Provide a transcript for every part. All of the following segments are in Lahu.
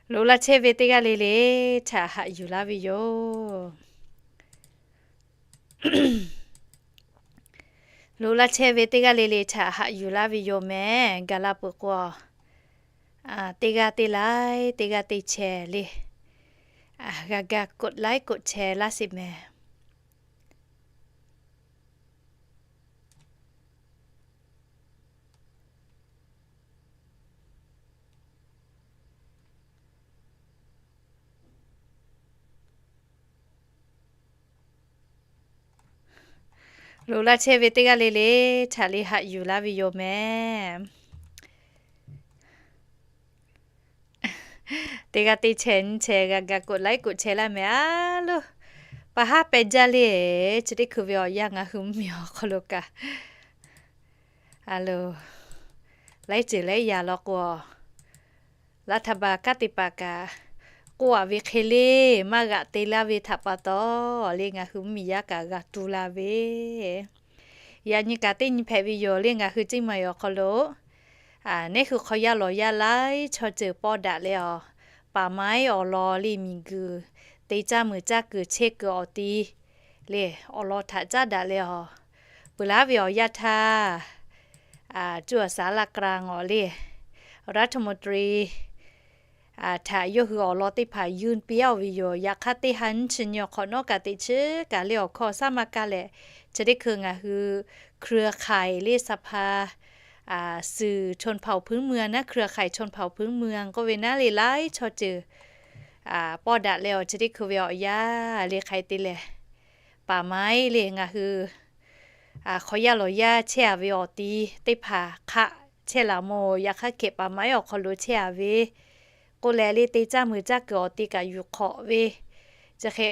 Loꞈ laˇ chehˇ ve teˇ g'aˇ le le htaꞈ haꞈ yuˬ laˇ ve yoˬ. Loꞈ laˇ chehˇ ve teˇ g'aˇ le le htaꞈ haꞈ yuˬ laˇ ve yoˬ mehˍ. Gaˬ la peuˬ k'o, teˇ g'aˇ teˇ laiˉ, teˇ g'aˇ teˇ chehˇ le, g'a ga กดไลค์ กดแชร์ laˇ sheˍ mehˍ. Loꞈ laˇ chehˇ ve teˇ g'aˇ le le htaꞈ le haꞈ yuˬ laˇ ve yoˬ mehˍ. Teˇ g'aˇ teˇ chehˇ nyiˇ chehˇ g'a ga กดไลค์ กดแชร์ laˇ mehˍ a loˬ. Pa haˉ pehˬ jaˇ le. Chi teˇ hkui ve awˬ yanˇ ngaˬ hui mvuhˇmiˬ awˬ hk'aw lo kaꞈ a loˬ, laiˉ ceuˬ laiˉ yaꞈ law k'o, รัฐบาล kanˉ te paˍ kaꞈ k'oˆ a ve hk'e le, maˇ g'aꞈ te laˇ ve htaꞈ pa taw le ngaˬ hui mvuhˇmiˬ yaˇ kaꞈ g'a tu la ve. Yaꞈ nyi kaꞈ teˇ nyi hpehꞈ ve yoˬ le ngaˬ hui เชียงใหม่ awˬ hk'aw lo, neˉ hui hk'aw yaˇ lawˬ yaˇ laiˉ chaw ceuˬ pawˇ daꞈ leh awˬ, ป่าไม้ awˬ lawn le miˬguiˬ te caˇ meuˍ caˇ kuiˬ chehˇ kuiˬ awˬ ti le awˬ lawn htaꞈ caˉ daꞈ leh awˬ, peuˬ laˉ ve awˬ yanˇ htaˇ, cuˇ awˬ ศาลากลาง awˬ le รัฐมนตรี htaꞈ yawˇ hui awˬ lawn teˇ hpaˍ ยื่น piˇ a oˬ ve yoˬ. Yaꞈ hk'aˇ teˇ ha nyiˇ chi nyi awˬ hk'awꞈ nawˉ kaꞈ teꞈ chiˉ kaꞈ le awˬ hkawˇ shaˉ maˇ kaˇ leh, chi teˇ hkui ngaˬ hui เครือข่าย le สภา สื่อชนเผ่าพื้นเมือง naˉ เครือข่ายชนเผ่าพื้นเมือง k'oˆ ve naˉ le laiˉ chaw ceuˬ pawˇ daꞈ leh awˬ, chi teˇ hkui ve awˬ yanˇ le hk'aˬ hk'e te leh, ป่าไม้ le ngaˬ hui hk'aw yaˇ lawˬ yaˇ chehˇ a ve awˬ ti teˇ hpaˍ hk'aˆ chehˇ laˬ mawˬ. Yaꞈ hk'aˇ hkeh ป่าไม้ awˬ hk'aw lo chehˇ a ve k'oˆ leh le te caˇ meuˍ caˇ kuiˬ awˬ ti kaꞈ yuˬ hk'awꞈ ve, chi hk'e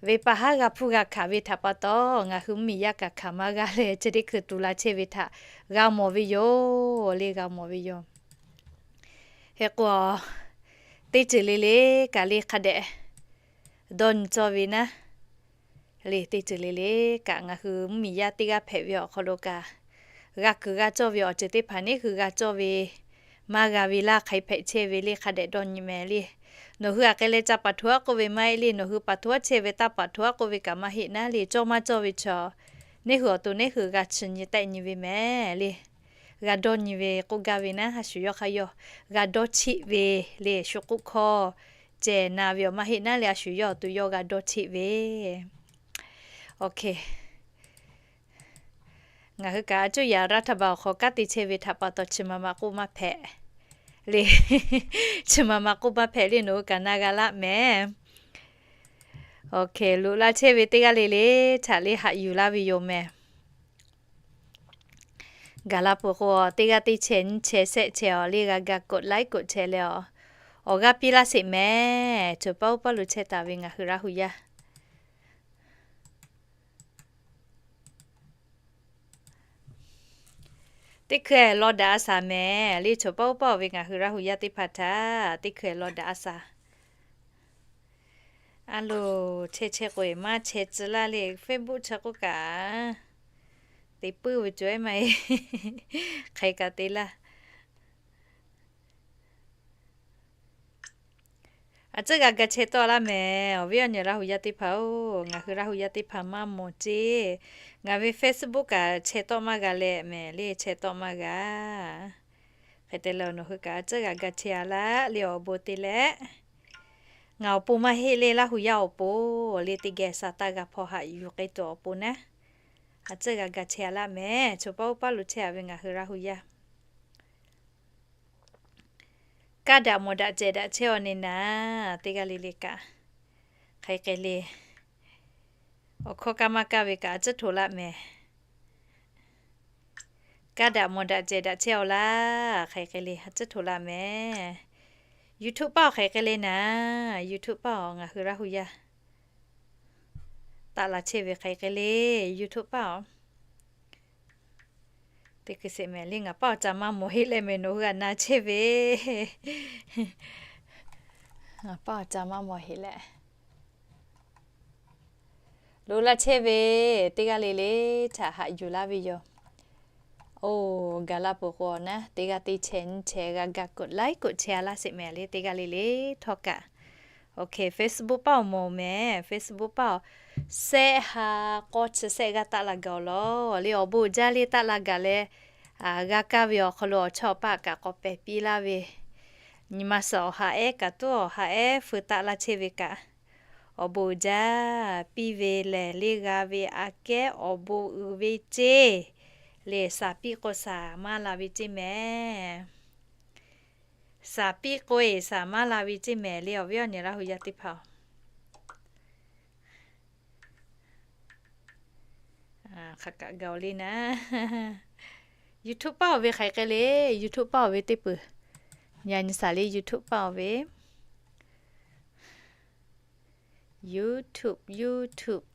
ve pa haˉ g'a hpuˇ g'a hkanˍ ve htaꞈ pa taw ngaˬ hui mvuhˇmiˬ yaˇ kaꞈ hkanˍ maˇ g'a leh chi teˇ hkui tu la chehˇ ve htaꞈ g'a mawˬ ve yoˬ le g'a mawˬ ve yoˬ. Hk'e k'o, teˇ ceuˬ le le kaꞈ le hk'a dehꞈ dawˇ nyi cawˇ ve naˉ le, teˇ ceuˬ le le kaꞈ ngaˬ hui mvuhˇmiˬ yaˇ teˇ g'aˇ hpehꞈ ve awˬ hk'aw lo kaꞈ, g'a kuiˬ g'a cawˇ ve awˬ ceuˬ teˇ hpaˍ neˉ hui g'a cawˇ ve maˇ g'a ve laˇ hk'aˬ hk'e hpehꞈ chehˇ ve le hk'a dehꞈ dawˇ nyi mehˍ le. Nawˬ hui aꞈ k'ai leh ca ประท้วง k'oˆ ve maˇ heˆ le, nawˬ hui ประท้วง chehˇ ve taˇ ประท้วง k'oˆ ve kaꞈ maˇ heˆ naˉ le, cawˇ maˇ cawˇ ve chaw neˉ hui awˬ to neˉ hui g'a chi nyi tehˆ nyi ve mehˍ le. G'a dawˇ nyi ve k'oˆ gaˇ ve naˉ, a shu yawˇ hk'a yawˇ g'a dawˇ cheˆ ve le, shu k'oˆ hkawˇ cehˬ na ve awˬ maˇ heˆ naˉ le, a shu yawˇ awˬ to yawˇ g'a dawˇ cheˆ ve. Ngaˬ hui kaꞈ a cuˇ yaꞈ รัฐบาล awˬ hk'aw kanˉ te chehˇ ve htaꞈ pa taw chi ma ma k'oˆ maˇ hpehꞈ le. Chi ma ma k'oˆ maˇ hpehꞈ le, nawˬ hui kaꞈ na g'a laˆ mehˍ. Loꞈ laˇ chehˇ ve teˇ g'aˇ le le htaꞈ le haꞈ yuˬ laˇ ve yoˬ mehˍ. Gaˬ la peuˬ k'o, teˇ g'aˇ teˇ chehˇ nyiˇ chehˇ shehˆ chehˇ awˬ le g'a ga กดไลค์ กดแชร์ leh awˬ, awˬ g'aˇ piˇ laˇ sheˍ mehˍ. Choˬ paˇ oˇ paˇ lo chehˇ taˍ ve ngaˬ hui Laˇ hu yaˇ teˇ hkui law daꞈ a shaˍ mehˍ le. Choˬ paˇ oˇ paˇ oˬ ve ngaˬ hui Laˇ hu yaˇ teˇ hpaˍ htaꞈ teˇ hkui law daꞈ a shaˍ. A loˬ, chehˇ chehˇ k'o maˇ chehˇ tcuh laˇ le, Facebook chi k'oˆ kaꞈ te puiˉ ve cawˬ e maˇ e, hk'aˬ kaꞈ te laˇ. A tcuhˉ g'a ga chehˇ tawˆ laˇ mehˍ. Awˬ viˉ awˬ nyi Laˇ hu yaˇ teˇ hpaˍ oˬ, ngaˬ hui Laˇ hu yaˇ teˇ hpaˍ maˇ mawˬ ceˇ. Ngaˬ ve Facebook kaꞈ chehˇ tawˆ maˇ g'a leh mehˍ le, chehˇ tawˆ maˇ g'a. Hk'e te leh nawˬ hui kaꞈ a tcuhˉ g'a ga chehˇ a laˇ le awˬ bon te leh, ngaˬ awˬ pon maˇ heˆ le, Laˇ hu yaˇ awˬ pon le, teˇ geh sa taˇ g'a hpaw haꞈ yuˬ k'ai tuˬ awˬ pon naˉ, a tcuhˉ g'a ga chehˇ a laˇ mehˍ. Choˬ paˇ oˇ paˇ lo chehˇ a ve ngaˬ hui Laˇ hu yaˇ. Kaˇ daꞈ mawˬ daꞈ cehˬ daꞈ chehˇ awˬ ne naˍ, teˇ g'aˇ le le kaꞈ hk'aˬ hk'e le, awˬ hkawˇ kaˇ maˇ kaˇ ve kaꞈ a tcuhˉ hto laˇ mehˍ. Kaˇ daꞈ mawˬ daꞈ cehˬ daꞈ chehˇ awˬ laˇ, hk'aˬ hk'e le a tcuhˉ hto laˇ mehˍ. YouTube paˆ awˬ hk'aˬ hk'e le naˍ, YouTube paˆ awˬ ngaˬ hui Laˇ hu yaˇ taˆ la chehˇ ve hk'aˬ hk'e le, YouTube paˆ awˬ. Teˇ hkui sheˍ mehˍ le, ngaˬ paˆ awˬ ca maˇ mawˬ heˆ leh mehˍ, nawˬ hui g'a na chehˇ ve. Ngaˬ paˆ awˬ ca maˇ mawˬ heˆ leh, loꞈ laˇ chehˇ ve teˇ g'aˇ le le htaꞈ haꞈ yuˬ laˇ ve yoˬ. Oˇ, gaˬ la peuˬ k'o naˉ, teˇ g'aˇ teˇ chehˇ nyiˇ chehˇ g'a gaˬ กดไลค์ กดแชร์ laˇ sheˍ mehˍ le, teˇ g'aˇ le le htawˇ kaꞈ. OK, Facebook paˇ awˬ mawˬ mehˍ, Facebook paˇ awˬ, shehˆ ha k'awˇ chi shehˆ g'aˇ taˆ la gaˬ awˬ lawn le, awˬ bon uiˍ jaˇ le taˆ la gaˬ leh, g'a kaˇ ve awˬ hk'aw lo awˬ chawˇ awˬ paˆ kaꞈ k'awꞈ pehˬ piˇ laˇ ve, nyi ma suhˍ awˬ ha ehˉ kaꞈ tuˉ awˬ ha ehˉ feu taˆ laˇ chehˇ ve kaꞈ, awˬ bon uiˍ jaˇ. Piˇ ve lehˬ le g'a ve aꞈ kehˉ awˬ bon uiˍ ve ceˇ le, shaˍ piˇ k'o shaˍ maˇ la ve ceˇ mehˍ. Shaˍ piˇ k'o eˬ shaˍ maˇ la ve ceˇ mehˍ le, awˬ viˉ awˬ nyi Laˇ hu yaˇ teˇ hpaˍ-oˬ. Hk'aˬ kaꞈ gaˬ-oˬ le naˉ. YouTube paˇ awˬ ve hk'aˬ hk'e le, YouTube paˇ awˬ ve teˇ peuˬ. Yaꞈ nyi shaˍ le YouTube paˇ awˬ ve. YouTube, YouTube.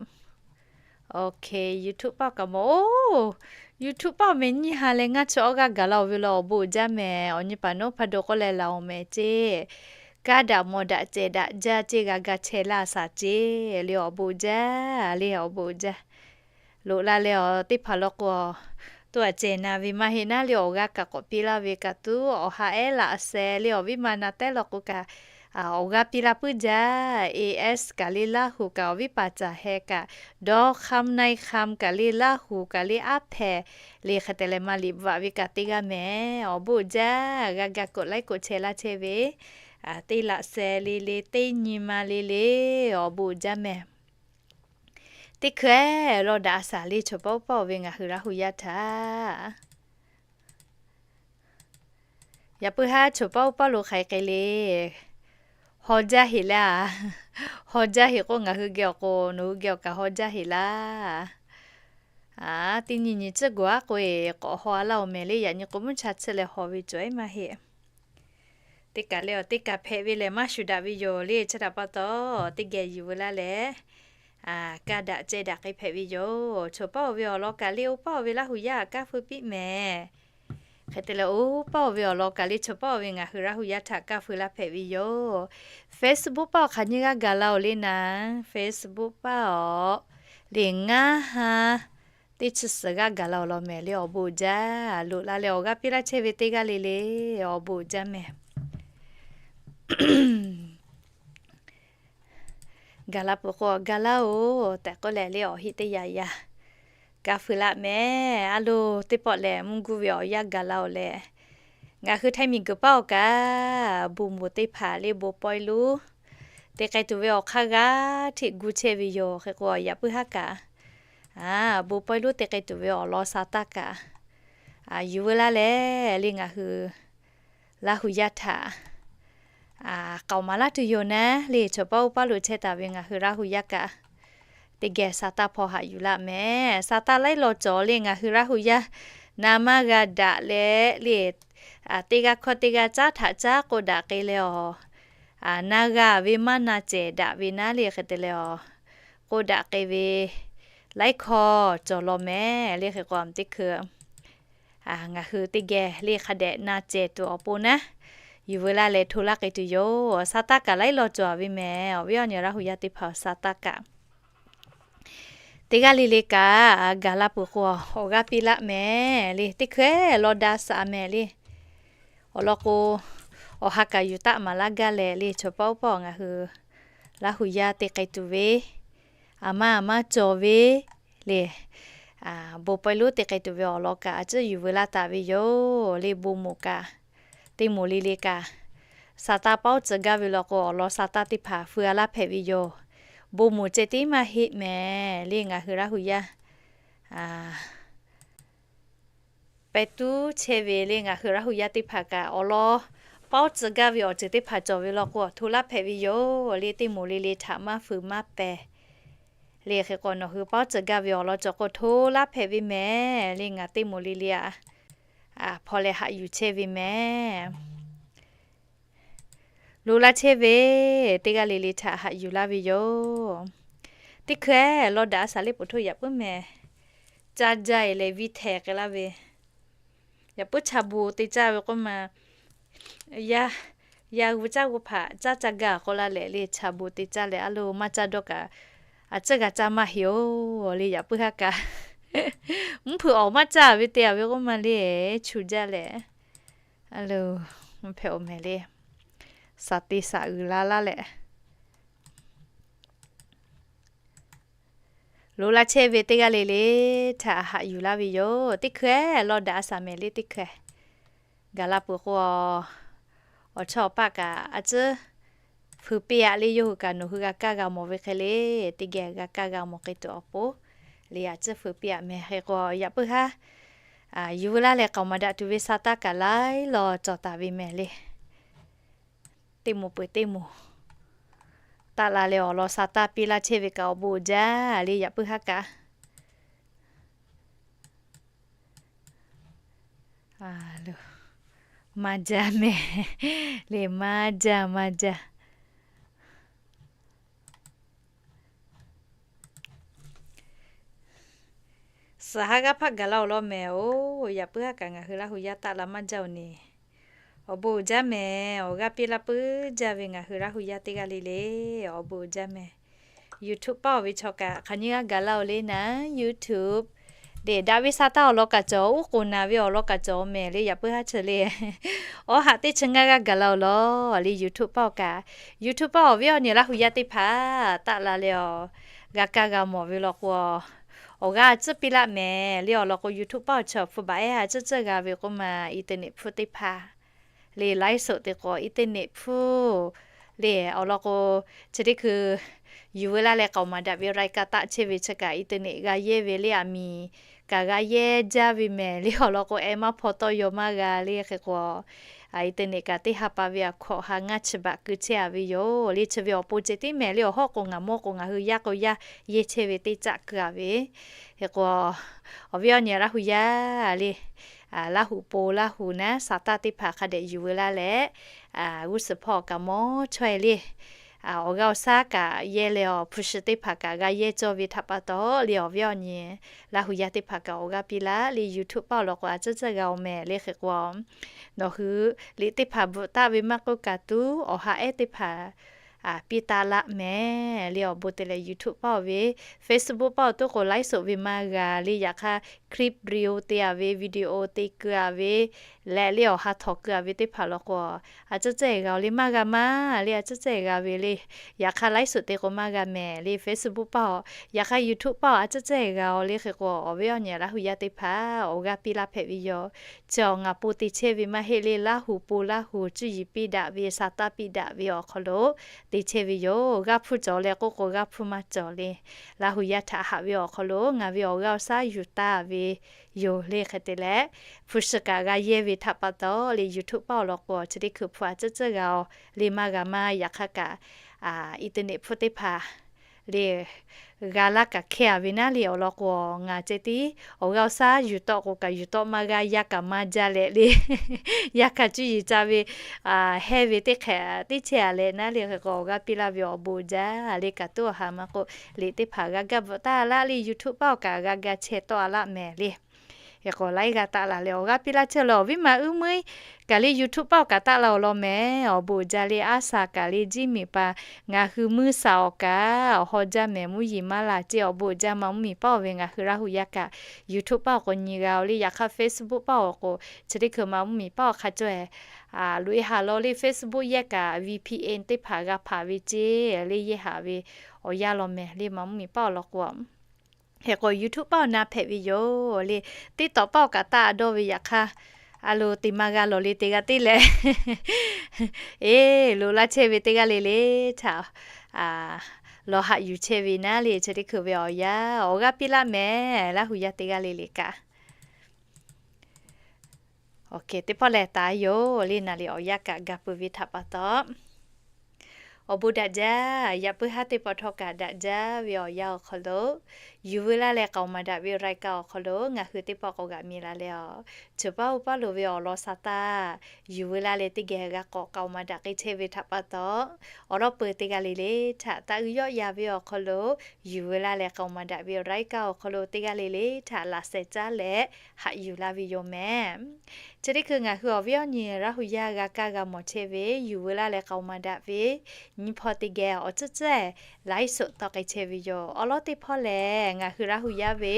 OK, YouTube paˇ kaꞈ mawˬ oˬ. YouTube paˇ awˬ mehˍ nyiˇ ha leh ngaˇ chi awˇ g'aˇ gaˬ la-oˬ ve la, awˬ bon uiˍ jaˇ mehˍ. Awˬ nyi paˍ nawˉ hpaˇ do k'oˆ leh laˬ awˬ mehˍ ceˇ. Kaˇ daꞈ mawˬ daꞈ cehˬ daꞈ jaˇ ceˇ g'a ga chehˇ laˇ shaˍ ceˇ le, awˬ bon uiˍ jaˇ le, awˬ bon uiˍ jaˇ. Loꞈ la leh awˬ teˇ hpaˍ law k'o, tuˉ aꞈ cehˬ na ve maˇ heˆ naˉ le, awˬ g'aˇ kaꞈ k'awꞈ piˇ laˇ ve kaꞈ tuˉ awˬ ha ehˉ laꞈ sheh le, awˬ viˉ ma na tehˉ law k'o kaꞈ, awˬ g'aˇ piˇ laˇ puiˉ jaˇ. AS kaꞈ le Laˇ hu kaꞈ awˬ viˉ paˍ caˬ heh kaꞈ, dawˇ hk'aˇ naˆ hk'aˇ kaꞈ le Laˇ hu kaꞈ le aˉ hpehꞈ le hk'e te leh maˇ liꞈ bvuhꞈ ve kaꞈ teˇ g'aˇ mehˍ. Awˬ bon uiˍ jaˇ. G'a ga กดไลค์ กดแชร์ laˇ chehˇ ve, teˇ laꞈ sheh le le, teˇ nyi ma le le, awˬ bon uiˍ jaˇ mehˍ. Teˇ hkui-eˬ, lawˇ daꞈ a shaˍ le, chaw paˇ oˇ paˇ awˬ ve ngaˬ hui Laˇ hu yaˇ htaꞈ. Yaꞈ puiˉ haˉ chaw paˇ oˇ paˇ lo hk'aˬ hk'e le, haw jaˇ heꞈ laˇ. Haw jaˇ heꞈ k'o ngaˬ hui geh awˬ k'o nawˬ hui geh awˬ kaꞈ haw jaˇ heꞈ laˇ. Teˇ nyi nyi tcuhˉ g'uˬ aˉ k'o eˬ k'awꞈ haw a laˇ-oˬ mehˍ le, yaꞈ nyi k'o mvuhˇ cha tsuhˇ leh haw ve cawˬ ehˉ maˇ heˆ. Teˇ kaˬ le awˬ teˇ kaˬ hpehꞈ ve lehˬ maˇ shuˍ daꞈ ve yoˬ le, chi htaꞈ pa taw teˇ geh yuˬ veu laˇ leh, kaˇ daꞈ ceh daꞈ k'ai hpehꞈ ve yoˬ. Chaw paˇ awˬ ve awˬ lawn kaꞈ le oˇ paˇ awˬ ve Laˇ hu yaˇ kaˇ feu piˇ mehˍ. Hk'e te leh oˇ paˇ awˬ ve awˬ lawn kaꞈ le chaw paˇ awˬ ve ngaˬ hui Laˇ hu yaˇ htaꞈ kaˇ feu laˇ hpehꞈ ve yoˬ. Facebook paˇ awˬ hk'aˬ nyiˇ g'aˇ gaˬ la-oˬ le naˉ, Facebook paˇ awˬ le ngaˇ ha teˇ chi suhˍ g'aˇ gaˬ la awˬ lawn mehˍ le, awˬ bon uiˍ jaˇ. Loꞈ la leh awˬ g'aˇ piˇ laˇ chehˇ ve teˇ g'aˇ le le, awˬ bon uiˍ jaˇ mehˍ. Gaˬ la peuˬ k'o, gaˬ laˇ-oˬ tehꞈ k'oˆ leh le awˬ heˆ teˇ yaꞈ yaꞈ kaˇ feu laˇ mehˍ. A loˬ, teˇ pawˆ lehˬ mvuhˇ guˇ ve awˬ yanˇ gaˬ la-oˬ leh, ngaˬ hui Htaiˇ miˬguiˬ paˇ awˬ kaꞈ bon moˍ teˇ hpaˍ le bon pawehˇ lonˉ te k'ai tuˬ ve awˬ hk'aˇ g'aˇ hteꞈ gu chehˇ ve yoˬ. Hk'e k'o, yaꞈ puiˉ haˉ kaꞈ, bon pawehˇ lonˉ te k'ai tuˬ ve awˬ lawn sa taˇ kaꞈ, yuˬ veu laˇ leh le ngaˬ hui Laˇ hu yaˇ htaꞈ k'aoˍ maˍ laˇ tuˬ yoˬ naˉ le, chaw paˇ oˇ paˇ lo chehˇ taˍ ve ngaˬ hui Laˇ hu yaˇ kaꞈ teˇ geh sa taˇ hpaw haꞈ yuˬ laˇ mehˍ. Sa taˇ laiˉ law cawˬ le ngaˬ hui Laˇ hu yaˇ na maˇ g'a daꞈ leh le, teˇ g'aˇ hkawˇ teˇ g'aˇ caˉ htaꞈ caˉ k'oˆ daꞈ k'ai leh awˬ, na g'a ve maˇ na cehˬ daꞈ ve naˉ le hk'e te leh awˬ, k'oˆ daꞈ k'ai ve laiˉ hkawˇ cawˬ law mehˍ le. Hk'e k'o, teˇ hkui ngaˬ hui teˇ geh le hk'a dehꞈ na cehˬ tuˬ awˬ pon naˉ, yuˬ veu laˇ leh hto laˇ k'ai tuˬ yoˬ. Sa taˇ kaꞈ laiˉ law cawˬ ve mehˍ. Awˬ viˉ awˬ nyi Laˇ hu yaˇ teˇ hpaˍ sa taˇ kaꞈ teˇ g'aˇ le le kaꞈ gaˬ la peuˬ k'o, awˬ g'aˇ piˇ laˇ mehˍ le. Teˇ hkui-eˬ, lawˇ daꞈ a shaˍ mehˍ le. Awˬ lawn k'o, awˬ ha kaꞈ yuˬ taˆ maˍ laˇ gaˇ leh le, chaw paˇ oˇ paˇ ngaˬ hui Laˇ hu yaˇ te k'ai tuˬ ve, aˬ maˇ aˬ maˇ cawˬ ve le, bon pawehˇ lonˉ te k'ai tuˬ ve awˬ lawn kaꞈ a ciˉ yuˬ veu laˇ taˍ ve yoˬ le. Bon moˍ kaꞈ, teˇ moˍ le le kaꞈ, sa taˇ paoˉ tcuh gaˇ ve law k'o, awˬ lawn sa taˇ teˇ hpaˍ feu a laˇ hpehꞈ ve yoˬ. Bon moˍ ceh tiˉ maˇ heˆ mehˍ le. Ngaˬ hui Laˇ hu yaˇ pehˇ tuˉ chehˇ ve le ngaˬ hui Laˇ hu yaˇ teˇ hpaˍ kaꞈ, awˬ lawn paoˉ tcuh gaˇ ve awˬ ceuˬ teˇ hpaˍ cawˬ ve law k'o, hto laˇ hpehꞈ ve yoˬ le. Teˇ moˍ le le htaꞈ maˇ feu maˇ pehˍ le. Hk'e k'o, nawˬ hui paoˉ tcuh gaˇ ve awˬ lawn cawˬ k'o, hto laˇ hpehꞈ ve mehˍ le. Ngaˬ teˇ moˍ le le aꞈ hpaw leh haꞈ yuˬ chehˇ ve mehˍ. Loꞈ la chehˇ ve teˇ g'aˇ le le htaꞈ haꞈ yuˬ laˇ ve yoˬ. Teˇ hkui-eˬ, lawˇ daꞈ a shaˍ le poˬ htoˇ yaꞈ puiˉ mehˍ. Caˇ jaˇ-e leh viˇ htehˍ k'ai laˇ ve, yaꞈ puiˉ chaˇ bon te caˇ ve k'oˆ ma, yaˇ g'u caˇ g'u hpaꞈ caˇ caˇ gaˇ k'oˆ laˇ leh le, chaˇ bon te caˇ leh a loˬ maˇ caˇ dawˇ kaꞈ, a ciˉ g'a caˇ maˇ heˆ-oˬ le. Yaꞈ puiˉ haˉ kaꞈ Mvuhˇ hpeuꞈ awˍ maˇ caˇ ve te a ve k'oˆ ma le, chu jaˇ leh, a lo, mvuhˇ hpehꞈ awˬ mehˍ le, saˍ te saˍ uiˍ la laˇ leh, lo laˇ chehˇ ve teˇ g'aˇ le le htaꞈ haꞈ yuˬ laˇ ve yoˬ. Teˇ hkui lawˇ daꞈ a shaˍ mehˍ le teˇ hkui gaˬ la peuˬ k'o, awˬ chawˇ awˬ paˆ kaꞈ a ciˉ feu piˇ aꞈ le, yawˇ hui kaꞈ nawˬ hui g'a kaˇ g'a mawˬ ve hk'e le, teˇ geh g'a kaˇ g'a mawˬ k'ai tuˬ awˬ pon le, a ciˉ feu piˇ aꞈ mehˍ. Hk'e k'o yaꞈ puiˉ haˉ yuˬ veu laˇ leh k'aoˍ maˍ daꞈ tuˬ ve sa taˇ kaꞈ laiˉ law cawˬ taˍ ve mehˍ le. Teˇ moˍ peuˬ teˇ moˍ taˆ la leh awˬ lawn sa taˇ piˇ laˇ chehˇ ve kaꞈ awˬ bon uiˍ jaˇ le, yaꞈ puiˉ haˉ kaꞈ maˇ jaˇ mehˍ le, maˇ jaˇ, maˇ jaˇ. Suhˍ ha g'aˇ hpaˆ gaˬ la awˬ lawn mehˍ oˬ, yaꞈ puiˉ haˉ kaꞈ ngaˬ hui Laˇ hu yaˇ taˆ la maˇ jaˇ oˬ ne. Awˬ bon uiˍ jaˇ mehˍ, awˬ g'aˇ piˇ laˇ puiˉ jaˇ ve ngaˬ hui Laˇ hu yaˇ teˇ g'aˇ le le, awˬ bon uiˍ jaˇ mehˍ. YouTube paˇ oˬ ve chaw kaꞈ hk'aˬ nyiˇ g'aˇ gaˬ la oˬ le naˉ, YouTube deꞈ daꞈ ve sa taˇ awˬ lawn kaꞈ cawˬ, uˉ k'oˍ naˍ ve awˬ lawn kaꞈ cawˬ mehˍ le, yaꞈ puiˉ haˉ chi le. Awˬ haꞈ teˇ chi ngaˇ g'aˇ gaˬ la awˬ lawn le, YouTube paˇ oˬ kaꞈ, YouTube paˇ awˬ viˉ awˬ nyi Laˇ hu yaˇ teˇ hpaˍ taˆ la leh awˬ g'a kaˇ g'a mawˬ ve law k'o, awˬ g'aˇ a ciˉ piˇ laˆ mehˍ le. Awˬ lawn k'o YouTube paˇ awˬ chi awˬ hpu baꞈ ehˉ a ciˉ ciˉ g'a ve k'oˆ ma, internet hpfuhˇ teˇ hpaˍ le, ไลฟ์สด te k'o internet hpfuhˇ le. Awˬ lawn k'o, chi teˇ hkui yuˬ veu laˇ leh k'aoˍ maˍ daꞈ ve รายการ taˆ chehˇ ve chi kaꞈ internet g'a yehˇ ve le, aˬ miˍ kaꞈ g'a yehˇ jaˇ ve mehˍ le. Awˬ lawn k'o, eh maˇ hpaw tawˆ yaw maˇ g'a le. Hk'e k'o, internet kaꞈ teˇ ha pa ve a hkawꞈ ha ngaˇ chi baꞈ keu chehˇ a ve yoˬ le. Chi ve awˬ pon ceh tiˉ mehˍ le. Awˬ hawˉ k'o ngaˬ mawˇ k'o ngaˬ hui yaˇ k'o yaˇ yehˇ chehˇ ve teˇ caˆ keu a ve. Hk'e k'o, awˬ viˉ awˬ nyi Laˇ hu yaˇ le, Laˇ hu po Laˇ hu naˉ sa taˇ teˇ hpaˍ hk'a dehꞈ yuˬ veu laˇ leh, g'uˇ suhˍ hpawˇ kaꞈ mawˇ chaweh le, awˬ g'aˇ awˬ shaˉ kaꞈ yehˇ leh awˬ hpu shi teˇ hpaˍ kaꞈ g'a yehˇ cawˇ ve htaꞈ pa taw le, awˬ viˉ awˬ nyi Laˇ hu yaˇ teˇ hpaˍ kaꞈ awˬ g'aˇ piˇ laˇ le. YouTube paˇ awˬ lawn k'o a ciˉ ciˉ g'a oˬ mehˍ le. Hk'e k'o, nawˬ hui liꞈ teˇ hpaˍ bvuhꞈ taˆ ve maˇ k'oˆ kaꞈ tuˬ awˬ ha ehˉ teˇ hpaˍ piˇ taˆ laˆ mehˍ le. Awˬ bon te leh YouTube paˇ oˬ ve, Facebook paˇ awˬ toˉ k'o ไลฟ์สด ve maˇ g'a le. Yaꞈ hk'aˇ clip reel te a ve, video te keu a ve leh le, awˬ ha htawnˍ keu a ve teˇ hpaˍ law k'o, a ciˉ ciˉ g'a oˬ le, maˇ g'a maˇ le, a ciˉ ciˉ g'a ve le. Yaꞈ hk'aˇ ไลฟ์สด te k'o maˇ g'a mehˍ le. Facebook paˇ oˬ, yaꞈ hk'aˇ YouTube paˇ oˬ, a ciˉ ciˉ g'a oˬ le. Hk'e k'o, awˬ viˉ awˬ nyi Laˇ hu yaˇ teˇ hpaˍ awˬ g'aˇ piˇ laˇ hpehꞈ ve yoˬ. Chi awˬ ngaˬ po te chehˇ ve maˇ heˆ le. Laˇ hu po Laˇ hu cuˇ yiˍ piˇ daꞈ ve, sa taˇ piˇ daꞈ ve awˬ hk'aw lo te chehˇ ve yoˬ. G'aˇ hpfuhˇ cawˬ leh k'oˆ k'o g'aˇ hpfuhˇ maˇ cawˬ le. Laˇ hu yaˇ htaꞈ haꞈ ve awˬ hk'aw lo ngaˬ ve awˬ g'aˇ awˬ shaˉ yuˬ taˍ ve yoˬ le. Hk'e te leh, hpu shi kaꞈ g'a yehˇ ve htaꞈ pa taw le, YouTube paˇ awˬ lawn k'o chi teˇ hkui hpu a ciˉ ciˉ g'a oˬ le, maˇ g'a maˇ. Yaꞈ hk'aˇ kaꞈ internet hpfuhˇ teˇ hpaˍ le g'a laˇ kaꞈ hkehˇ a ve naˉ le. Awˬ lawn k'o, ngaˬ ceh tiˉ awˬ g'aˇ awˬ shaˉ yuˬ tawˆ k'o kaꞈ yuˬ tawˆ maˇ g'a, yaˇ kaꞈ maˇ jaˇ leh le, yaˇ kaꞈ cuˇ yiˍ ca ve hehˇ ve teˇ hk'ehꞈ teˇ chehˇ a leh naˉ le. Hk'e k'o, awˬ g'aˇ piˇ laˇ ve awˬ bon uiˍ jaˇ le. Kaꞈ tuˉ awˬ ha maˇ k'oˆ, liꞈ teˇ hpaˍ g'a gaˇ bvuhꞈ taˍ laˇ le, YouTube paˇ awˬ kaꞈ g'a ga chehˇ tawˆ a laˇ mehˍ le. Hk'e k'o, laiˉ g'aˇ taˆ la leh awˬ g'aˇ piˇ laˇ chehˇ leh, awˬ viˉ ma uiˉ meuˉ kaꞈ le YouTube paˇ awˬ kaꞈ taˆ la awˬ lawn mehˍ. Awˬ bon uiˍ jaˇ le. Aˉ shaˍ kaꞈ le, Jiˇ miˬ pa ngaˬ hui muiˇ shaˍ awˬ kaꞈ awˬ haw jaˇ mehˍ, mvuhˇ yeˬ maˇ la ceˇ. Awˬ bon uiˍ jaˇ, ma mvuhˇ miˬ paˇ oˬ ve ngaˬ hui Laˇ hu yaˇ kaꞈ YouTube paˇ awˬ k'o nyi g'a oˬ le. Yaꞈ hk'aˇ Facebook paˇ awˬ k'o chi teˇ hkui ma mvuhˇ miˬ paˇ awˬ hk'a cawˇ e loꞈ e haˍ law le. Facebook yehˇ kaꞈ VPN teˇ hpaˍ g'a hpaˍ ve ceˇ le, yehˇ haˍ ve awˬ yanˇ law mehˍ le, ma mvuhˇ miˬ paˇ awˬ lawn k'o. Hk'e k'o, YouTube paˇ awˬ na hpehꞈ ve yoˬ le. TikTok paˇ awˬ kaꞈ taˆ dawˇ ve yaꞈ hk'aˇ, a lo te maˇ g'a lawˬ le, te g'a teˇ leh, eˬ, lo laˇ chehˇ ve teˇ g'aˇ le le htaꞈ lawˬ haꞈ yuˬ chehˇ ve naˉ le. Chi teˇ hkui ve awˬ yanˇ awˬ g'aˇ piˇ laˇ mehˍ, Laˇ hu yaˇ teˇ g'aˇ le le kaꞈ. Awˬ hk'e teˇ pawˆ lehˬ taˍ yoˬ le. Naˍ liꞈ awˬ yanˇ kaꞈ ga peuˬ ve htaꞈ pa taw, awˬ bon daꞈ jaˇ. Yaꞈ puiˉ haˉ teˇ pawˆ htawˇ kaꞈ daꞈ jaˇ ve awˬ yanˇ awˬ hk'aw lo, yuˬ veu laˇ leh k'aoˍ maˍ daꞈ ve รายการ awˬ hk'aw lo ngaˬ hui teˇ pawˆ k'awꞈ g'aꞈ mi la leh a, cheuˬ paˇ oˇ paˇ loˍ ve awˬ lawn sa taˇ yuˬ veu laˇ leh teˇ geh g'a k'awꞈ k'aoˍ maˍ daꞈ k'ai chehˇ ve htaꞈ pa taw, awˬ lawn peuˬ teˇ g'aˇ le le htaꞈ taˇ uiˍ yawˆ yan ve awˬ hk'aw lo, yuˬ veu laˇ leh k'aoˍ maˍ daꞈ ve รายการ awˬ hk'aw lo teˇ g'aˇ le le htaꞈ laꞈ sheh caˉ leh haꞈ yuˬ laˇ ve yoˬ mehˍ. Chi teˇ hkui ngaˬ hui awˬ viˉ awˬ nyi Laˇ hu yaˇ g'a kaˇ g'a mawˬ chehˇ ve, yuˬ veu laˇ leh k'aoˍ maˍ daꞈ ve nyiˇ hpawˇ teˇ geh awˬ tcuhˉ tcuhˉ laiˉ soꞈ tawˆ k'ai chehˇ ve yoˬ. Awˬ lawn teˇ hpawˇ lehˬ, ngaˬ hui Laˇ hu yaˇ ve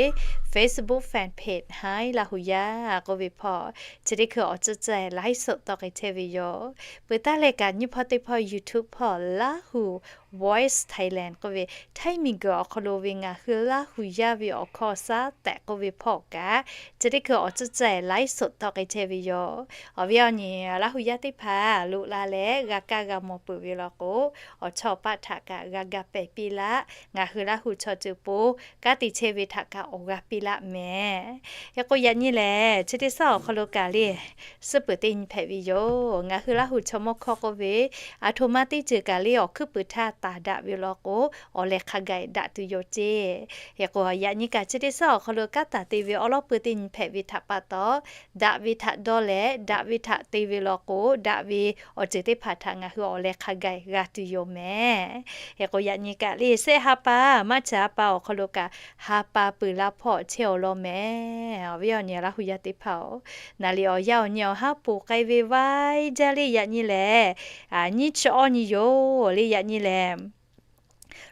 Facebook fan page Hi Laˇ hu yaˇ k'oˆ ve hpawˇ, chi teˇ hkui awˬ tcuhˉ tcuhˉ laiˉ soꞈ tawˆ k'ai chehˇ ve yoˬ. Peuˬ taˇ leh kaꞈ, nyiˇ hpawˇ teˇ hpawˇ YouTube hpawˇ Laˇ hu Voice Thailand k'oˆ ve, Htaiˇ miˬguiˬ awˬ hk'aw lo ve ngaˬ hui Laˇ hu yaˇ ve awˬ hkawˇ shaˉ tehꞈ k'oˆ ve hpawˇ kaꞈ, chi teˇ hkui awˬ tcuhˉ tcuhˉ laiˉ soꞈ tawˆ k'ai chehˇ ve yoˬ. Awˬ viˉ awˬ nyi Laˇ hu yaˇ teˇ hpaˍ loꞈ la leh g'a kaˇ g'a mawˬ peuˬ ve law k'o, awˬ chawˇ paˆ htaꞈ kaꞈ g'a ga pehˬ piˇ laˇ. Ngaˬ hui Laˇ hu chaw ceuˬ po kanˉ te chehˇ ve htaꞈ kaꞈ awˬ g'a piˇ laˇ mehˍ. Hk'e k'o, yaꞈ nyi lehˬ, chi teˇ suhˉ awˬ hk'aw lo kaꞈ le, suhˉ peuˬ teˇ nyi hpehꞈ ve yoˬ. Ngaˬ hui Laˇ hu chaw mawˇ hkawˇ k'oˆ ve, aˬ htoꞈ ma teˇ ceuˬ kaꞈ le awˬ hkuiˉ puiˍ htaˇ taˍ daꞈ ve law k'o, awˬ leh hk'a gaˬ daꞈ tuˬ yoˬ ceˇ. Hk'e k'o, yaꞈ nyi kaꞈ chi teˇ suhˉ awˬ hk'aw lo kanˉ taˍ te ve awˉ lawˉ peuˬ teˇ nyi hpehꞈ ve htaꞈ pa taw, daꞈ ve htaꞈ dawˇ leh daꞈ ve htaꞈ te ve law k'o, daꞈ ve awˬ ceuˬ teˇ hpaˍ htaꞈ ngaˬ hui awˬ leh hk'a gaˬ g'a tuˬ yoˬ mehˍ. Hk'e k'o, yaꞈ nyi kaꞈ le sehˆ ha pa maˇ chi ha pa awˬ hk'aw lo kaꞈ ha pa peuˬ la hpawˇ chehˇ awˬ lawn mehˍ. Awˬ viˉ awˬ nyi Laˇ hu yaˇ teˇ hpaˍ-oˬ, naˍ riˍ awˬ yanˇ awˬ nyi awˬ haˉ poˬ k'ai ve vaiˇ jaˇ le. Yaꞈ nyi lehˬ, nyiˇ chi awˇ nyi yoˬ le. Yaꞈ nyi lehˬ,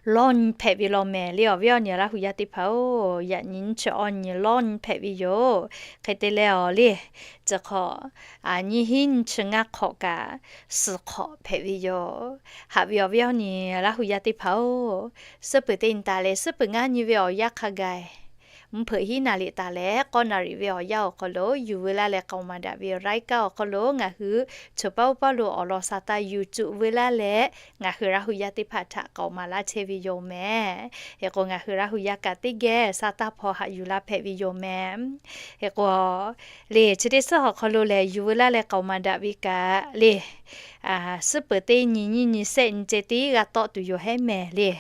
lawˇ nyi hpehꞈ ve law mehˍ le. Awˬ viˉ awˬ nyi Laˇ hu yaˇ teˇ hpaˍ-oˬ, yaꞈ nyi nyiˇ chi awˇ nyi lawˇ nyi hpehꞈ ve yoˬ. Hk'e te leh awˬ le, chi hk'awꞈ, nyiˇ hinˉ nyiˇ chi ngaˇ hk'awꞈ kaꞈ suhˍ hk'awꞈ hpehꞈ ve yoˬ. Haꞈ ve awˬ viˉ awˬ nyi Laˇ hu yaˇ teˇ hpaˍ-oˬ, suhˉ peuˬ teˇ nyi taˍ leh suhˉ peuˬ ngaˇ nyi ve awˬ yanˇ hk'a gaˬ, mvuhˇ hpeuꞈ hiˉ naˍ riˍ taˍ leh k'awˇ naˍ riˍ ve awˬ yanˇ awˬ hk'aw lo yuˬ veu laˇ leh k'aoˍ maˍ daꞈ ve รายการ awˬ hk'aw lo ngaˬ hui choˬ paˇ uˉ paˇ lo awˬ lawn sa taˇ yuˬ cuˬ veu laˇ leh, ngaˬ hui Laˇ hu yaˇ teˇ hpaˍ htaꞈ k'aoˍ maˍ laˇ chehˇ ve yoˬ mehˍ. Hk'e k'o, ngaˬ hui Laˇ hu yaˇ kaꞈ teˇ geh sa taˇ hpaw haꞈ yuˬ la hpehꞈ ve yoˬ mehˍ. Hk'e k'o, le chi teˇ suhˉ awˬ hk'aw lo lehˬ, yuˬ veu laˇ leh k'aoˍ maˍ daꞈ ve kaꞈ le, suhˉ peuˬ teˇ nyi nyiˇ nyi sehˆ nyi ceh tiˉ g'a tawˆ tuˬ yoˬ hehˉ mehˍ le.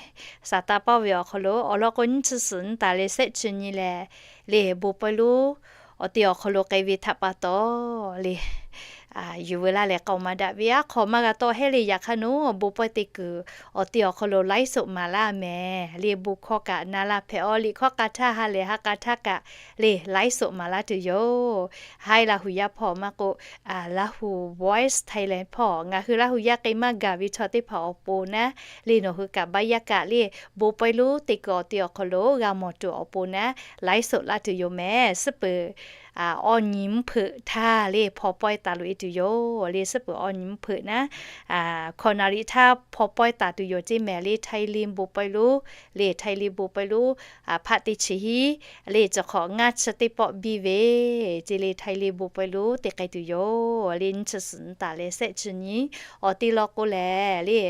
Saˍtanˍ paˇ ve awˬ hk'aw lo awˬ lawn k'o, nyiˇ chi suhˍ nyi taˍ leh sehˆ chi nyi lehˬ, le bon pawehˇ lonˉ awˬ te awˬ hk'aw lo k'ai ve htaꞈ pa taw, le yuˬ veu laˇ leh k'aoˍ maˍ daꞈ ve aˉ hk'aw maˇ g'a tawˆ hehˉ le. Yaꞈ hk'aˇ naˉ, bon pawehˇ te kuiˬ awˬ te awˬ hk'aw lo laiˉ soꞈ maˍ laˇ mehˍ le. Bon hkawˇ kaꞈ na laˇ hpehꞈ-oˬ. Liꞈ hkawˇ k'a htaˇ ha lehˬ ha k'a htaˇ kaꞈ le laiˉ soꞈ maˍ laˇ tuˬ yoˬ. Hi Laˇ hu yaˇ hpawˇ maˇ k'oˆ, Laˇ hu Voice Thailand hpawˇ ngaˬ hui Laˇ hu yaˇ k'ai maˇ gaˬ ve chaw teˇ hpaˍ awˬ pon naˉ, le nawˬ hui kaꞈ baˆ yaˇ kaꞈ le bon pawehˇ lonˉ te kuiˬ awˬ te awˬ hk'aw lo g'a mawˬ tuˬ awˬ pon naˉ, laiˉ soꞈ laˇ tuˬ yoˬ mehˍ. Suhˉ peuˬ awˇ nyi mvuhˇ hpeuꞈ htaˇ le hpaw pawehˇ taˍ loꞈ-e tuˬ yoˬ le. Suhˉ peuˬ awˇ nyi mvuhˇ hpeuꞈ naˉ, hkawꞈ naˍ riˍ htaˇ hpaw pawehˇ taˍ tuˬ yoˬ ceˇ mehˍ le. Htaiˇ liˇ bon pawehˇ lonˉ le, Htaiˇ liˇ bon pawehˇ lonˉ hpaˆ teˇ chi hiˉ le, chi hk'awꞈ ngaˇ chi teˇ pawˆ biˇ ve ceˇ le. Htaiˇ liˇ bon pawehˇ lonˉ te k'ai tuˬ yoˬ le. Nyiˇ chi suhˍ nyi taˍ leh sehˆ chi nyi awˬ te law k'o lehˬ le,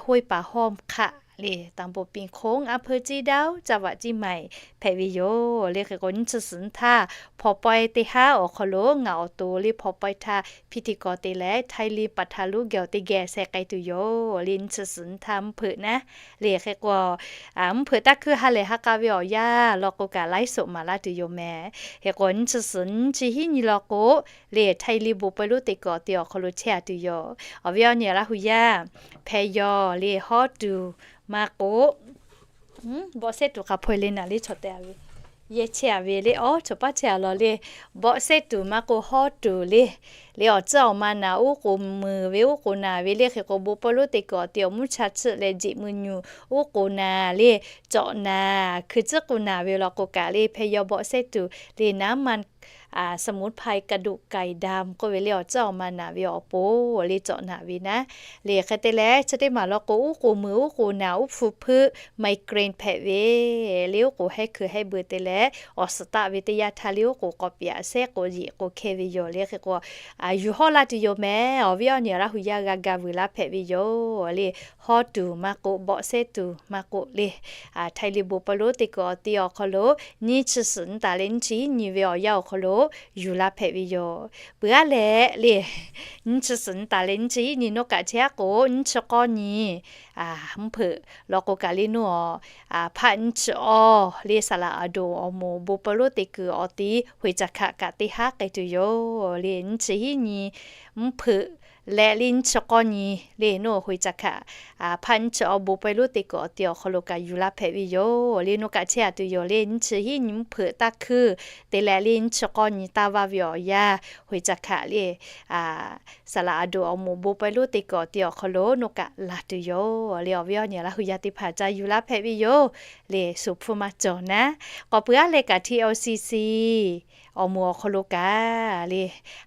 hoˆ paˍ hawˇ hk'aˆ le, ตำบลปิงโค้ง อำเภอเชียงดาว จังหวัดเชียงใหม่ hpehꞈ ve yoˬ le. Hk'e k'o, nyiˇ chi suhˍ nyi htaˇ hpaw pawehˇ teˇ haˉ awˬ hk'aw lo ngaˬ awˬ to le hpaw pawehˇ htaˇ พิธีกร te leh Htaiˇ liˇ paˍ htaꞈ lonˉ geh awˬ teˇ geh sheh k'ai tuˬ yoˬ le. Nyiˇ chi suhˍ nyi htaˇ mvuhˇ hpeuꞈ naˉ le. Hk'e k'o, mvuhˇ hpeuꞈ taˇ hkuiˇ ha lehˬ ha k'a ve awˬ yanˇ law k'o kaꞈ laiˉ soꞈ maˍ laˇ tuˬ yoˬ mehˍ. Hk'e k'o, nyiˇ chi suhˍ nyi chi hiˉ nyi law k'o le, Htaiˇ liˇ bon pawehˇ lonˉ te kuiˬ awˬ te awˬ hk'aw lo chehˇ a tuˬ yoˬ. Awˬ viˉ awˇ nyi Laˇ hu yaˇ hpehꞈ yaw le hawˉ tuˬ maˇ k'oˆ, bawˆ sehˉ tuˬ hk'a hpaw-e le naˍ le chaw te a ve, yehˇ chehˇ a ve le, awˉ chawˬ paˉ chehˇ a law le, bawˆ sehˉ tuˬ maˇ k'oˆ hawˉ tuˬ le, le awˬ tcuhˉ awˬ ma naˍ uˉ k'oˍ muiˬ ve uˉ k'oˍ naˍ ve le. Hk'e k'o, bon pawehˇ lonˉ te kuiˬ awˬ te awˬ mvuhˇ cha chiˆ leh jeꞈ mui nyuˬ uˉ k'oˍ naˍ le, cawꞈ naˍ hkui tcuhˉ k'oˍ naˍ ve law k'o kaꞈ le, hpehꞈ yaw bawˆ sehˉ tuˬ le naˉ ma สมุนไพร กระดูกไก่ดำ k'oˆ ve le awˬ tcuhˉ awˬ ma naˍ ve awˬ pon le cawꞈ naˍ ve naˉ. Le hk'e te leh chi teˇ maˬ law k'o, uˉ k'oˍ muiˬ uˉ k'oˍ naˍ uˉ hpu hpeuˆ ไมเกรน hpehꞈ ve le, uˉ k'oˍ hehˉ hkui hehˉ beu te leh awˬ suhˍ taˆ ve teˇ yanˇ htaˇ le uˉ k'oˍ k'awꞈ piꞈ sehˉ k'oˍ yeꞈ k'oˍ hkehˇ ve yoˬ le. Hk'e k'o, yuˬ hawˇ laˇ tuˬ yoˬ mehˍ. Awˬ viˉ awˇ nyi Laˇ hu yaˇ g'a ga vuiˬ laˇ hpehꞈ ve yoˬ le. Hawˉ tuˬ maˇ k'oˆ, bawˆ sehˉ tuˬ maˇ k'oˆ le, Htaiˇ liˇ bon pawehˇ lonˉ te kuiˬ awˬ te awˬ hk'aw lo nyiˇ chi suhˍ nyi taˍ leh nyiˇ chi hiˉ nyi ve awˬ yanˇ awˬ hk'aw lo yuˬ laˇ hpehꞈ ve yoˬ. Peuˬ aˉ leh le, nyiˇ chi suhˍ nyi taˍ leh nyiˇ chi hiˉ nyi nawˉ kaꞈ chehˇ aˉ k'o, nyiˇ chi k'awˇ nyi mvuhˇ hpeuꞈ law k'o kaꞈ le naˉ, hpaˆ nyiˇ chi awˇ le saˍ laˍ aˬ doˍ awˬ moˍ bon pawehˇ lonˉ te kuiˬ awˬ te ห้วยขาแข้ง kaꞈ teˇ haˉ k'ai tuˬ yoˬ le. Nyiˇ chi hiˉ nyi mvuhˇ hpeuꞈ leh le nyiˇ chi k'awˇ nyi le, nawˬ hui ca hkaꞈ hpaˆ nyiˇ chi awˬ bon pawehˇ lonˉ teˇ kuiˬ awˬ ti awˬ hk'aw lo kaꞈ yuˬ laˇ hpehꞈ ve yoˬ. Le nawˬ kaꞈ chehˇ a tuˬ yoˬ le, nyiˇ chi hiˉ nyi mvuhˇ hpeuꞈ taˇ hkuiˇ te leh le nyiˇ chi k'awˇ nyi taˇ vaˇ ve awˬ yanˇ, hui ca hkaꞈ le saˍ laꞈ a doˍ awˬ moˍ bon pawehˇ lonˉ teˇ kuiˬ awˬ ti awˬ hk'aw lo nawˬ kaꞈ laˬ tuˬ yoˬ. Le awˬ viˉ awˬ nyi Laˇ hu yaˇ teˇ hpaˍ ca yuˬ laˇ hpehꞈ ve yoˬ. Le shu hpu maˇ cawˬ naˉ, k'awꞈ peuˬ aˉ leh kaꞈ T L C C awˬ moˍ awˬ hk'aw lo kaꞈ le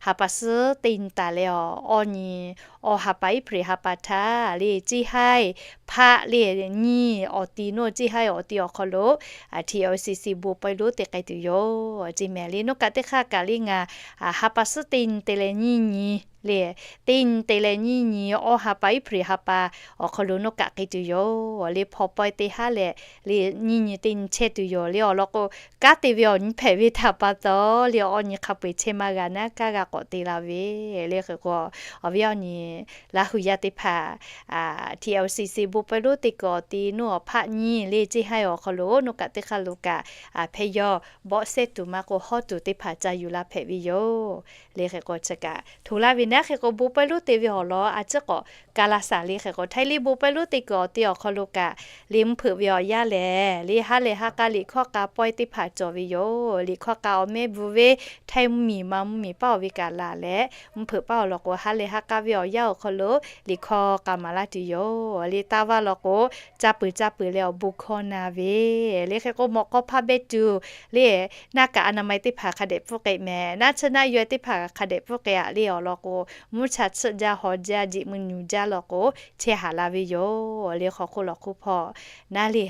ha pa suhˉ teˇ nyi taˍ leh awˬ awˇ nyi, awˬ ha pa April ha pa htaˇ le ceˇ haiˇ hpaˆ le nyiˇ awˬ ti, nawˬ ceˇ haiˇ awˬ ti awˬ hk'aw lo T L C C bon pawehˇ lonˉ te k'ai tuˬ yoˬ. Ceˇ mehˍ le nawˬ kaꞈ teˇ hk'aˇ kaꞈ le ngaˬ ha pa suhˉ teˇ nyi te leh nyiˇ nyi le, teˇ nyi te leh nyiˇ nyi, awˇ ha pa April ha pa awˬ hk'aw lo nawˬ kaꞈ k'ai tuˬ yoˬ. Le hpaw pawehˇ teˇ haˉ leh le nyiˇ nyi teˇ nyi chehˇ tuˬ yoˬ. Le awˬ lawn k'o, kanˉ te ve awˬ nyi hpehꞈ ve htaꞈ pa taw le awˇ nyi hk'a peu-eˬ chehˇ maˇ g'a naˉ, kanˉ g'a k'awꞈ te la ve. Le hk'e k'o, awˬ viˉ awˬ nyi Laˇ hu yaˇ teˇ hpaˍ, T L C C bon pawehˇ lonˉ teˇ kuiˬ awˬ ti nawˬ awˬ hpaˆ nyi le ceˇ haiˇ awˬ hk'aw lo nawˬ kaꞈ teˇ hk'aˇ lo kaꞈ hpehˇ yawˇ bawˆ sehˉ tuˬ maˇ k'o hawˉ tuˬ teˇ hpaˍ ca yuˬ la hpehꞈ ve yoˬ. Le hk'e k'o chi kaꞈ hto laˇ ve naˉ, hk'e k'o bon pawehˇ lonˉ te ve awˬ lawn a ciˉ k'awꞈ ka la shaˍ. Le hk'e k'o Htaiˇ liˇ bon pawehˇ lonˉ teˇ kuiˬ awˬ ti awˬ hk'aw lo kaꞈ le mvuhˇ hpeuꞈ ve awˬ yanˇ lehˬ le ha lehˬ ha k'a liꞈ hkawˇ k'a pawehˇ teˇ hpaˍ cawˬ ve yoˬ. Liꞈ hkawˇ k'a awˬ mehˆ bvuhꞈ ve Htaiˇ mvuhˇmiˬ ma mvuhˇmiˬ paˇ awˬ ve kaꞈ laˬ leh, mvuhˇ hpeuꞈ paˇ awˬ lawn k'o ha lehˬ ha k'a ve awˬ yanˇ awˬ hk'aw lo liꞈ hkawˇ k'a maˍ laˇ tuˬ yoˬ. Le taˇ vaˇ law k'o, ca peuˬ ca peuˬ leh awˬ bon hkawˇ na ve. Le hk'e k'o mawꞈ k'aw hpaˇ behˇ tuˬ le naˆ kaꞈ a na ma teˇ hpaˍ hk'a dehꞈ pfuhˇ k'ai mehˍ. Naˆ tsuhˇ naˆ yaweh teˇ hpaˍ hk'a dehꞈ pfuhˇ k'ai-a le awˬ lawn k'o, mvuhˇ cha tsuhˆ jaˇ hawˬ jaˇ jeꞈ mvuh nyuˬ jaˇ law k'o, chehˇ haˍ la ve yoˬ. Le hk'aw hk'oˆ lawˬ hk'oˆ hpawˇ naˉ le.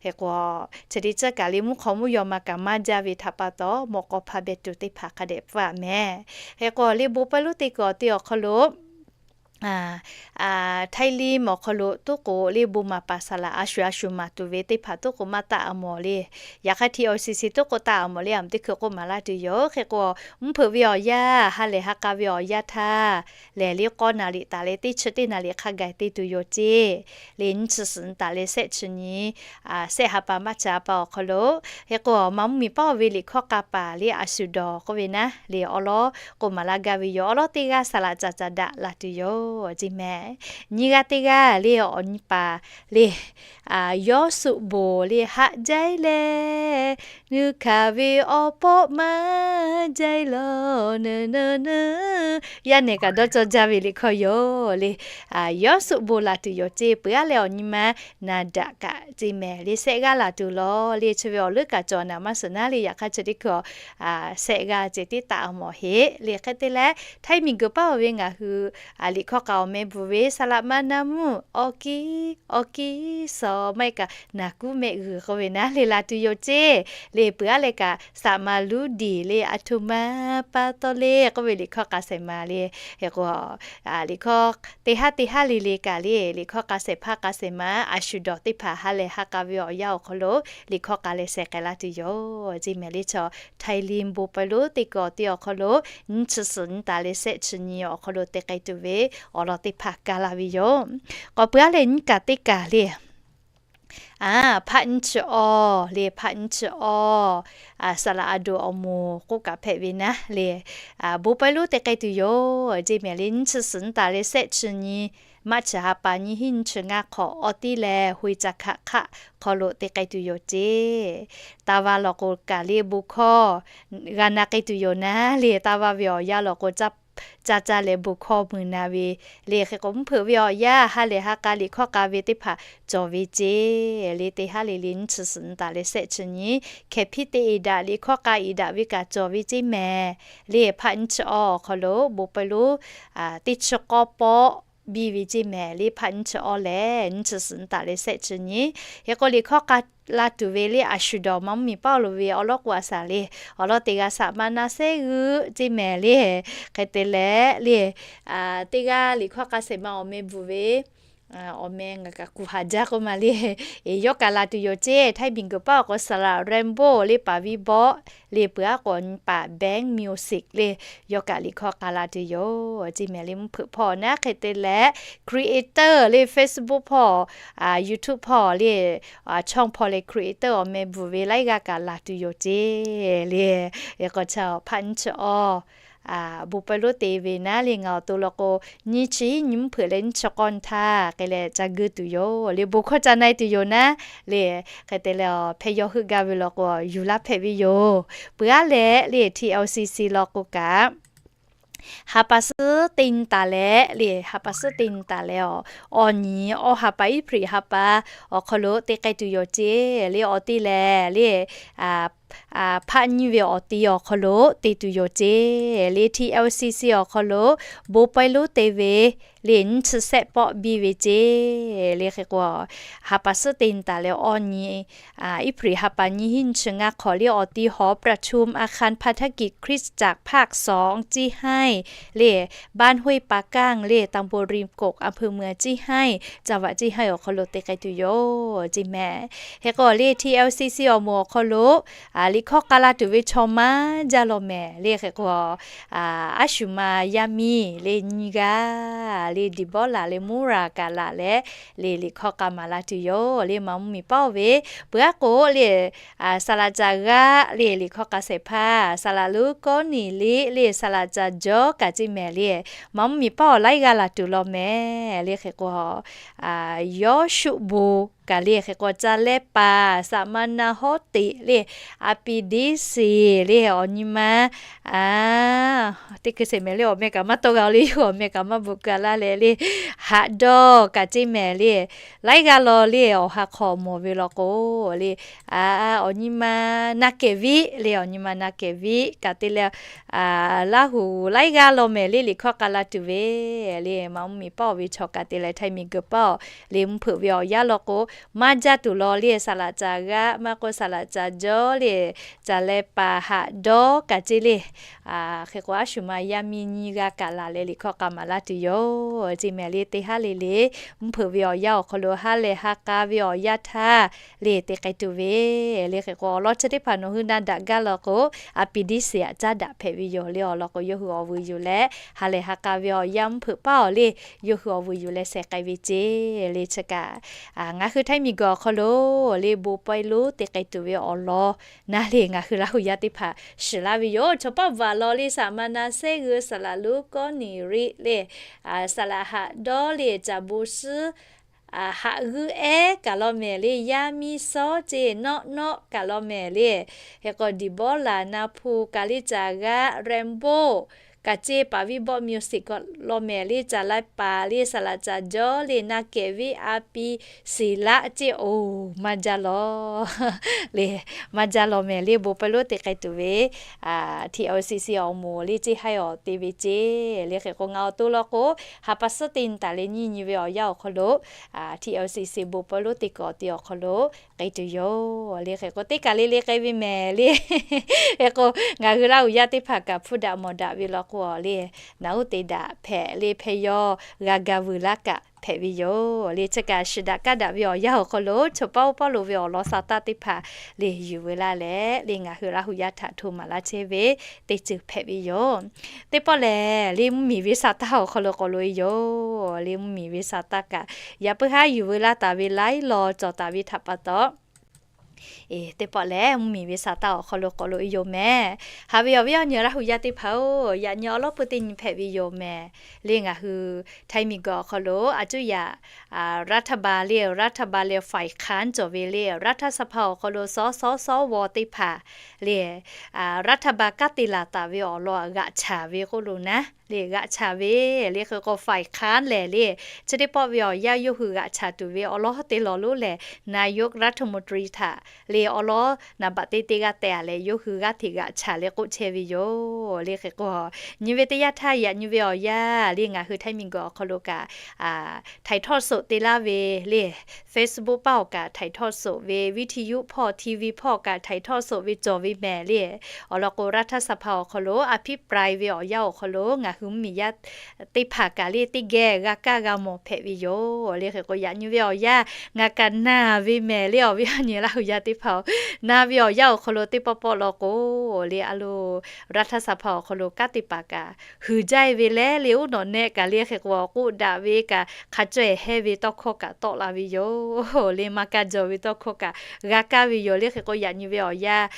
Hk'e k'o, chi teˇ ceuˬ kaꞈ le mvuhˇ hk'aw mvuhˇ yaw ma kaꞈ maˇ jaˇ ve htaꞈ pa taw, mawꞈ k'aw hpaˇ behˇ tuˬ teˇ hpaˍ hk'a dehꞈ pfuhˇ-a mehˍ. Hk'e k'o le bon pawehˇ lonˉ teˇ kuiˬ awˬ ti awˬ hk'aw lo Htaiˇ liˇ mawˬ hk'aw lo tuˉ k'o le bon maˍ paˍ saˍ laꞈ a shuˍ a shuˍ maˍ tuˬ ve teˇ hpaˍ tuˉ k'o maˇ taˆ a mawˬ le. Yaꞈ hk'aˇ T L C C tuˉ k'o taˆ a mawˬ le, a mvuhˇ teˇ hkui k'oˆ maˍ laˇ tuˬ yoˬ. Hk'e k'o mvuhˇ hpeuꞈ ve awˬ yanˇ ha lehˬ ha k'a ve awˬ yanˇ htaˇ lehˬ le k'awˇ naˍ riˍ taˍ leh teˇ chi teˇ naˍ riˍ hk'a gaˬ te tuˬ yoˬ ceˇ. Le nyiˇ chi suhˍ nyi taˍ leh shehˆ chi nyi, shehˆ ha pa March ha pa awˬ hk'aw lo, hk'e k'o ma mvuhˇmiˬ paˇ awˬ ve liꞈ hkawˇ k'a paˍ le a shuˍ dawˬ k'oˆ ve naˉ le awˬ lawn k'oˆ maˍ laˇ gaˇ ve yoˬ. Awˬ lawn teˇ g'aˇ saˍ laꞈ caˍ caˍ daꞈ laˬ tuˬ yoˬ ceˇ mehˍ. Nyiˇ g'aˇ teˇ g'aˇ le awˬ nyi paˍ le Yawˇsuˆ bon le haꞈ jaiˇ leh, nuˇ hkanˍ ve awˬ pawˆ maˇ jaiˇ lawˬ, nuˇ nuˇ nuˇ. Yaˇ nehˬ kaꞈ dawˇ cawˇ jaˇ ve liꞈ hkawˇ yoˬ le. Yawˇsuˆ bon laˬ tuˬ yoˬ ceˇ. Peuˬ aˉ leh awˬ nyi ma naˍ daꞈ kaꞈ ceˇ mehˍ le shehˆ g'aˇ laˬ tuˬ lawˬ le. Chi ve awˬ leuˉ kaꞈ cawˬ naˍ maˇ suhˍ naˉ le. Yaꞈ hk'aˇ chi teˇ hkui shehˆ g'aˇ ceˇ tiˉ taˆ a mawˬ heˆ le. Hk'e te leh Htaiˇ miˬguiˬ paˇ awˬ ve ngaˬ hui liꞈ hkawˇ k'a awˬ meh bvuhꞈ ve saˍ laꞈ ma naˍ mvuhˇ awˬ kiˉ awˬ kiˉ suh maˇ heˆ kaꞈ naˍ kuˉ mehˆ g'uiˬ k'oˆ ve naˉ le laˬ tuˬ yoˬ ceˇ. Le peuˬ aˉ leh kaꞈ saˍ maˍ luˉ diˍ le a htoꞈ ma pa taw le k'oˆ ve liꞈ hkawˇ k'a shehˍ ma le. Hk'e k'o liꞈ hkawˇ teˇ haˉ teˇ haˉ le le kaꞈ le liꞈ hkawˇ k'a shehˍ hpaˇ k'a shehˍ ma a shuˍ dawˬ teˇ hpaˍ ha lehˬ ha k'a ve awˬ yanˇ awˬ hk'aw lo liꞈ hkawˇ k'a leh shehˍ k'ai laˇ tuˬ yoˬ ceˇ mehˍ le. Chaw Htaiˇ liˇ bon pawehˇ lonˉ teˇ kuiˬ awˬ ti awˬ hk'aw lo nyiˇ chi suhˍ nyi taˍ leh shehˆ chi nyi awˬ hk'aw lo te k'ai tuˬ ve awˬ lawn teˇ hpaˍ ka la ve yoˬ. K'awꞈ peuˬ aˉ leh nyiˇ kaꞈ teˇ kaꞈ le Aˬ, hpaˆ nyiˇ chi awˬ le, hpaˆ nyiˇ chi awˬ, saˍ laꞈ a doˍ awˬ moˍ k'oˆ kaꞈ hpehꞈ ve naˉ le, bon pawehˇ lonˉ te k'ai tuˬ yoˬ ceˇ mehˍ le. Nyiˇ chi suhˍ nyi taˍ leh shehˆ chi nyi, March ha pa nyiˇ hiˉ nyiˇ chi ngaˇ hk'awꞈ awˬ tiˉ leh hoi ca hkaꞈ hk'aˆ hk'aw lo te k'ai tuˬ yoˬ ceˇ. Taˇ vaˇ law k'o kaꞈ le bon hkawˇ g'a na k'ai tuˬ yoˬ naˉ le. Taˇ vaˇ ve awˬ yanˇ law k'o caˇ caˇ leh bon hkawˇ mui na ve le. Hk'e k'o mvuhˇ hpeuꞈ ve awˬ yanˇ ha lehˬ ha k'a liꞈ hkawˇ k'a ve teˇ hpaˍ cawˬ ve ceˇ. Le teˇ haˉ le le nyiˇ chi suhˍ nyi taˍ leh shehˆ chi nyi, hkehˍ hpiˇ te iˍ daꞈ liꞈ hkawˇ k'a iˍ daꞈ ve kaꞈ cawˬ ve ceˇ mehˍ. Le hpaˆ nyiˇ chi awˬ awˬ hk'aw lo bon pawehˇ lonˉ teˇ chi k'awˇ pawˆ biˇ ve ceˇ mehˍ. Le hpaˆ nyiˇ chi awˬ lehˬ nyiˇ chi suhˍ nyi taˍ leh shehˆ chi nyi. Hk'e k'o liꞈ hkawˇ k'a la tuˬ ve le a shuˍ dawˬ ma mvuhˇmiˬ paˇ lo ve awˬ lawn k'o a shaˍ le, awˬ lawn teˇ g'aˇ saˍ ma naˍ sehˉ g'uiˬ ceˇ mehˍ le. Hk'e te leh le teˇ g'aˇ liꞈ hkawˇ k'a shehˍ ma awˬ meh bvuhꞈ ve awˬ meh ngaˬ kaꞈ kuˬ haˍ jaˇ k'oˆ ma le. Yawˇ kaꞈ la tuˬ yoˬ ceˇ. Htaiˇ miˬguiˬ paˇ awˬ k'o saˍ laꞈ Rainbow le paˍ viˉ bawˆ le peuˬ aˉ k'o nyi paˍ Bank Music le, yawˇ kaꞈ liꞈ hkawˇ k'a la tuˬ yoˬ ceˇ mehˍ le. Mvuhˇ hpeuꞈ hpawˇ naˉ hk'e te leh creator le Facebook hpawˇ YouTube hpawˇ le chawˇ hpawˇ leh creator awˬ meh bvuhꞈ ve laiˉ g'aˇ kaꞈ la tuˬ yoˬ ceˇ le. K'o chaw hpaˆ nyiˇ chi awˬ bon pawehˇ lonˉ te ve naˉ le ngaˬ awˬ to law k'o, nyiˇ chi nyiˇ mvuhˇ hpeuꞈ leh nyiˇ chi k'awˇ htaˇ hk'e leh ca geu tuˬ yoˬ le, bon hkawˇ ca na-e tuˬ yoˬ naˉ le. Hk'e te leh hpehˇ yawˇ heuˆ gaˇ ve law k'o, yuˬ laˇ hpehꞈ ve yoˬ. Peuˬ aˉ leh le T L C C law k'o kaꞈ, ha pa suhˉ teˇ nyi taˍ leh le, ha pa suhˉ teˇ nyi taˍ leh awˬ, awˬ nyi awˬ ha pa Iˉhpriˍ ha pa awˬ hk'aw lo te k'ai tuˬ yoˬ ceˇ le. Awˬ te lehˬ le, hpaˆ nyiˇ ve awˬ te awˬ hk'aw lo te tuˬ yoˬ ceˇ le. T L C C awˬ hk'aw lo bon pawehˇ lonˉ te ve le nyiˇ chi sehˆ pawˆ biˇ ve ceˇ le. Hk'e k'o, ha pa suhˉ teˇ nyi taˍ leh awˬ nyi Iˉhpriˍ ha pa nyiˇ hinˉ nyiˇ chi ngaˇ hk'awꞈ le awˬ te หอประชุม อาคารพันธกิจคริสตจักรภาคสอง ceˇ haˉ le บ้านห้วยปาก้าง le ตำบลริมกก อำเภอเมือง ceˇ haˉ จังหวัด ceˇ haˉ awˬ hk'aw lo te k'ai tuˬ yoˬ ceˇ mehˍ. Hk'e k'o le T L C C awˬ moˍ awˬ hk'aw lo liꞈ hkawˇ k'a la tuˬ ve chaw maˇ jaˇ law mehˍ le. Hk'e k'o, aˉ shuˍ ma yaˇ miˇ le nyiˇ g'aˇ le Diˍbawˇlaꞈ le Muˇraˍ kaꞈ laˬ leh le liꞈ hkawˇ k'a maˍ la tuˬ yoˬ le. Maˍ mvuhˇmiˬ paˇ-oˬ ve peuˬ aˉ k'o le, saˍlaꞈ caˍ g'aˇ le liꞈ hkawˇ k'a shehˍ hpaˇ saˍlaꞈ Luˉ Kawˇniˍ liꞈ le saˍlaꞈ caˍ Jawˇ kaꞈ ceˇ mehˍ le, maˍ mvuhˇmiˬ paˇ-oˬ laiˉ g'aˇ laˬ tuˬ law mehˍ le. Hk'e k'o, Yawˇshuˆ bon kaꞈ le hk'e k'o ca leh paˍ saˍ ma na hawˉ teꞈ le, a pi diˉ siˍ le awˬ nyi ma teˇ hkui sheˍ mehˍ le awˬ meh kaꞈ maˇ tawˇ g'a le yawˇ awˬ meh kaꞈ maˇ bvuhꞈ keu laˇ leh le, haꞈ dawˇ kaꞈ ceˇ mehˍ le, laiˉ g'aˇ law le awˬ ha hk'aw mawˬ ve law k'o le, awˬ nyi ma na kehˬ viˆ le awˬ nyi ma na kehˬ viˆ kaꞈ te leh, Laˇ huˍ laiˉ g'aˇ law mehˍ le liꞈ hkawˇ k'a la tuˬ ve le maˍ mvuhˇmiˬ paˇ-oˬ ve chaw kaꞈ te leh htaiˍ miˬ guiˬ paˇ-oˬ le mvuhˇ hpeuꞈ ve awˬ yanˇ law k'o, maˇ jaˇ tuˬ law le saˍlaꞈ caˍ g'aˇ maˇ k'o saˍlaꞈ caˍ Jawˇ le, ca leh paˍ haꞈ dawˇ kaꞈ ceˇ le. Hk'e k'o aˉ shuˍ ma yaˇ miˇ nyiˇ g'aˇ kaꞈ laˬ leh liꞈ hkawˇ k'a maˍ laˇ tuˬ yoˬ ceˇ mehˍ le. Teˇ haˉ le le mvuhˇ hpeuꞈ ve awˬ yanˇ awˬ hk'aw lo ha lehˬ ha k'a ve awˬ yanˇ htaˇ le te k'ai tuˬ ve le. Hk'e k'o awˬ lawn chi teˇ hpaˍ nawˬ hui na daꞈ gaˇ law k'o, a pi diˉ siˍ aꞈ caˉ daꞈ hpehꞈ ve yoˬ le. Awˬ lawn k'o yawˇ hui awˬ vuiˬ yuˬ leh ha lehˬ ha k'a ve awˬ yanˇ mvuhˇ hpeuꞈ paˇ-oˬ le, yawˇ hui awˬ vuiˬ yuˬ leh sheh k'ai ve ceˇ le. Chi kaꞈ ngaˬ hui htaiˍ miˬ guiˬ awˬ hk'aw lo le bon pawehˇ lonˉ te k'ai tuˬ ve awˬ lawn naˉ le ngaˬ hui Laˇ huˍ yaˇ teˇ hpaˍ shiˍ laˇ ve yoˬ. Chaw paˆ bvuhꞈ lawˬ le saˍ ma na sehˉ g'uiˬ saˍlaꞈ Luˉ Kawˇniˍ riˆ le, saˍlaꞈ haꞈ dawˇ le caˍ bon suhˉ haꞈ g'uˇ ehˉ kaꞈ law mehˍ le yaˇ miˇ sawˉ ceˇ nawˆ nawˆ kaꞈ law mehˍ le. Hk'e k'o Diˍbawˇlaꞈ na hpu kaꞈ le caˍ g'aˇ Rainbow kaꞈ ceˇ paˍ viˉ bawˆ miˬ siˍ kaꞈ law mehˍ le caˍ leh paˍ le saˍlaꞈ caˍ Jawˇ le na kehˬ viˆ a pi siˍ laˆ ceˇ oˬ maˇ jaˇ law le, maˇ jaˇ law mehˍ le bon pawehˇ lonˉ te k'ai tuˬ ve T L C C awˬ moˍ le ceˇ haˉ awˬ te ve ceˇ le. Hk'e k'o ngaˬ awˬ to law k'o, ha pa suhˉ teˇ nyi taˍ leh nyiˇ nyi ve awˬ yanˇ awˬ hk'aw lo T L C C bon pawehˇ lonˉ te kuiˬ awˬ te awˬ hk'aw lo k'ai tuˬ yoˬ le. Hk'e k'o teˇ kaˬ le le k'ai ve mehˍ le. Hk'e k'o ngaˬ hui Laˇ huˍ yaˇ teˇ hpaˍ kaꞈ hpuˇ daꞈ mawˬ daꞈ ve law k'o le, naˬ uˉ te daꞈ hpehꞈ le hpehˇ yawˇ g'a ga vuiˬ laˇ kaꞈ hpehꞈ ve yoˬ le. Chi kaꞈ shiˍ daꞈ kaˇ daꞈ ve awˬ yanˇ awˬ hk'aw lo chaw paˆ oˇ paˆ lo ve awˬ lawn sa taˇ teˇ hpaˍ le yuˬ veu laˇ leh le ngaˬ hui Laˇ huˍ yaˇ htaꞈ hto maˍ laˇ chehˇ ve teˇ ceuˬ hpehꞈ ve yoˬ. Teˇ pawˆ lehˬ le mvuhˇmiˬ ve sa taˇ awˬ hk'aw lo k'awꞈ loꞈ-e yoˬ le. Mvuhˇmiˬ ve sa taˇ kaꞈ yaꞈ puiˉ haˉ yuˬ veu laˇ taˍ ve laiˉ law cawˬ taˍ ve htaꞈ pa taw, teˇ pawˆ lehˬ mvuhˇmiˬ ve sa taˇ awˬ hk'aw lo k'awꞈ loꞈ-e yoˬ mehˍ. Haꞈ ve awˬ viˉ awˬ nyi Laˇ huˍ yaˇ teˇ hpaˍ-oˬ, yaꞈ nyi awˬ lawˉ peu teˇ nyi hpehꞈ ve yoˬ mehˍ le. Ngaˬ hui htaiˍ miˬ guiˬ awˬ hk'aw lo a cuˇ yaꞈ รัฐบาล le, รัฐบาล le ฝ่ายค้าน cawˬ ve le, รัฐสภา awˬ hk'aw lo sawˉ sawˉ sawˉ vaw teˇ hpaˍ le, รัฐบาล kanˉ te laˬ taˍ ve awˬ lawn g'aꞈ chaˬ ve k'oˆ lo naˉ le, g'aꞈ chaˬ ve le. Hk'e k'o ฝ่ายค้าน lehˬ le, chi teˇ pawˆ ve awˬ yanˇ yawˇ hui g'aꞈ chaˬ tuˬ ve awˬ lawn hawˉ te lawˬ lonˉ lehˬ, นายกรัฐมนตรี htaꞈ le awˬ lawn naˍ baꞈ teˇ teˇ g'aˇ tehꞈ leh yawˇ hui g'aˇ hteꞈ g'aꞈ chaˬ leh k'oˆ chehˇ ve yoˬ le. Hk'e k'o nyi ve teˇ yanˇ htaˇ yaꞈ nyi ve awˬ yanˇ le ngaˬ hui htaiˍ miˬ guiˬ awˬ hk'aw lo kaꞈ ถ่ายทอดสด te laˇ ve le, Facebook paˇ awˬ kaꞈ ถ่ายทอดสด ve, วิทยุ hpawˇ TV hpawˇ kaꞈ ถ่ายทอดสด ve cawˬ ve mehˍ le. Awˬ lawn k'o รัฐสภา awˬ hk'aw lo a piˉ ปราย ve awˬ yanˇ awˬ hk'aw lo ngaˬ hui mvuhˇmiˬ yaˇ teˇ hpaˍ kaꞈ le teˇ geh g'a kaˇ g'a mawˬ hpehꞈ ve yoˬ. Le hk'e k'o, yaꞈ nyi ve awˬ yanˇ ngaˬ kaꞈ na ve mehˍ le, awˬ viˉ awˬ nyi Laˇ hu yaˇ teˇ hpaˍ-oˬ, na ve awˬ yanˇ awˬ hk'aw lo teˇ pawˆ pawˆ law k'o, le a lo รัฐสภา awˬ hk'aw lo kanˉ te paˍ kaꞈ huiˍ jaˇ ve leh, le oˉ nawꞈ nehˆ kaꞈ le hk'e k'o, k'oˆ daꞈ ve kaꞈ hk'a caweh hehˇ ve tawˇ hkawˇ kaꞈ tawˆ la ve yoˬ. Le maˇ kaˇ jaw ve tawˇ hkawˇ kaꞈ g'a kaˇ ve yoˬ. Le hk'e k'o, yaꞈ nyi ve awˬ yanˇ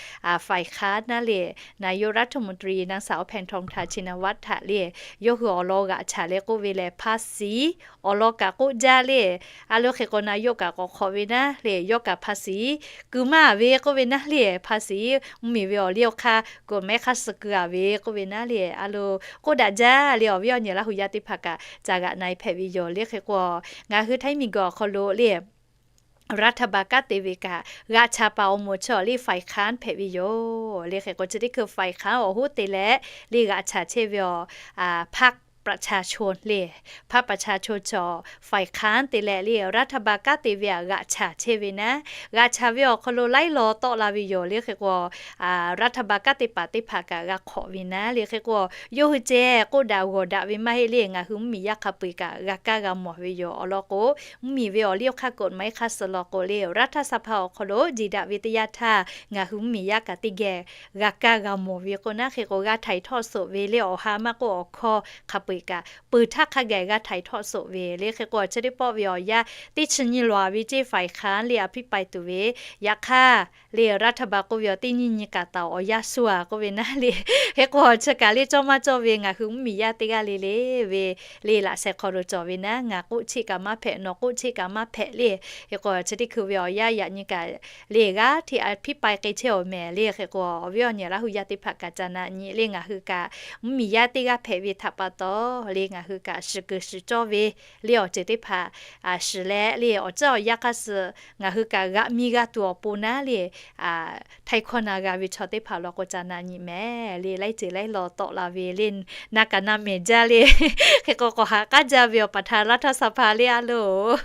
ฝ่ายค้าน naˉ le, นายกรัฐมนตรี นางสาว แพทองธาร ชินวัตร htaꞈ le, yawˇ hui awˬ lawn g'aꞈ chaˍ leh k'oˆ ve lehˬ, ภาษี awˬ lawn kaꞈ k'oˆ jaˇ le. A lo hk'e k'o, นายก kaꞈ k'awꞈ hk'awꞈ ve naˉ le, yawˇ kaꞈ ภาษี keu maˇ ve k'oˆ ve naˉ le, ภาษี mvuhˇmiˬ ve awˬ liˇ awˬ hk'aˇ กฎหมาย hk'aˇ suh keu a ve k'oˆ ve naˉ le, a lo k'oˆ daꞈ jaˇ le. Awˬ viˉ awˬ nyi Laˇ hu yaˇ teˇ hpaˍ kaꞈ ca g'aꞈ na e hpehꞈ ve yoˬ. Le hk'e k'o, ngaˬ hui htaiˇ miˬguiˬ awˬ hk'aw lo le รัฐบาล kanˉ te ve kaꞈ g'aꞈ chaˍ paˍ awˬ moˍ chi awˬ le ฝ่ายค้าน hpehꞈ ve yoˬ. Le hk'e k'o, chi teˇ hkui ฝ่ายค้าน awˬ hoˉ te leh le g'aꞈ chaˍ chehˇ ve awˬ พรรคประชาชน le, พรรคประชาชน chi awˬ ฝ่ายค้าน te leh le รัฐบาล kanˉ te ve aꞈ g'aꞈ chaˍ chehˇ ve naˉ, g'aꞈ chaˍ ve awˬ hk'aw lo laiˉ law tawˆ la ve yoˬ. Le hk'e k'o, รัฐบาล kanˉ te paˍ teˇ hpaˍ kaꞈ g'a hk'awꞈ ve naˉ. Le hk'e k'o, yawˇ hui ceh k'oˆ daꞈ g'awˬ daꞈ ve maˇ heˆ le, ngaˬ hui mvuhˇmiˬ yaˇ hk'a peu-eˬ kaꞈ g'a kaˇ g'a mawˬ ve yoˬ. Awˬ lawn k'o, mvuhˇmiˬ ve awˬ liˇ awˬ hk'aˇ กฎหมาย hk'aˇ suh law k'o le รัฐสภา awˬ hk'aw lo jeˬ daꞈ ve teˇ yanˇ htaˇ ngaˬ hui mvuhˇmiˬ yaˇ kaꞈ teˇ geh g'a kaˇ g'a mawˬ ve k'o naˉ. Hk'e k'o, g'a htaiˍ htawˆ soꞈ ve le awˬ ha maˇ k'oˆ awˬ hkawˇ hk'a peu-eˬ kaꞈ peuˬ htaˇ hk'a gaˬ g'a htaiˍ htawˆ soꞈ ve. Le hk'e k'o, chi teˇ pawˆ ve awˬ yanˇ teˇ chi nyi lawˬ ve ceˇ ฝ่ายค้าน le อภิปราย tuˬ ve, yaꞈ hk'aˇ le รัฐบาล k'oˆ ve awˬ teˇ nyiˇ nyi kaꞈ taˍ awˬ yanˇ suh a k'oˆ ve naˉ le. Hk'e k'o, chi kaꞈ le cawˇ maˇ cawˇ ve ngaˬ hui mvuhˇmiˬ yaˇ teˇ g'aˇ le le ve le laꞈ sheh hk'aw lo cawˬ ve naˉ, ngaˬ k'oˆ cheˆ kaꞈ maˇ hpehꞈ, nawˬ k'oˆ cheˆ kaꞈ maˇ hpehꞈ le. Hk'e k'o, chi teˇ hkui ve awˬ yanˇ yaꞈ nyi kaꞈ le g'aˇ hteꞈ อภิปราย k'ai chehˇ awˬ mehˍ le. Hk'e k'o, awˬ viˉ awˬ nyi Laˇ hu yaˇ teˇ hpaˍ kaꞈ ca na nyi le, ngaˬ hui kaꞈ mvuhˇmiˬ yaˇ teˇ g'aˇ hpehꞈ ve htaꞈ pa taw le, ngaˬ hui kaꞈ shiˍ kuiˬ shiˍ cawˇ ve le awˬ ceuˬ teˇ hpaˍ shiˍ leh le awˬ ceuˬ awˬ yanˇ hk'aˇ suh ngaˬ hui kaꞈ g'aꞈ mi g'a tuˬ awˬ pon naˉ le, htaiˍ hkawˇ na g'a ve chaw teˇ hpaˍ law k'o ca na nyi mehˍ le. Laiˉ ceuˬ laiˉ law tawˆ la ve le, na kaꞈ na mehˍ jaˇ le. Hk'e k'o, k'awꞈ haꞈ k'aˉ jaˇ ve awˬ ประธานรัฐสภา le a loˬ,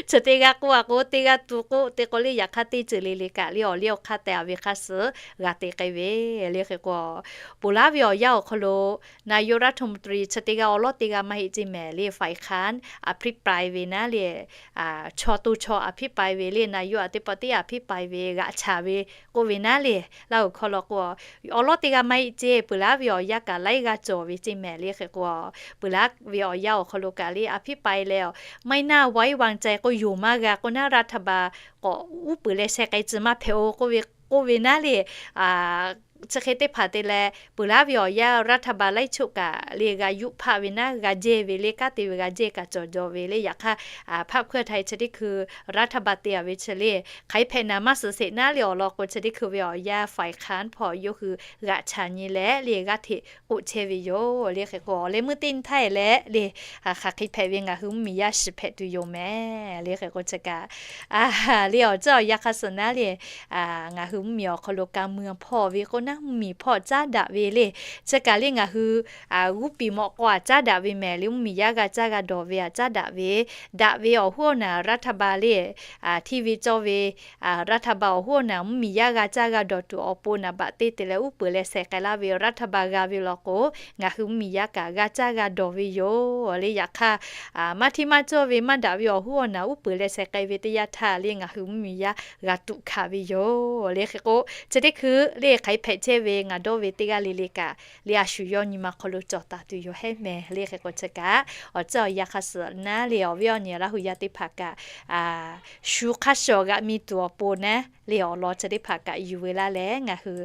chi teˇ g'aˇ k'oˆ a k'o teˇ g'aˇ tu k'oˆ te k'o le, yaꞈ hk'aˇ teˇ ceuˬ le le kaꞈ le awˬ liˇ awˬ hk'aˇ te a ve hk'aˇ suh g'a te k'ai ve le. Hk'e k'o, ponˬ laˇ ve awˬ yanˇ awˬ hk'aw lo นายกรัฐมนตรี chi teˇ g'aˇ awˬ lawˉ teˇ g'aˇ maˇ heˆ ceˇ mehˍ le, ฝ่ายค้าน อภิปราย ve naˉ le, chaw to chaw อภิปราย ve le, นายก a teˇ pawˆ teˇ อภิปราย ve g'aꞈ chaˍ ve k'oˆ ve naˉ le. Laˇ hu hkawˇ law k'o, awˬ lawˉ teˇ g'aˇ maˇ heˆ ceˇ, peuˬ laˇ ve awˬ yanˇ kaꞈ laiˉ g'aˇ cawˬ ve ceˇ mehˍ le. Hk'e k'o, peuˬ laˇ ve awˬ yanˇ awˬ hk'aw lo kaꞈ le อภิปราย leh ไม่น่าไว้วางใจ k'o, yonˍ maˇ g'a k'o naˉ รัฐบาล k'awꞈ uˉ peunˍ leh sheh k'ai tcuh maˇ hpehꞈ-o k'oˆ ve k'oˆ ve naˉ le. Chi hk'e teˇ hpaˍ te leh peuˬ laˇ ve awˬ yanˇ รัฐบาล laiˉ choˆ kaꞈ le g'a yuˆ hpaˆ ve naˉ, g'a jehˇ ve le, kanˉ te ve g'a jehˇ kaꞈ cawˬ jaw ve le. Yaꞈ hk'aˇ, พรรคเพื่อไทย chi teˇ hkui รัฐบาล te a ve chi le, hk'aˬ hk'e hpehꞈ naˍ maˇ suhˍ sheˍ naˉ le awˬ lawn k'o, chi teˇ hkui ve awˬ yanˇ ฝ่ายค้าน hpawˇ yawˇ hui g'aꞈ chaˍ nyi leh le g'aˇ hteꞈ k'oˆ chehˇ ve yoˬ le. Hk'e k'o, awˬ leh meuˇ teˇ nyi htaˇ e leh le, hk'aˬ hk'e hpehꞈ ve ngaˬ hui mvuhˇmiˬ yaˇ shiˍ hpehꞈ tuˬ yoˬ mehˍ le. Hk'e k'o, chi kaꞈ le awˬ ceuˬ awˬ yanˇ hk'aˇ suh naˉ le, ngaˬ hui mvuhˇmiˬ awˬ hk'aw lo ka mui hpawˇ ve k'o naˉ, mvuhˇmiˬ hpawˇ caˉ daꞈ ve le. Chi kaꞈ le ngaˬ hui g'uˇ piˍ mawꞈ k'aw aꞈ caˉ daꞈ ve mehˍ le, mvuhˇmiˬ yaˇ g'a caˇ g'a dawˬ ve aꞈ caˉ daꞈ ve, daꞈ ve awˬ hoˉ awˬ naˬ รัฐบาล le, hteˇ ve cawˇ ve รัฐบาล awˬ hoˉ awˬ naˬ mvuhˇmiˬ yaˇ g'a caˇ g'a dawˬ tuˬ awˬ pon naˍ baꞈ te te leh uˉ peunˍ leh sheh k'ai laˇ ve รัฐบาล g'a ve law k'o, ngaˬ hui mvuhˇmiˬ yaˇ kaꞈ g'a caˇ g'a dawˬ ve yoˬ le. Yaꞈ hk'aˇ, maˇ hteˇ maˇ cawˇ ve maˇ daꞈ ve awˬ hoˉ awˬ naˬ uˉ peunˍ leh sheh k'ai ve teˇ yanˇ htaˇ le ngaˬ hui mvuhˇmiˬ yaˇ g'a tuꞈ hkanˍ ve yoˬ le. Hk'e k'o, chi teˇ hkui le hk'aˬ hk'e hpehꞈ chehˇ ve ngaˬ dawˇ ve teˇ g'aˇ le le kaꞈ le a shu yawˇ nyi ma hk'aw lo cawˬ taˍ tuˬ yoˬ hehˉ mehˍ le. Hk'e k'o, chi kaꞈ awˬ ceuˬ awˬ yanˇ hk'aˇ suh naˉ le awˬ viˉ awˬ nyi Laˇ hu yaˇ teˇ hpaˍ kaꞈ shu hk'a shuˍ g'aꞈ mi tuˬ awˬ pon naˉ le awˬ lawn chi teˇ hpaˍ kaꞈ yuˬ ve laˇ leh ngaˬ hui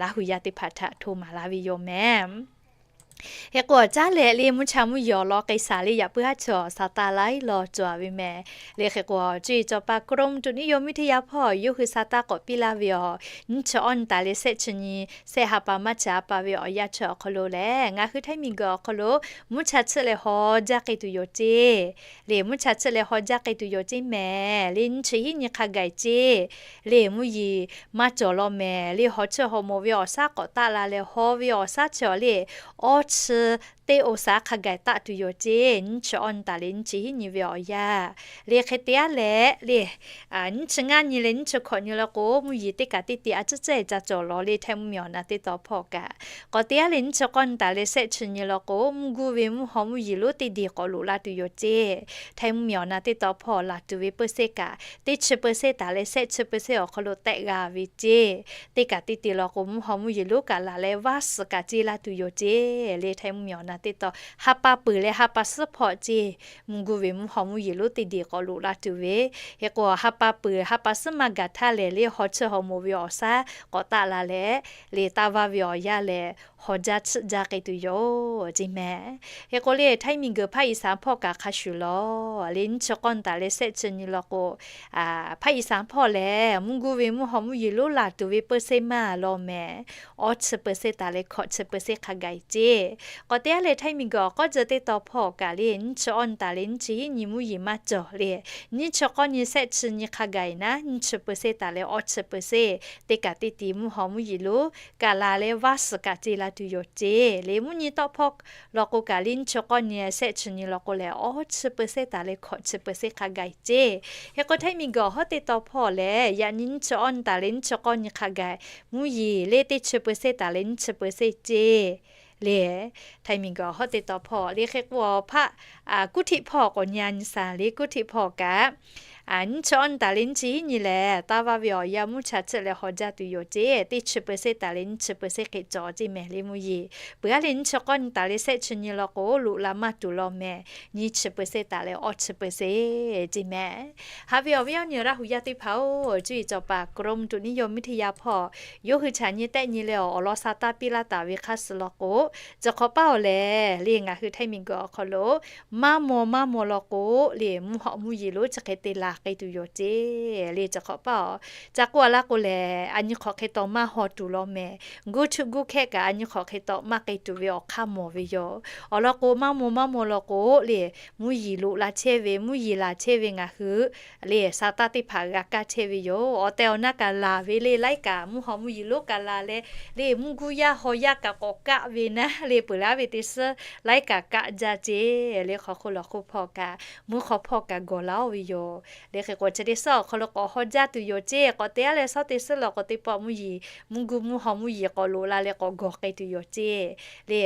Laˇ hu yaˇ teˇ hpaˍ htaꞈ hto maˍ laˇ ve yoˬ mehˍ. Hk'e k'o, caˉ leh le mvuhˇ cha mvuhˇ yeˬ awˬ lawn k'ai shaˍ le yaꞈ puiˉ haˉ chi awˬ sa taˇ laiˉ law cawˬ ve mehˍ le. Hk'e k'o, cuˇ yiˍ cawˬ pa กรมอุตุนิยมวิทยา hpawˇ yawˇ hui sa taˇ k'awꞈ piˇ laˇ ve awˬ nyiˇ chi awˇ nyi taˍ leh shehˆ chi nyi shehˆ ha pa maˇ chi ha pa ve awˬ yanˇ chi awˬ hk'aw lo lehˬ, ngaˬ hui htaiˇ miˬguiˬ awˬ hk'aw lo mvuhˇ cha tsuhˆ leh haw jaˇ k'ai tuˬ yoˬ ceˇ le. Mvuhˇ cha tsuhˆ leh haw jaˇ k'ai tuˬ yoˬ ceˇ mehˍ le. Nyiˇ chi hiˉ nyi hk'a gaˬ ceˇ le, mvuhˇ yeˬ maˇ cawˬ law mehˍ le. Haw tsuhˆ haw maw ve awˬ shaˉ k'awꞈ taˆ la leh haw ve awˬ shaˉ chi awˬ le awˇ chi teˇ oˇ shaˍ hk'a gaˬ taˆ tuˬ yoˬ ceˇ. Nyiˇ chi awˇ nyi taˍ leh nyiˇ chi hiˉ nyi ve awˬ yanˇ le hk'e te aˉ leh le, nyiˇ chi ngaˇ nyi leh nyiˇ chi hkawꞈ nyi law k'o, mvuhˇ yeˬ teˇ kaꞈ teˇ tiꞈ a ciˉ cehˇ ca cawˬ lawˬ le. Htaiˇ mvuhˇmiˬ awˬ na teˇ taw hpawˇ kaꞈ k'awꞈ te aˉ leh nyiˇ chi k'awˇ nyi taˍ leh shehˆ chi nyi law k'o, mvuhˇ guˇ ve mvuhˇ haw mvuhˇ yeˬ lonˉ teˇ diˬ k'awꞈ loꞈ la tuˬ yoˬ ceˇ. Htaiˇ mvuhˇmiˬ awˬ na teˇ taw hpawˇ laˬ tuˬ ve เปอร์เซ็นต์ kaꞈ teˇ chi เปอร์เซ็นต์ taˍ leh shehˆ chi เปอร์เซ็นต์ awˬ hk'aw lo tehˆ g'a ve ceˇ. Teˇ kaꞈ teˇ tiꞈ law k'o, mvuhˇ haw mvuhˇ yeˬ lonˉ kaꞈ laˬ leh vaˇ suhˍ kaꞈ ce la tuˬ yoˬ ceˇ le. Htaiˇ mvuhˇmiˬ awˬ na teˇ taw ha pa peuˬ leh ha pa suhˉ hpawˇ ceˇ, mvuhˇ guˇ ve mvuhˇ haw mvuhˇ yeˬ lonˉ teˇ diˬ k'awꞈ loꞈ la tuˬ ve. Hk'e k'o, ha pa peuˬ ha pa suhˉ maˇ gaˬ htaˇ lehˬ le, haw chiˇ haw moˍ ve awˬ shaˉ k'awꞈ taˆ la leh le, taˇ vaˇ ve awˬ yanˇ lehˬ haw jaˇ chiˆ jaˇ k'ai tuˬ yoˬ ceˇ mehˍ. Hk'e k'o le, htaiˇ miˬguiˬ ภาคอีสาน hpawˇ kaꞈ hk'a shuˍ lawˬ le, nyiˇ chi k'awˇ nyi taˍ leh shehˆ chi nyi law k'o, ภาคอีสาน hpawˇ lehˬ mvuhˇ guˇ ve mvuhˇ haw mvuhˇ yeˬ lonˉ laˬ tuˬ ve เปอร์เซ็นต์ maˇ law mehˍ. Awˇ chi เปอร์เซ็นต์ taˍ leh hkawꞈ chi เปอร์เซ็นต์ hk'a gaˬ ceˇ. K'awꞈ te aˉ leh htaiˇ miˬguiˬ awˬ k'awˇ ceuˬ teˇ taw hpawˇ kaꞈ le, nyiˇ chi awˇ nyi taˍ leh nyiˇ chi hiˉ nyi mvuhˇ yeˬ maˇ cawˬ le, nyiˇ chi k'awˇ nyi shehˆ chi nyi hk'a gaˬ naˉ, nyiˇ chi เปอร์เซ็นต์ taˍ leh awˇ chi เปอร์เซ็นต์, teˇ kaꞈ teˇ tiꞈ mvuhˇ haw mvuhˇ yeˬ lonˉ kaꞈ laˬ leh vaˇ suhˍ kaꞈ ce la tuˬ yoˬ ceˇ le. Mvuhˇ nyi tawˆ hpawˇ law k'o kaꞈ le, nyiˇ chi k'awˇ nyi shehˆ chi nyi law k'o lehˬ, awˇ chi เปอร์เซ็นต์ taˍ leh hkawꞈ chi เปอร์เซ็นต์ hk'a gaˬ ceˇ. Hk'e k'o, htaiˇ miˬguiˬ awˬ hawˉ teˇ taw hpawˇ lehˬ, yaꞈ nyi nyiˇ chi awˇ nyi taˍ leh nyiˇ chi k'awˇ nyi hk'a gaˬ mvuhˇ yeˬ le teˇ chi เปอร์เซ็นต์ taˍ leh nyiˇ chi เปอร์เซ็นต์ ceˇ le. Htaiˇ miˬguiˬ awˬ hawˉ teˇ taw hpawˇ le hk'e k'o, awˬ hpaˆ กรุงเทพ hpawˇ k'awꞈ nyi a nyi shaˍ le. กรุงเทพ hpawˇ kaꞈ nyiˇ chi awˇ nyi taˍ leh nyiˇ chi hiˉ nyi lehˬ, taˇ vaˇ ve awˬ yanˇ mvuhˇ cha chiˆ leh haw jaˇ tuˬ yoˬ ceˇ. Teˇ chi เปอร์เซ็นต์ taˍ leh nyiˇ chi เปอร์เซ็นต์ hk'e cawˬ ceˇ mehˍ le mvuhˇ yeˬ. Peuˬ aˉ leh nyiˇ chi k'awˇ nyi taˍ leh shehˆ chi nyi law k'o, loꞈ la maˇ tuˬ law mehˍ. Nyiˇ chi เปอร์เซ็นต์ taˍ leh awˇ chi เปอร์เซ็นต์ ceˇ mehˍ. Haꞈ ve awˬ viˉ awˬ nyi Laˇ hu yaˇ teˇ hpaˍ-oˬ, cuˇ yiˍ cawˬ paˍ กรมอุตุนิยมวิทยา hpawˇ yawˇ hui chaꞈ nyi tehˆ nyi leh awˬ lawn sa taˇ piˇ laˇ taˍ ve hk'aˇ suh law k'o, chi hk'awꞈ paˇ awˬ lehˬ le, ngaˬ hui htaiˇ miˬguiˬ awˬ hk'aw lo maˇ maw maˇ maw law k'o le, mvuhˇ haw mvuhˇ yeˬ lonˉ chi hk'e te laˬ k'ai tuˬ yoˬ ceˇ le. Chi hk'awꞈ paˇ awˬ ca k'oˆ a laˇ k'o lehˬ, a nyi hk'awꞈ hk'e taw maˇ haw tuˬ law mehˍ. Guˇ htuˆ guˇ hkehˆ kaꞈ a nyi hk'awꞈ hk'e taw maˇ k'ai tuˬ ve awˬ hk'aˇ mawˬ ve yoˬ. Awˬ lawn k'o, maˇ maw maˇ maw law k'o le, mvuhˇ yeˬ loꞈ la chehˇ ve, mvuhˇ yeˬ laˬ chehˇ ve ngaˬ hui le, sa taˇ teˇ hpaˍ g'a kaˇ chehˇ ve yoˬ. Awˬ tehˬ awˬ na kaꞈ laˬ ve le, laiˉ kaꞈ mvuhˇ haw mvuhˇ yeˬ lonˉ kaꞈ laˬ leh le, mvuhˇ guˇ yaˇ haw yaˇ kaꞈ k'awꞈ kaˆ ve naˉ le, peuˬ laˇ ve teˇ suhˉ laiˉ kaꞈ kaˆ jaˇ ceˇ le. Hk'aw hk'oˆ lawˬ hk'oˆ hpawˇ kaꞈ, mvuhˇ hk'aw hpawˇ kaꞈ gawˬ la oˇ ve yoˬ le. Hk'e k'o, chi teˇ suhˉ awˬ hk'aw lo k'awꞈ haw jaˇ tuˬ yoˬ ceˇ. K'awꞈ te aˉ leh suhˉ teˇ suhˉ lawˬ k'o, teˇ pawˆ mvuhˇ yeˬ mvuhˇ guˇ mvuhˇ haw mvuhˇ yeˬ k'awꞈ loꞈ la leh k'awꞈ gawˬ k'ai tuˬ yoˬ ceˇ le.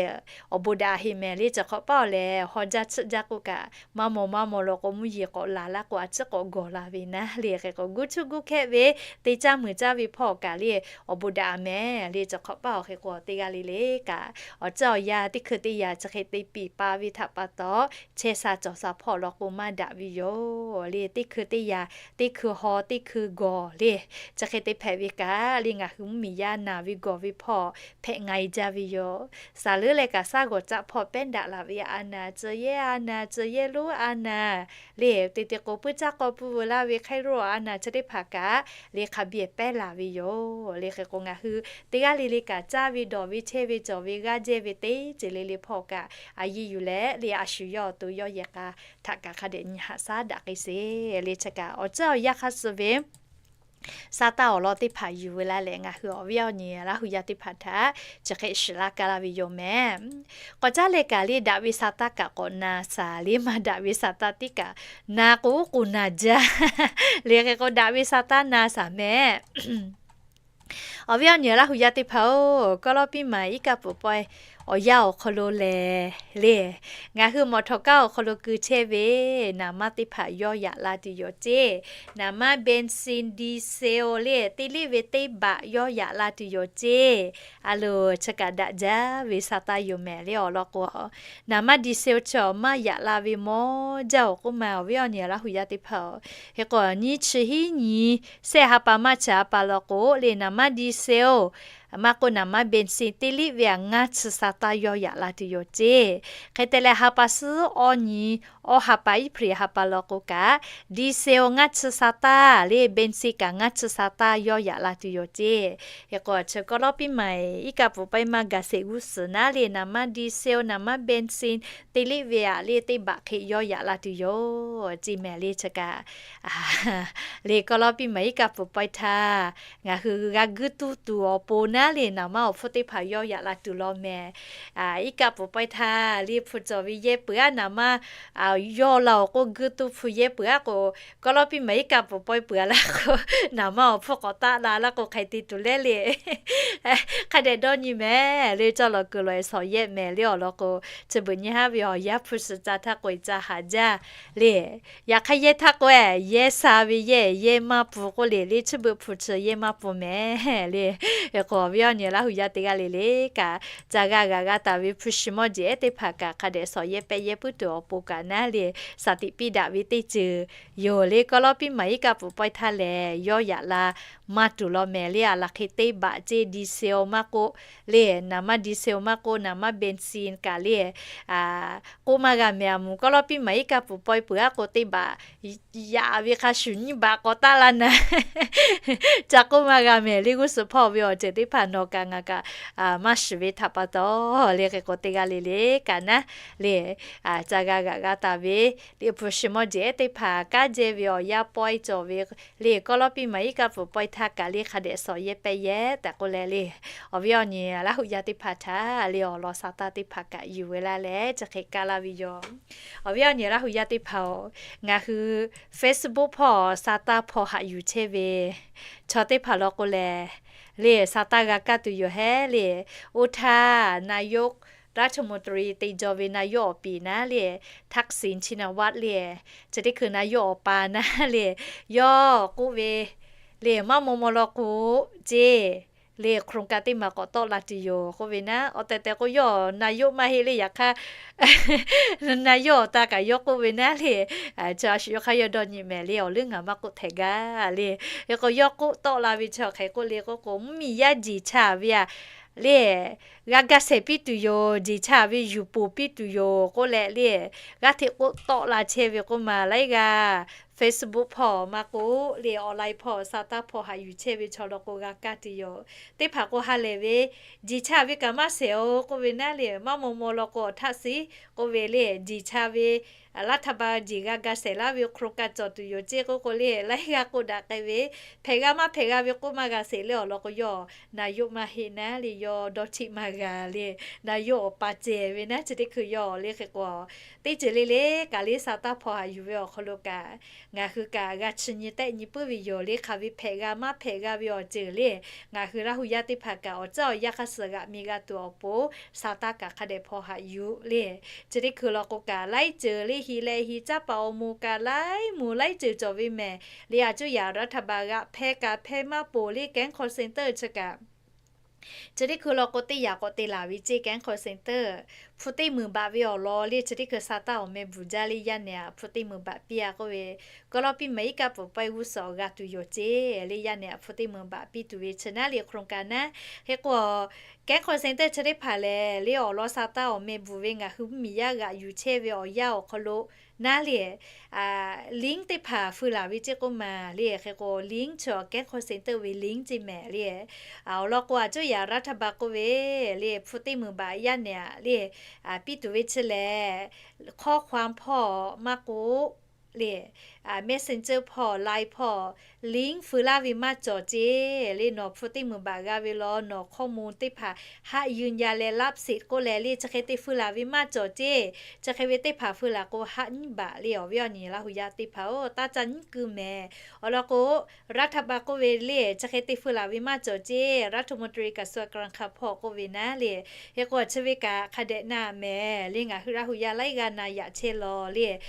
Awˬ bon daꞈ heˆ mehˍ le. Chi hk'awꞈ paˇ awˬ lehˬ, haw jaˇ chiˆ jaˇ k'oˆ kaꞈ, maˇ maw maˇ maw law k'o, mvuhˇ yeˬ k'awꞈ laˬ laˇ k'o, a ciˉ k'awꞈ gawˬ la ve naˉ le. Hk'e k'o, guˇ htuˆ guˇ hkehˆ ve teˇ caˇ muiˬ caˇ ve hpawˇ kaꞈ le, awˬ bon daꞈ mehˍ le. Chi hk'awꞈ paˇ awˬ hk'e k'o, teˇ g'aˇ le le kaꞈ awˬ ciˉ awˬ yanˇ teˇ hkui teˇ yanˇ chi hk'e te piˍ pa ve htaꞈ pa taw, chehˇ sha cawˬ sha hpawˇ law k'o maˇ daꞈ ve yoˬ le. Teˇ hkui teˇ yanˇ, teˇ hkui haw teˇ hkui gawˬ le, chi hk'e te hpehꞈ ve kaꞈ le, ngaˬ hui mvuhˇmiˬ yaˇ naˬ ve gawˬ ve hpawˇ hpehꞈ nga e jaˇ ve yoˬ. Saˍ leuˉ leh kaꞈ saˉ g'awˬ caˆ hpawˇ pehˉ daꞈ laˬ ve a naˬ, tcuh yehˇ a naˬ, tcuh yehˇ lonˉ a naˬ le, teˇ teˇ k'o puiˇ caˇ k'aw pui veu laˇ ve hk'aˇ roˇ a naˬ, chi teˇ hpaˍ kaꞈ le hk'a biˇ pehˉ laˬ ve yoˬ le. Hk'e k'o, ngaˬ hui teˇ g'aˇ le le kaꞈ caˇ ve dawˬ ve chehˇ ve cawˬ ve g'aˇ jehˇ ve teˇ ceuˬ le le hpawˇ kaꞈ a yiˇ yuˬ leh le, a shu yawˇ awˬ to yawˇ yehˬ k'a htaꞈ kaꞈ hk'a dehꞈ nyi haꞈ shaˉ daꞈ k'ai sheˍ le. Chi kaꞈ awˬ ciˉ awˬ yanˇ hk'aˇ suh ve sa taˇ awˬ lawn teˇ hpaˍ yuˬ ve laˇ leh, ngaˬ hui awˬ viˉ awˬ nyi Laˇ hu yaˇ teˇ hpaˍ htaꞈ chi hk'e shiˍ laˇ ka laˇ ve yoˬ mehˍ. K'awꞈ caˉ leh kaꞈ le, daꞈ ve sa taˇ kaꞈ k'awꞈ na shaˍ le, maˇ daꞈ ve sa taˇ tiˉ kaꞈ na k'o, k'oˍ naˬ jaˇ le. Hk'e k'o, daꞈ ve sa taˇ na shaˍ mehˍ. Awˬ viˉ awˬ nyi Laˇ hu yaˇ teˇ hpaˍ-oˬ, kawˇ lawˇ piˇ maˍ iˉ kaˆ pfuhˍ pawehˇ awˬ yanˇ awˬ hk'aw lo lehˬ le, ngaˬ hui mawˬ htawꞈ kaˉ awˬ hk'aw lo keu chehˇ ve naˍ manˇ teˇ hpaˍ yawˇ yaꞈ la tuˬ yoˬ ceˇ. Naˍ manˇ เบนซิน ดีเซล le, teˇ liˆ ve teˇ baꞈ yawˇ yaꞈ la tuˬ yoˬ ceˇ. A loˬ, chi kaꞈ daꞈ jaˇ ve sa taˇ yoˬ mehˍ le. Awˬ lawn k'o, naˍ manˇ ดีเซล chi awˬ maˇ yaꞈ la ve mawˇ jaˇ-oˬ k'oˆ ma, awˬ viˉ awˬ nyi Laˇ hu yaˇ teˇ hpaˍ-oˬ, hk'e k'o, nyiˇ chi hiˉ nyi shehˆ ha pa maˇ chi ha pa law k'o le, naˍ manˇ ดีเซล maˇ k'oˆ naˍ manˇ เบนซิน teˇ liˆ ve aꞈ ngaˇ chi sa taˇ yawˇ yaꞈ la tuˬ yoˬ ceˇ. Hk'e te leh, ha pa suhˉ awˇ nyi, awˇ ha pa iˉ hpaˍ ha pa law k'o kaꞈ, ดีเซล ngaˇ chi sa taˇ le, เบนซิน kaꞈ ngaˇ chi sa taˇ yawˇ yaꞈ la tuˬ yoˬ ceˇ. Hk'e k'o, chi kawˇ lawˇ piˇ maˍ iˉ kaˆ pfuhˍ pawehˇ maˇ gaˬ sheˍ g'uˇ suhˍ naˉ le, naˍ manˇ ดีเซล, naˍ manˇ เบนซิน teˇ liˆ ve aꞈ le teˇ baꞈ hk'e yawˇ yaꞈ la tuˬ yoˬ ceˇ mehˍ le. Chi kaꞈ le, kawˇ lawˇ piˇ maˍ iˉ kaˆ pfuhˍ pawehˇ htaˇ ngaˬ hui g'a guiˇ tuˇ tuˬ awˬ pon naˉ le, naˍ manˇ awˬ hpfuhˇ teˇ hpaˍ yawˇ yaꞈ la tuˬ law mehˍ. Iˉ kaˆ pfuhˍ pawehˇ htaˇ le hpu cawˬ ve yehˇ peuˬ aˉ naˍ manˇ yawˇ la awˬ k'oˆ guiˇ tuˇ hpu yehˇ peuˬ aˉ k'o, kawˇ lawˇ piˇ maˍ iˉ kaˆ pfuhˍ pawehˇ peuˬ aˉ laˇ k'o, naˍ manˇ awˬ hpfuhˇ k'awꞈ taˆ la laˇ k'o hk'aˬ hk'e te tuˬ le le. Hk'a dehꞈ dawˇ nyi mehˍ le, cawˇ lawˬ kuiˬ lawˬ ehˍ shawˍ yehˆ mehˍ le awˬ lawn k'o, chi beuꞈ nyi haˉ ve awˬ yanˇ hpu suhˍ ca htaˇ k'o-e ca haˍ jaˇ le. Yaꞈ hk'aˇ yehˇ htaˇ k'o-e, yehˇ sha ve yehˇ, yehˇ maˇ pfuhˍ k'oˆ le le, chi beuꞈ hpu chi yehˇ maˇ pfuhˍ mehˍ le. K'o awˬ viˉ awˬ nyi Laˇ huˍ yaˇ teˇ g'aˇ le le kaꞈ, ca g'a g'aꞈ g'a taˍ ve hpu shi mawˇ jeˬ ehˉ teˇ hpaˍ kaꞈ hk'a dehꞈ shawˍ yehˆ pehˇ yehˇ puiˉ tuˬ awˬ pon kaꞈ naˉ le, shaˍ tiꞈ piˇ daꞈ ve teˇ ceuˬ yoˬ le. Kawˇ lawˇ piˇ maˍ iˉ kaˆ pfuhˍ pawehˇ htaˇ lehˬ, yawˇ yaꞈ la maˇ tuˬ law mehˍ le. Aˬ laˬ hk'e teˇ baꞈ ceˇ diesel maˇ k'oˆ le, naˍ manˇ diesel maˇ k'oˆ, naˍ manˇ benzene kaꞈ le, k'oˆ maˇ g'a mehˍ. Aˬ mvuhˬ kawˇ lawˇ piˇ maˍ iˉ kaˆ pfuhˍ pawehˇ peuˬ aˉ k'o, teˇ baꞈ yaꞈ ve hk'a shuˍ nyiˇ baꞈ k'awꞈ taˆ la naˉ, ca k'oˆ maˇ g'a mehˍ le. G'uˇ suhˍ hpawˇ ve awˬ ceuˬ teˇ hpaˍ nawˬ kaꞈ ngaˬ kaꞈ maˇ shiˍ ve htaꞈ pa taw le, hk'e k'o teˇ g'aˇ le le kaꞈ naˉ le, ca g'a g'aꞈ g'a taˍ ve le hpu shi mawˇ jeˬ ehˉ teˇ hpaˍ kanˉ jehˇ ve awˬ yanˇ pawehˇ cawˬ ve le, kawˇ lawˇ piˇ maˍ iˉ kaˆ pfuhˍ pawehˇ htaˇ kaꞈ le hk'a dehꞈ shawˍ yehˆ pehˇ yehˇ tehꞈ k'oˆ leh le, awˬ viˉ awˬ nyi Laˇ huˍ yaˇ teˇ hpaˍ htaꞈ le awˬ lawn sa taˇ teˇ hpaˍ kaꞈ yuˬ ve laˇ leh chi hk'e kaˇ laˇ ve yoˬ. Awˬ viˉ awˬ nyi Laˇ huˍ yaˇ teˇ hpaˍ-oˬ, ngaˬ hui Facebook hpawˇ sa taˇ hpaw haꞈ yuˬ chehˇ ve chaw teˇ hpaˍ law k'o lehˬ, le sa taˇ g'a kaˇ tuˬ yoˬ hehˉ le. Oˇ htaˇ นายกรัฐมนตรี te jaw ve นายก awˬ piˍ naˉ le, Thaksin Shinawatra le, chi teˇ hkui นายก awˬ pa naˉ le, yawˇ k'oˆ ve le, maˇ maw maw law k'o ceˇ le, โครงการ teˇ maˬ k'awꞈ tawˆ la tuˬ yoˬ k'oˆ ve naˉ, awˬ tehˬ tehˬ k'o yawˇ นายก maˇ heˆ le. Yaꞈ hk'aˇ นายก awˬ ta kaꞈ yawˇ k'oˆ ve naˉ le, chi a shu yawˇ hk'aˇ yawˇ dawˇ nyi mehˍ le, awˬ leuˉ ngaˬ maˇ k'oˆ htehꞈ gaˇ le. Hk'e k'o yawˇ k'oˆ tawˆ la ve chi hk'e k'oˆ le k'oˆ k'o, mvuhˇmiˬ yaˇ jeˬ cha ve a le, g'a ga shehˍ piˇ tuˬ yoˬ, jeˬ cha ve yuˬ poˬ piˇ tuˬ yoˬ k'oˆ leh le, g'aˇ hteꞈ k'oˆ tawˆ la chehˇ ve k'oˆ ma laiˉ g'aˇ Facebook hpawˇ maˇ k'oˆ le, online hpawˇ sa taˇ hpaw haꞈ yuˬ chehˇ ve chaw law k'o g'a kaˇ tuˬ yoˬ. Teˇ hpaˍ k'o ha lehˬ ve, jeˬ cha ve kaꞈ maˇ shehˍ-oˬ k'oˆ ve naˉ le, maˇ maw maw law k'o awˬ htaˆ shiˍ k'oˆ ve le, jeˬ cha ve รัฐบาล jeˬ g'a ga shehˍ laˇ ve โครงการ cawˬ tuˬ yoˬ ceˇ k'oˆ k'o le, laiˉ g'aˇ k'oˆ daꞈ k'ai ve, hpehꞈ g'a maˇ hpehꞈ g'a ve k'oˆ maˇ g'a sheˍ le awˬ lawn k'o yawˇ นายก maˇ heˆ naˉ le, yawˇ dawˇ htiˆ maˇ g'a le, นายก awˬ pa cehˬ ve naˉ. Chi teˇ hkui yawˇ le hk'e k'o, teˇ ceuˬ le le kaꞈ le sa taˇ hpaw haꞈ yuˬ ve awˬ hk'aw lo kaꞈ, ngaˬ hui kaꞈ g'a chi nyi tehˆ nyi puiˉ ve yoˬ le. Hk'aˬ ve hpehꞈ g'a maˇ hpehꞈ g'a ve awˬ ceuˬ le, ngaˬ hui Laˇ huˍ yaˇ teˇ hpaˍ kaꞈ awˬ caˉ awˬ yaˇ hk'a suhˍ g'aꞈ mi g'a tuˬ awˬ pon sa taˇ kaꞈ hk'a dehꞈ hpaw haꞈ yuˬ le. Chi teˇ hkui law k'o kaꞈ laiˉ ceuˬ le, hi leh hi caˉ paˍ awˬ moˍ kaꞈ laiˉ moˍ laiˉ ceuˬ cawˬ ve mehˍ le. Aˬ cuˇ yaꞈ รัฐบาล g'aꞈ hpehˇ kaꞈ hpehˇ maˇ poˬ le, แก๊ง call center chi kaꞈ chi teˇ hkui law k'o teˇ yaꞈ k'awꞈ te laˬ ve ceˇ แก๊ง call center. Hpu teˇ meunˍ baꞈ ve awˬ lawn le chi teˇ hkui sa taˇ awˬ meh bvuhˬ jaˇ le, yaˇ nehˬ htaꞈ hpu teˇ meunˍ baꞈ piˇ a k'oˆ ve, kawˇ lawˇ piˇ maˍ iˉ kaˆ pfuhˍ pawehˇ g'uˇ suhˍ awˬ g'a tuˬ yoˬ ceˇ le, yaˇ nehˬ htaꞈ hpu teˇ meunˍ baꞈ piˇ tuˬ ve chi naˉ le โครงการ naˉ. Hk'e k'o, แก๊ง call center chi teˇ hpaˍ lehˬ le awˬ lawn sa taˇ awˬ meh bvuhˬ ve ngaˬ hui mvuhˇmiˬ yaˇ g'aꞈ yuˬ chehˇ ve awˬ yanˇ awˬ hk'aw lo naˉ le link teˇ hpaˍ feu laˬ ve ceˇ k'oˆ ma le. Hk'e k'o link chi แก๊ง call center ve link ceˇ mehˍ le. Awˬ lawn k'o aˬ cuˇ yaꞈ รัฐบาล k'oˆ ve le hpu teˇ meunˍ baꞈ yaˇ nehˬ htaꞈ le piˇ tuˬ ve chi lehˬ, ข้อความ hpawˇ maˇ k'oˆ le, Messenger hpawˇ, Line hpawˇ, link feu laˇ ve maˇ cawˬ ceˇ le. Nawˬ hpu teˇ meunˍ baꞈ g'a ve law, nawˬ ข้อมูล teˇ hpaˍ haˆ yuˬ yaˇ leh รับสิทธิ์ k'oˆ leh le chi hk'e te feu laˬ ve maˇ cawˬ ceˇ. Chi hk'e ve teˇ hpaˍ feu laˬ k'o haˆ nyiˉ baꞈ le. Awˬ viˉ awˬ nyi Laˇ huˍ yaˇ teˇ hpaˍ-oˬ, taˇ ca nyiˉ keu mehˍ. Awˬ lawn k'o รัฐบาล k'oˆ ve le chi hk'e te feu laˬ ve maˇ cawˬ ceˇ, รัฐมนตรีกระทรวงการคลัง hpawˇ k'oˆ ve naˉ le. Hk'e k'o chi ve kaꞈ hk'a dehꞈ na mehˍ le, ngaˬ hui Laˇ huˍ yaˇ laiˉ g'aˇ na yaꞈ chehˇ law le.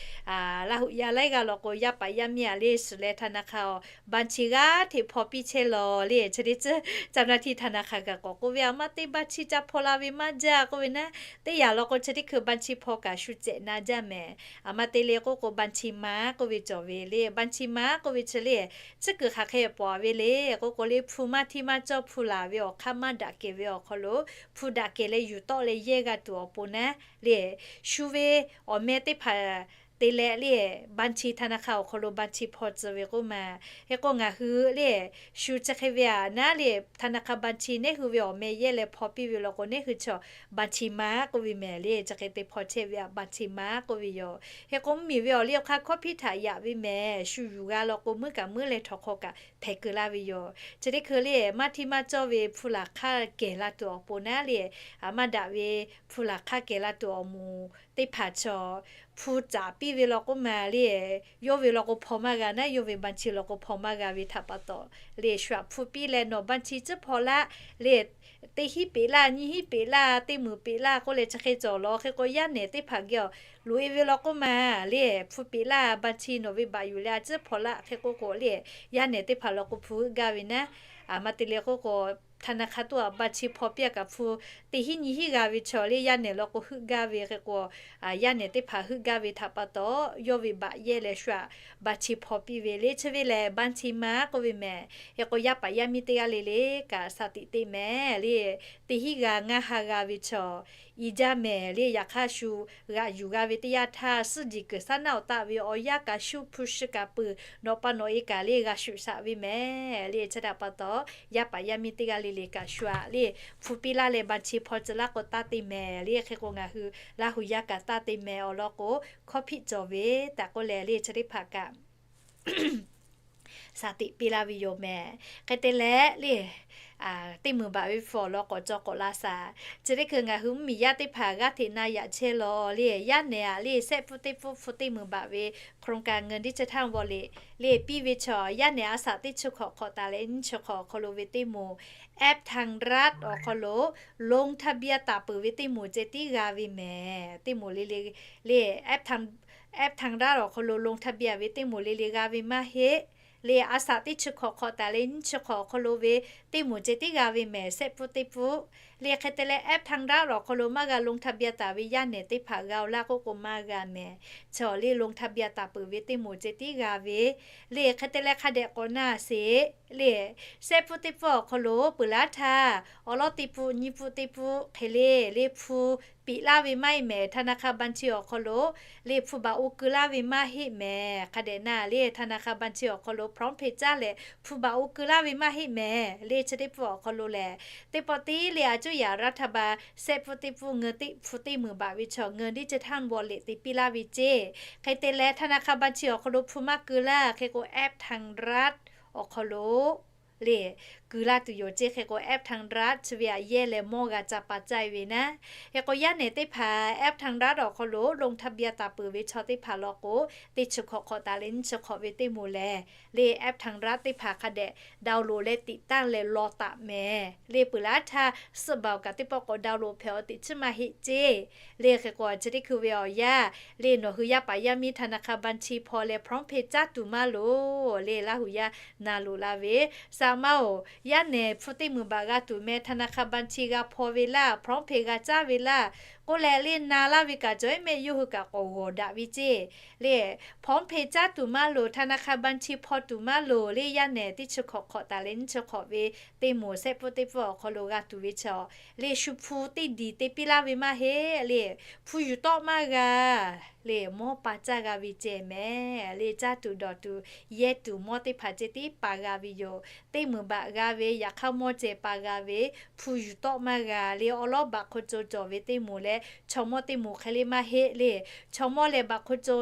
Laˇ huˍ yaˇ laiˉ g'aˇ law k'o yaˇ paˍ yaˇ miˇ a le suhˍ leh ธนาคาร awˬ บัญชี g'aˇ hteꞈ hpaw piˇ chehˇ law le. Chi teˇ ceuˬ เจ้าหน้าที่ธนาคาร kaꞈ k'awꞈ k'oˆ ve, a maˇ teˇ บัญชี ca hpaw la ve maˇ jaˇ k'oˆ ve naˉ, teˇ yaꞈ law k'o chi teˇ hkui บัญชี hpaw kaꞈ shu cehꞈ na jaˇ mehˍ. A maˇ te le k'oˆ k'o บัญชีม้า k'oˆ ve cawˬ ve le, บัญชีม้า k'oˆ ve chi le, tcuhˉ kuiˬ hk'aˬ hk'e pawˍ ve le k'oˆ k'o le, hpu maˇ htiˇ maˇ cawˇ hpu laˬ ve awˬ hk'aˇ maˇ daꞈ kehˬ ve awˬ hk'aw lo, hpu daꞈ kehˬ leh yuˬ tawˆ leh yehˇ g'a tuˬ awˬ pon naˉ le, shu ve awˬ meh teˇ hpaˍ te leh le บัญชีธนาคาร awˬ hk'aw lo บัญชี hpaw tcuh ve k'oˆ ma. Hk'e k'o ngaˬ hui le shu chi hk'e ve aꞈ naˉ le ธนาคาร บัญชี neˉ hui ve awˬ meh yehˇ leh hpaw piˇ ve law k'o neˉ hui chaw บัญชีม้า k'oˆ ve mehˍ le. Chi hk'e te hpaw chehˇ ve aꞈ บัญชีม้า k'oˆ ve yoˬ. Hk'e k'o mvuhˇmiˬ ve awˬ liˇ awˬ hk'aˇ hkawˇ hpiˇ htaꞈ yaꞈ ve mehˍ. Shu yuˬ g'a law k'o muiˉ kaꞈ muiˉ leh htawnˍ hk'aw kaꞈ hpehꞈ keu laˇ ve yoˬ. Chi teˇ hkui le maˇ htiˇ maˇ cawˇ ve hpu laˬ hk'aˇ kehˬ la tuˬ awˬ pon naˉ le, aꞈ maˇ daꞈ ve hpu laˬ hk'aˇ kehˬ la tuˬ awˬ moˍ teˇ hpaˍ chaw hpu caˍ piˇ ve law k'oˆ ma le, yawˇ ve law k'o hpaw maˇ g'a naˉ, yawˇ ve บัญชี law k'o hpaw maˇ g'a ve htaꞈ pa taw le, shu aꞈ hpu piˇ leh nawˬ บัญชี tcuhˉ hpaw laˇ le, teˇ hinˉ peꞈ laˇ, nyiˇ hinˉ peꞈ laˇ, teˇ meunˍ peꞈ laˇ k'oˆ leh chi hk'e cawˬ law. Hk'e k'o yaˇ nehˬ teˇ hpaˍ geh awˬ loꞈ e ve law k'oˆ ma le, hpu peꞈ laˇ บัญชี nawˬ ve baꞈ yuˬ leh a tcuhˉ hpaw laˇ. Hk'e k'o k'o le yaˇ nehˬ teˇ hpaˍ law k'o hpu heuˆ gaˇ ve naˉ, aˬ ma te leh k'oˆ k'o ธนาคาร toˇ aꞈ บัญชี hpaw piˇ a kaꞈ hpu teˇ hinˉ nyiˇ hinˉ g'a ve chaw le yaˇ nehˬ law k'o heuˆ gaˇ ve. Hk'e k'o yaˇ nehˬ teˇ hpaˍ heuˆ gaˇ ve htaꞈ pa taw yawˇ ve baꞈ yehˇ leh shu aꞈ บัญชี hpaw piˇ ve le. Chi ve lehˬ บัญชีม้า k'oˆ ve mehˍ. Hk'e k'o yaˇ paˍ yaˇ miˇ teˇ g'aˇ le le kaꞈ สติ teˇ mehˍ le, teˇ hinˉ g'a ngaˇ ha g'a ve chaw i jaˇ mehˍ le. Yaꞈ hk'aˇ shu g'aꞈ yuˬ g'a ve teˇ yanˇ htaˇ suhˉ jiˬ kuiˬ saˉ naˆ awˬ taˆ ve awˬ yanˇ kaꞈ shu hpu shi kaꞈ peuˬ nawˬ pa nawˬ e kaꞈ le g'a shuˍ shaꞈ ve mehˍ le. Chi htaꞈ pa taw yaˇ paˍ yaˇ miˇ teˇ g'aˇ le le kaꞈ shu aꞈ le hpu piˇ laˇ leh บัญชี hpaw tcuh laˇ k'o taˇ te mehˍ le. Hk'e k'o ngaˬ hui Laˇ huˍ yaˇ kaꞈ taˇ te mehˍ awˬ lawn k'o hkawˇ hpiˆ cawˬ ve tehꞈ k'oˆ leh le chi teˇ hpaˍ kaꞈ สติ piˇ laˇ ve yoˬ mehˍ. Hk'e te leh le teˇ meunˍ baꞈ ve hpu awˬ lawn k'awꞈ caw k'awꞈ la shaˍ. Chi teˇ hkui ngaˬ hui mvuhˇmiˬ yaˇ teˇ hpaˍ g'aˇ hteꞈ na yaꞈ chehˇ law le, yaˇ nehˬ aꞈ le sehˆ pfuhˇ teˇ pfuhˇ hpu teˇ meunˍ baꞈ ve โครงการเงินดิจิทัลวอลเล็ต le piˇ ve chaw yaˇ nehˬ a shaꞈ teˇ chi hkawꞈ hk'awꞈ taˍ leh nyiˇ chi hk'awꞈ awˬ hk'aw lo ve teˇ moˍ แอปทางรัฐ awˬ hk'aw lo ลงทะเบียน taˍ peuˬ ve teˇ moˍ ceh tiˉ g'a ve mehˍ. Teˇ moˍ le le le แอปทาง แอปทางรัฐ awˬ hk'aw lo ลงทะเบียน ve teˇ moˍ le le g'a ve maˇ heˆ. Le a shaꞈ teˇ chi hkawꞈ hk'awꞈ taˍ leh nyiˇ chi hk'awꞈ awˬ hk'aw lo ve teˇ moˍ ceh tiˉ g'a ve mehˍ, sehˆ pfuhˇ teˇ pfuhˇ. Le hk'e te leh แอปทางรัฐ awˬ hk'aw lo maˇ g'a ลงทะเบียน taˍ ve yaˇ nehˬ teˇ hpaˍ g'a oˬ laˇ k'oˆ k'o maˇ g'a mehˍ. Chaw le ลงทะเบียน taˍ peuˬ ve teˇ moˍ ceh tiˉ g'a ve le. Hk'e te leh hk'a dehꞈ k'awꞈ na sheˍ le, sehˆ pfuhˇ teˇ pfuhˇ awˬ hk'aw lo peuˬ laˇ htaˇ awˬ lawˉ teˇ pfuhˇ nyiˇ pfuhˇ teˇ pfuhˇ hk'e le le hpu piꞈ laˇ ve maˇ heˆ mehˍ. ธนาคาร บัญชี awˬ hk'aw lo le hpu baꞈ oˇ keu laˇ ve maˇ heˆ mehˍ. Hk'a dehꞈ na le ธนาคาร บัญชี awˬ hk'aw lo พร้อมเพย์ caˉ leh hpu baꞈ oˇ keu laˇ ve maˇ heˆ mehˍ. Le chi teˇ pfuhˇ awˬ hk'aw lo lehˬ teˇ pawˆ tiˉ le a cuˇ yaꞈ รัฐบาล sehˆ pfuhˇ teˇ pfuhˇ เงิน teˇ hpu teˇ meunˍ baꞈ ve chaw เงินดิจิทัลวอลเล็ต te piˇ laˇ ve ceˇ. Hk'e te leh ธนาคาร บัญชี awˬ hk'aw lo hpu maˇ keu laˇ. Hk'e k'o แอปทางรัฐ awˬ hk'aw lo le keu laˇ tuˬ yoˬ ceˇ. Hk'e k'o แอปทางรัฐ chi ve aꞈ yehˇ leh mawˇ g'a ca pa caˇ e ve naˉ. Hk'e k'o yaˇ nehˬ teˇ hpaˍ แอปทางรัฐ awˬ hk'aw lo ลงทะเบียน taˍ peuˬ ve chaw teˇ hpaˍ law k'o teˇ chi hkawꞈ hk'awꞈ taˍ leh nyiˇ chi hk'awꞈ ve teˇ moˍ lehˬ le แอปทางรัฐ teˇ hpaˍ hk'a dehꞈ ดาวน์โหลด leh ติดตั้ง leh law taˍ mehˍ. Le peuˬ laˇ htaˇ suhˆ baˬ awˬ kaꞈ teˇ pawˆ k'awꞈ ดาวน์โหลด hpehꞈ awˬ teꞈ chiˉ maˇ heˆ ceˇ. Le hk'e k'o chi teˇ hkui ve awˬ yanˇ le nawˬ hui yaˇ paˍ yaˇ miˇ ธนาคาร บัญชี hpaw leh พร้อมเพย์ caˇ tuˬ maˇ loˍ le Laˇ huˍ yaˇ na loꞈ la ve. Saˍ maˇ oˬ, yaˇ nehˬ hpu teˇ meunˍ baꞈ g'a tuˬ meh ธนาคาร บัญชี g'a hpaw ve laˇ, พร้อมเพย์ g'a caˇ ve laˇ k'oˆ leh le na laˇ ve kaꞈ cawˬ iˉ mehˆ yawˇ hui kaꞈ k'awꞈ g'awˬ daꞈ ve ceˇ. Le พร้อมเพย์ caˇ tuˬ maˇ loˍ, ธนาคาร บัญชี hpaw tuˬ maˇ loˍ le yaˇ nehˬ teˇ chi hkawꞈ hk'awꞈ taˍ leh nyiˇ chi hk'awꞈ ve teˇ moˍ sehˆ pfuhˇ teˇ pfuhˇ awˬ hk'aw lo g'a tuˬ ve chaw le shu hpu teˇ diˬ te piˇ laˇ ve maˇ heˆ le hpu yuˬ tawˆ maˇ g'a le mawˇ pa caˇ g'a ve ceh mehˍ. Le caˇ tuˬ dawˬ tuˬ yehˇ tuˬ mawˇ teˇ hpaˍ ceh tiˉ pa g'a ve yoˬ. Teˇ meunˍ baꞈ g'a ve yaꞈ hk'aˇ mawˇ ceh pa g'a ve hpu yuˬ tawˆ maˇ g'a le awˬ lawˉ baꞈ hk'aw co cawˬ ve teˇ moˍ leh chaw mawˇ teˇ moˍ hk'e le maˇ heˆ le chaw mawˇ leh baꞈ hk'aw co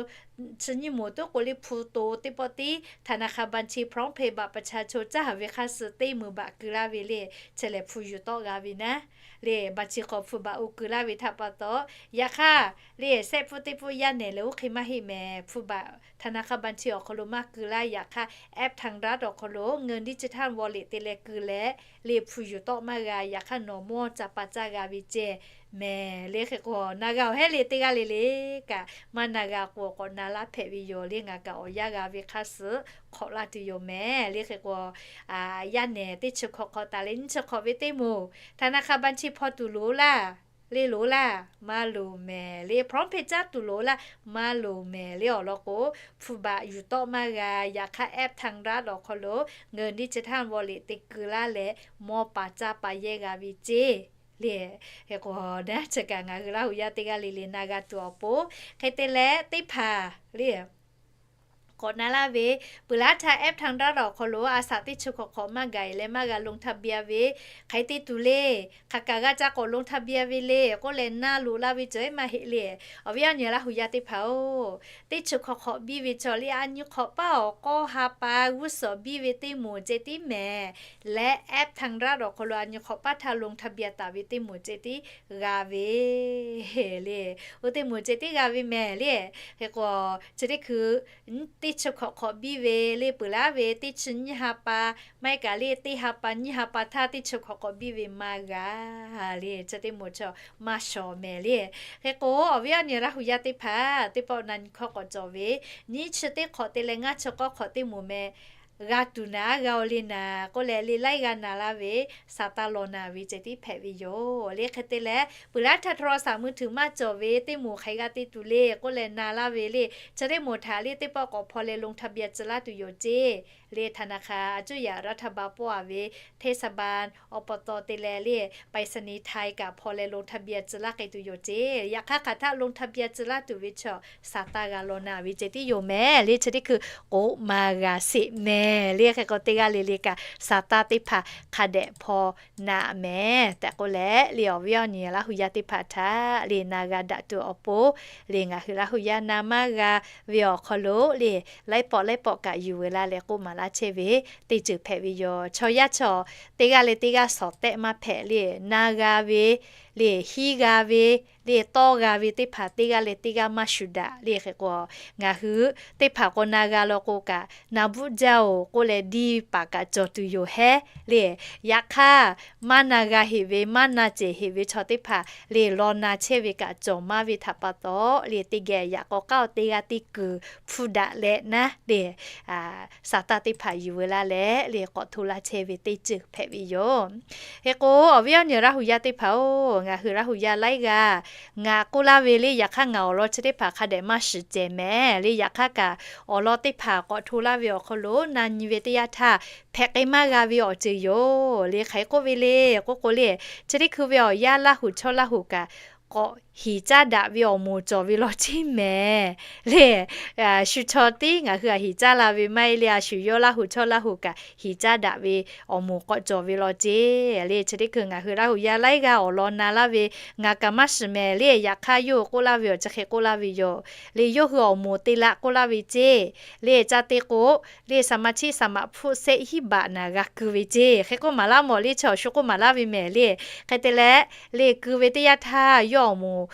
chi nyiˇ moˍ tuˉ k'o le hpu to teˇ pawˆ tiˉ ธนาคาร บัญชี พร้อมเพย์ บัตรประชาชน caˇ haˍ ve hk'a suh teˇ meunˍ baꞈ keu laˇ ve le chi lehˬ hpu yuˬ tawˆ g'a ve naˉ. Le บัญชี hk'aw hpu baꞈ oˇ keu laˇ ve htaꞈ pa taw, yaꞈ hk'aˇ le sehˆ pfuhˇ teˇ pfuhˇ yaˇ nehˬ leh oˇ hk'e maˇ heˆ mehˍ. Hpu baꞈ ธนาคาร บัญชี awˬ hk'aw lo maˇ keu laˇ. Yaꞈ hk'aˇ แอปทางรัฐ awˬ hk'aw lo เงินดิจิทัลวอลเล็ต te leh keu leh le hpu yuˬ tawˆ maˇ g'a. Yaꞈ hk'aˇ nawˬ mawˇ ca pa caˇ g'a ve ceh mehˍ. Le hk'e k'o na g'a awˬ hehˉ le teˇ g'aˇ le le kaꞈ maˇ na g'a k'o k'awꞈ na laˇ hpehꞈ ve yoˬ le. Ngaˬ kaꞈ awˬ yanˇ g'a ve hk'a suh hk'awꞈ laˇ tuˬ yoˬ mehˍ. Le hk'e k'o yaˇ nehˬ teˇ chi hk'awꞈ hk'awꞈ taˍ leh nyiˇ chi hk'awꞈ ve teˇ moˍ ธนาคาร บัญชี hpaw tuˬ loˍ laˇ le loˍ laˇ maˇ loˍ mehˍ. Le พร้อมเพย์ caˇ tuˬ loˍ laˇ maˇ loˍ mehˍ. Le awˬ lawn k'o hpu baꞈ yuˬ tawˆ maˇ g'a. Yaꞈ hk'aˇ แอปทางรัฐ awˬ hk'aw lo เงินดิจิทัลวอลเล็ต te keu laˇ leh mawˇ pa caˇ pa yehˇ g'a ve ceˇ Le, hk'e k'o, chi kaꞈ ngaˬ hui Laˇ huˍ yaˇ teˇ g'aˇ le le na g'a tuˬ awˬ pon, hk'e te leh teˇ hpaˍ le k'awꞈ na laˇ ve, peuˬ laˇ htaˇ แอปทางลัด awˬ hk'aw lo a shaꞈ teˇ chi hk'awꞈ hk'awꞈ maˇ gaˬ-e leh maˇ g'a ลงทะเบียน ve, hk'aˬ hk'e te tuˬ le, hk'aˬ kaꞈ g'a ca k'awꞈ ลงทะเบียน ve le k'oˆ leh na loꞈ la ve cawˬ-e maˇ heˆ le. Awˬ viˉ awˬ nyi Laˇ huˍ yaˇ teˇ hpaˍ-oˬ, teˇ chi hk'awꞈ hk'awꞈ biˇ ve cawˬ le, a nyi hk'awꞈ paˉ awˬ k'awˇ ha pa g'uˇ suhˍ biˇ ve teˇ moˍ ceh tiˉ mehˍ leh แอปทางลัด awˬ hk'aw lo a nyi hk'awꞈ paˉ htaˇ ลงทะเบียน taˍ ve teˇ moˍ ceh tiˉ g'a ve le. Oˇ teˇ moˍ ceh tiˉ g'a ve mehˍ le. Hk'e k'o, chi teˇ hkui teˇ chi hk'awꞈ hk'awꞈ biˇ ve le peuˬ laˇ ve teˇ chi nyiˇ ha pa, maˇ heˆ kaꞈ le teˇ ha pa nyiˇ ha pa htaˇ teˇ chi hk'awꞈ hk'awꞈ biˇ ve maˇ g'a le. Chi teˇ moˍ chaw maˇ shawˍ mehˍ le. Hk'e k'o, awˬ viˉ awˬ nyi Laˇ huˍ yaˇ teˇ hpaˍ teˇ pawˆ na nyi hkawˇ k'awꞈ cawˬ ve, nyiˇ chi teˇ hk'awꞈ te leh ngaˇ chi k'awˇ hk'awꞈ teˇ moˍ mehˍ g'a tuˬ naˍ, a g'a-o le naˍ k'oˆ leh le laiˉ g'a na laˇ ve, Saˍtanˍ lawˬ naˍ ve ceh tiˉ hpehꞈ ve yoˬ le. Hk'e te leh peuˬ laˇ htaˇ โทรศัพท์มือถือ maˇ cawˬ ve teˇ moˍ hk'aˬ hk'e g'a te tuˬ le k'oˆ leh na laˇ ve le. Chi teˇ moˍ htaꞈ le teˇ pawˆ k'awꞈ hpaw leh ลงทะเบียน tcuh laˇ tuˬ yoˬ ceˇ. Le ธนาคาร a cuˇ yaꞈ รัฐบาล pawˆ-a ve เทศบาล อบต te leh le ไปรษณีย์ไทย kaꞈ hpaw leh ลงทะเบียน tcuh laˇ k'ai tuˬ yoˬ ceˇ. Yaꞈ hk'aˇ hk'aˬ htaˆ ลงทะเบียน tcuh laˇ tuˬ ve chaw Saˍtanˍ g'a lawˬ naˍ ve ceh tiˉ yoˬ mehˍ le. Chi teˇ hkui k'oˆ maˇ g'a sheˍ mehˍ le. Hk'e k'o, teˇ g'aˇ le le kaꞈ Saˍtanˍ teˇ hpaˍ hk'a dehꞈ hpaw naˍ mehˍ tehꞈ k'oˆ leh le, awˬ viˉ awˬ nyi Laˇ huˍ yaˇ teˇ hpaˍ htaꞈ le na g'a daꞈ tuˬ awˬ pon le, ngaˬ hui Laˇ huˍ yaˇ na maˇ g'a ve awˬ hk'aw lo le, laiˉ pawˆ laiˉ pawˆ kaꞈ yuˬ veu laˇ leh k'oˆ maˍ laˇ chehˇ ve teˇ ceuˬ hpehꞈ ve yoˬ. Chaw yaˇ chaw teˇ g'aˇ leh teˇ g'aˇ shawˍ tehˆ maˇ hpehꞈ le, na g'a ve le, hiˉ g'a ve le, tawˇ g'a ve teˇ hpaˍ teˇ g'aˇ leh teˇ g'aˇ maˇ shuˍ daꞈ le. Hk'e k'o, ngaˬ hui teˇ hpaˍ k'o na g'a law k'o kaꞈ na bvuhˆ jaˇ-oˬ k'oˆ leh diˇ paˍ kaꞈ cawˬ tuˬ yoˬ hehˉ le. Yaꞈ hk'aˇ, maˇ na g'a heꞈ ve maˇ na cehˬ heꞈ ve chaw teˇ hpaˍ le law na chehˇ ve kaꞈ cawˬ maˇ ve htaꞈ pa taw le, teˇ geh yaꞈ k'aw k'aˉ-o teˇ g'aˇ teˇ kuiˬ hpuˇ daꞈ leh naˉ le, Saˍtanˍ teˇ hpaˍ yuˬ veu laˇ leh le k'awꞈ hto laˇ chehˇ ve teˇ ceuˬ hpehꞈ ve yoˬ. Hk'e k'o, awˬ viˉ awˬ nyi Laˇ huˍ yaˇ teˇ hpaˍ-oˬ, ngaˬ hui Laˇ huˍ yaˇ laiˉ g'aˇ ngaˬ k'oˆ laˇ ve le, yaꞈ hk'aˇ ngaˬ awˬ lawn chi teˇ hpaˍ hk'a dehꞈ maˇ shiˍ cehˬ mehˍ le. Yaꞈ hk'aˇ kaꞈ awˬ lawn teˇ hpaˍ k'awꞈ hto laˇ ve awˬ hk'aw lo na nyi ve teˇ yanˇ htaˇ hpehꞈ k'ai maˇ g'a ve awˬ ceuˬ yoˬ le. Hk'aˬ hk'e k'oˆ ve le k'oˆ k'o le, chi teˇ hkui ve awˬ yanˇ Laˇ huˍ chaw Laˇ huˍ kaꞈ k'awꞈ hiˍ caˇ daꞈ ve awˬ moˍ cawˬ ve law ceˇ mehˍ le. Shu chaw tiˉ ngaˬ hui a hiˍ caˇ la ve maˇ heˆ le, a shu yawˇ Laˇ huˍ chaw Laˇ huˍ kaꞈ hiˍ caˇ daꞈ ve awˬ moˍ k'awꞈ cawˬ ve law ceˇ le. Chi teˇ hkui ngaˬ hui Laˇ huˍ yaˇ laiˉ g'aˇ awˬ lawn na laˇ ve ngaˬ kaꞈ maˇ shiˍ mehˍ le. Yaꞈ hk'aˇ yawˇ hui k'oˆ laˇ ve awˬ chi hk'e k'oˆ laˇ ve yoˬ le. Yawˇ hui awˬ moˍ te laˇ k'oˆ laˇ ve ceˇ le. Ca te k'o le, สมาชิก สมัครผู้ shehˆ hinˉ บาท naˍ g'a keu ve ceˇ. Hk'e k'oˆ maˍ laˇ mawˬ le, chaw shu k'oˆ maˍ laˇ ve mehˍ le. Hk'e te leh le keu ve teˇ yanˇ htaˇ yawˇ awˬ moˍ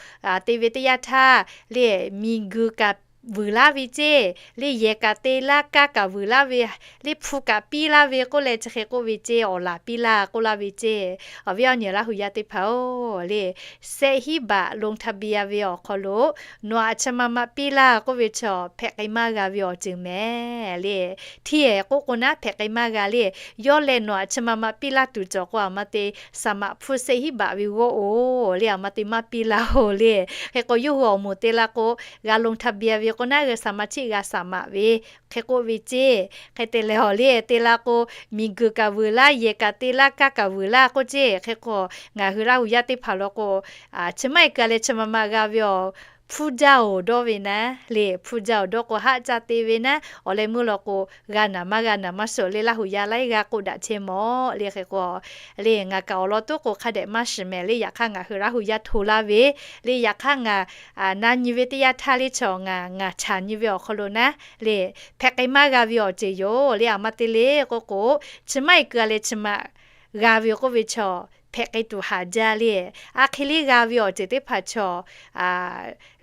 te ve teˇ yanˇ htaˇ le, miˬguiˬ kaꞈ vuiˬ laˇ ve ceˇ le, yehˬ kaꞈ te laˇ, kaˇ kaꞈ vuiˬ laˇ ve le, hpu kaꞈ piˇ laˇ ve k'oˆ leh chi hk'e k'oˆ ve ceˇ, awˬ laˬ piˇ laˇ k'oˆ laˇ ve ceˇ. Awˬ viˉ awˬ nyi Laˇ huˍ yaˇ teˇ hpaˍ-oˬ le, shehˆ hinˉ บาท ลงทะเบียน ve awˬ hk'aw lo nawˬ aꞈ chi ma ma piˇ laˇ k'oˆ ve chaw hpehꞈ k'ai maˇ g'a ve awˬ ceuˬ mehˍ le. Hteˇ-ehˍ k'oˆ k'o naˉ hpehꞈ k'ai maˇ g'a le. Yawˇ leh nawˬ aꞈ chi ma ma piˇ laˇ tuˬ cawˬ k'o, aˬ ma te สมัครผู้ shehˆ hinˉ บาท ve g'awˇ-oˬ le, aˬ ma te maˇ piˇ laˇ-oˬ le. Hk'e k'o yawˇ hui awˬ moˍ te la k'o, g'a ลงทะเบียน ve k'o naˉ, สมาชิก g'a สมัคร ve hk'e k'oˆ ve ceˇ. Hk'e te leh awˬ le te la k'o, miˬguiˬ kaꞈ vuiˬ laˇ, yehˬ kaꞈ te laˇ, kaˇ kaꞈ vuiˬ laˇ k'oˆ ceˇ. Hk'e k'o ngaˬ hui Laˇ huˍ yaˇ teˇ hpaˍ law k'o, chi maˇ heˆ keu leh chi ma ma g'a ve awˬ hpu jaˇ-oˬ dawˇ ve naˉ le, hpu jaˇ-oˬ dawˇ k'o haˆ ca te ve naˉ, awˬ leh meuˇ law k'o g'a naˍ maˇ g'a naˍ maˇ suh le. Laˇ huˍ yaˇ laiˉ g'aˇ k'oˆ daꞈ chehˇ mawˬ le. Hk'e k'o le, ngaˬ kaꞈ awˬ lawn toˉ k'o hk'a dehꞈ maˇ shiˍ mehˍ le. Yaꞈ hk'aˇ ngaˬ hui Laˇ huˍ yaˇ hto laˇ ve le, yaꞈ hk'aˇ ngaˬ na nyi ve teˇ yanˇ htaˇ le, chaw ngaˬ ngaˬ chaꞈ nyi ve awˬ hk'aw lo naˉ le, hpehꞈ k'ai maˇ g'a ve awˬ ceuˬ yoˬ le. Aˬ ma te le k'oˆ k'o, chi maˇ heˆ keu leh chi ma g'a ve k'oˆ ve chaw hpehꞈ k'ai tuˬ haˍ jaˇ le. A hk'e le g'a ve awˬ ceuˬ teˇ hpaˍ chaw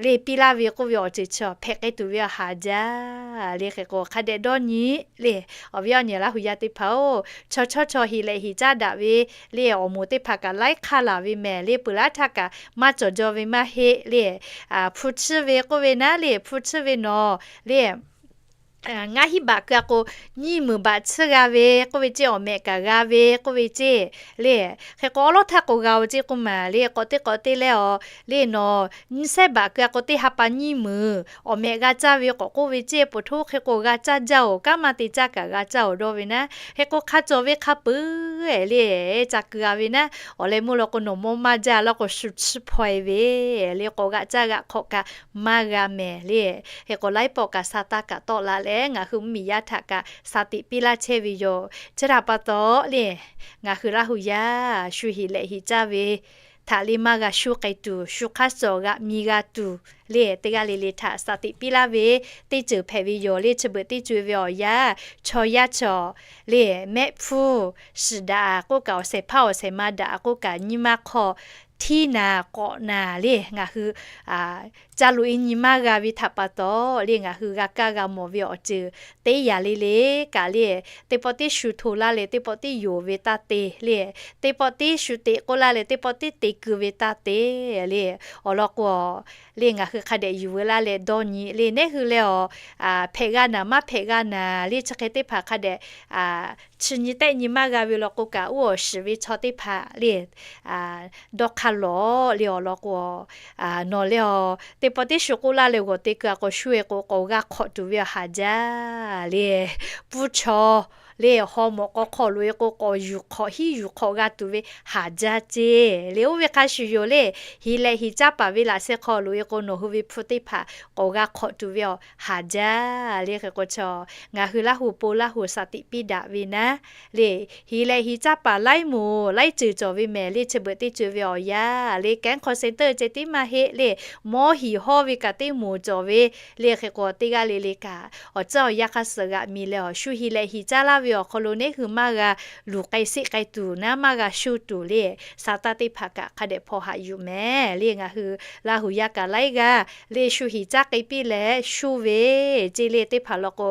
le piˇ laˇ ve k'oˆ ve awˬ ceuˬ chaw hpehꞈ k'ai tuˬ ve haˍ jaˇ le. Hk'e k'o hk'a dehꞈ dawˇ nyi le. Awˬ viˉ awˬ nyi Laˇ huˍ yaˇ teˇ hpaˍ-oˬ, chaw chawˇ chaw heˍ leh heˍ caˇ daꞈ ve le, awˬ moˍ teˇ hpaˍ kaꞈ laiˉ hk'aˇ laˬ ve mehˍ le. Peuˬ laˇ htaˇ kaꞈ maˇ cawˬ jaw ve maˇ heˆ le. Hpu chiˇ ve k'oˆ ve naˉ le, hpu chiˇ ve nawˬ le ngaˇ hinˉ baꞈ keu a k'o, nyiˇ meunˍ baꞈ tsuhˇ g'a ve k'oˆ ve ceˇ, awˬ mehꞈ kaꞈ g'a ve k'oˆ ve ceˇ le. Hk'e k'o awˉ lawˉ htaˇ k'o g'a-oˬ ceˇ k'oˆ maˬ le, k'awꞈ teˇ k'awꞈ te leh awˬ le nawˬ nyiˇ sehˉ baꞈ keu a k'o teˇ ha pa nyiˇ meunˍ awˬ mehꞈ g'a caˇ ve k'awꞈ k'oˆ ve ceˇ, poˬ htoˇ hk'e k'o g'a caˇ jaˇ-oˬ, kanˉ maˇ te caˇ kaꞈ g'a caˇ-oˬ dawˇ ve naˉ. Hk'e k'o hk'a cawˬ ve hk'a peuˬ le, ca keu a ve naˉ. Awˬ leh meuˇ law k'o nawˬ mawˇ maˇ jaˇ law k'o shu chiˇ hpaw-e ve le, k'awꞈ g'aꞈ caˇ g'aꞈ hk'awꞈ kaꞈ maˇ g'a mehˍ le. Hk'e k'o laiˉ pawˆ kaꞈ sa taˇ kaꞈ tawˆ la leh ngaˬ hui mvuhˇmiˬ yaˇ htaꞈ kaꞈ sa tiꞈ piˇ laˇ chehˇ ve yoˬ. Chi htaꞈ pa taw le, ngaˬ hui Laˇ hu yaˇ shu hiˍ lehꞈ hiˍ caˇ ve htaꞈ le maˇ g'a shu k'ai tuˬ, shu hk'aˇ suhˍ g'aꞈ mi g'a tuˬ le, teˇ g'aˇ le le htaꞈ sa tiꞈ piˇ laˇ ve teˇ ceuˬ hpehꞈ ve yoˬ le. Chi beuꞈ teˇ ceuˬ ve awˬ yanˇ, chaw yaˇ chaw le mehˆ hpfuhˇ shiˍ daꞈ k'oˆ kaꞈ, awˬ shehˍ hpaˇ awˬ shehˍ ma daꞈ k'oˆ kaꞈ, nyi ma hk'aw htiˇ naˍ k'awꞈ naˍ le ngaˬ hui ca loꞈ e nyi maˇ g'a ve htaꞈ pa taw le, ngaˬ hui g'a kaˇ g'a mawˬ ve awˬ ceuˬ teˇ yanˇ le le kaꞈ le, teˇ pawˆ tiˉ shu hto laˇ leh teˇ pawˆ tiˉ yonˍ ve taˇ te le, teˇ pawˆ tiˉ shu teꞈ k'oˆ laˇ leh teˇ pawˆ tiˉ te keu ve taˇ te le. Awˬ lawn k'o le ngaˬ hui hk'a dehꞈ yuˬ veu laˇ leh dawˇ nyi le, neˉ hui leh awˬ hpehꞈ g'a naˍ maˇ hpehꞈ g'a naˍ le, chi hk'e teˇ hpaˍ hk'a dehꞈ chi nyi tehˆ nyi maˇ g'a ve law k'o kaꞈ, uˉ awˬ shiˍ ve chaw teˇ hpaˍ le dawˇ hk'a lawˬ le. Awˬ lawn k'o nawˬ leh awˬ teˇ pawˆ tiˉ shu k'oˆ laˇ leh g'awˬ te keu a k'o, shu e k'o k'awꞈ g'a hk'awꞈ tuˬ ve awˬ haˍ jaˇ le, pfuhˇ chaw le haw mawꞈ k'aw hk'aw loꞈ e k'o k'awꞈ yuˬ hk'awꞈ hiˉ yuˬ hk'awꞈ g'a tuˬ ve haˍ jaˇ ceˇ le. Oˇ ve hk'a shuˍ yoˬ le, hiˍ lehꞈ hiˍ caˇ paˍ ve laꞈ sheh hk'aw loꞈ e k'o nawˬ hui ve hpu teˇ hpaˍ k'awꞈ g'a hk'awꞈ tuˬ ve awˬ haˍ jaˇ le. Hk'e k'o chaw ngaˬ hui Laˇ hu po Laˇ hu sa tiꞈ piˇ daꞈ ve naˉ le, hiˍ lehꞈ hiˍ caˇ paˍ laiˉ moˍ laiˉ ceuˬ cawˬ ve mehˍ le. Chi beuꞈ teˇ ceuˬ ve awˬ yanˇ le, kehˉ hk'aw seh teuˇ ceh tiˉ maˇ heˆ le, mawˇ hiˍ hawˇ ve kaꞈ teˇ moˍ cawˬ ve le. Hk'e k'o teˇ g'aˇ le le kaꞈ awˬ tcuhˉ awˬ yanˇ hk'aˇ suh g'aꞈ mi leh awˬ shu hiˍ lehꞈ hiˍ caˇ laˇ ve awˬ hk'aw lo neˉ hui maˇ g'a luˬ k'ai seˆ k'ai tuˬ naˉ, maˇ g'a shu tuˬ le, sa taˇ teˇ hpaˍ kaꞈ hk'a dehꞈ hpaw haꞈ yuˬ mehˍ le. Ngaˬ hui Laˇ hu yaˇ kaꞈ laiˉ g'aˇ le shu hiˍ caˇ k'ai piˇ leh shu ve ceˇ le. Teˇ hpaˍ law k'o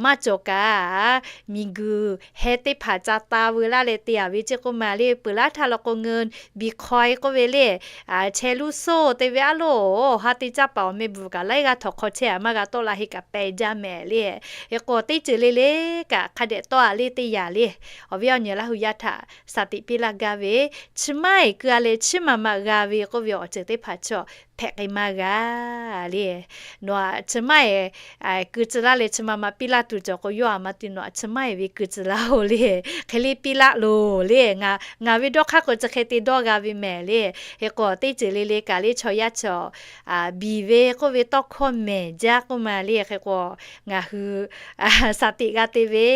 maˇ cawˬ kaꞈ miˬguiˬ heh teˇ hpaˍ ca ta veu laˇ leh te a ve ceˇ k'oˆ ma le. Peuˬ laˇ htaˇ law k'o ngaˬ Bitcoin k'oˆ ve le, chehˇ luˇ soˇ te ve aˉ loˬ, ha te caˇ paˍ awˬ meh bvuhꞈ kaꞈ laiˉ g'aˇ htawnˍ hk'aw chehˇ a maˇ g'a tawˆ la heˆ kaꞈ peh jaˇ mehˍ le. Hk'e k'o teˇ ceuˬ le le kaꞈ hk'a dehꞈ tawˆ a le teˇ yanˇ le, awˬ viˉ awˬ nyi Laˇ hu yaˇ htaꞈ sa tiꞈ piˇ laˇ gaˇ ve, chi maˇ eˬ keu a leh chiˇ maˍ maꞈ g'a ve k'oˆ ve awˬ ceuˬ teˇ hpaˍ chaw hpehꞈ k'ai maˇ g'a le. Nawˬ aꞈ chi maˇ eˬ keu tcuh laˇ leh chi ma ma piˇ laˇ tuˬ cawˬ k'o, yawˇ aꞈ ma te nawˬ aꞈ chi maˇ eˬ ve keu tcuh laˇ-oˬ le. Hk'e le piˇ laˇ loˬ le. Ngaˬ ve dawˇ hk'aˇ k'o chi hk'e te dawˇ g'a ve mehˍ le. Hk'e k'o teˇ ceuˬ le le kaꞈ le chaw yaˇ chaw biˬ ve k'oˆ ve tawˇ hkawˇ mehˍ jaˇ k'oˆ ma le. Hk'e k'o ngaˬ hui sa tiꞈ g'a te ve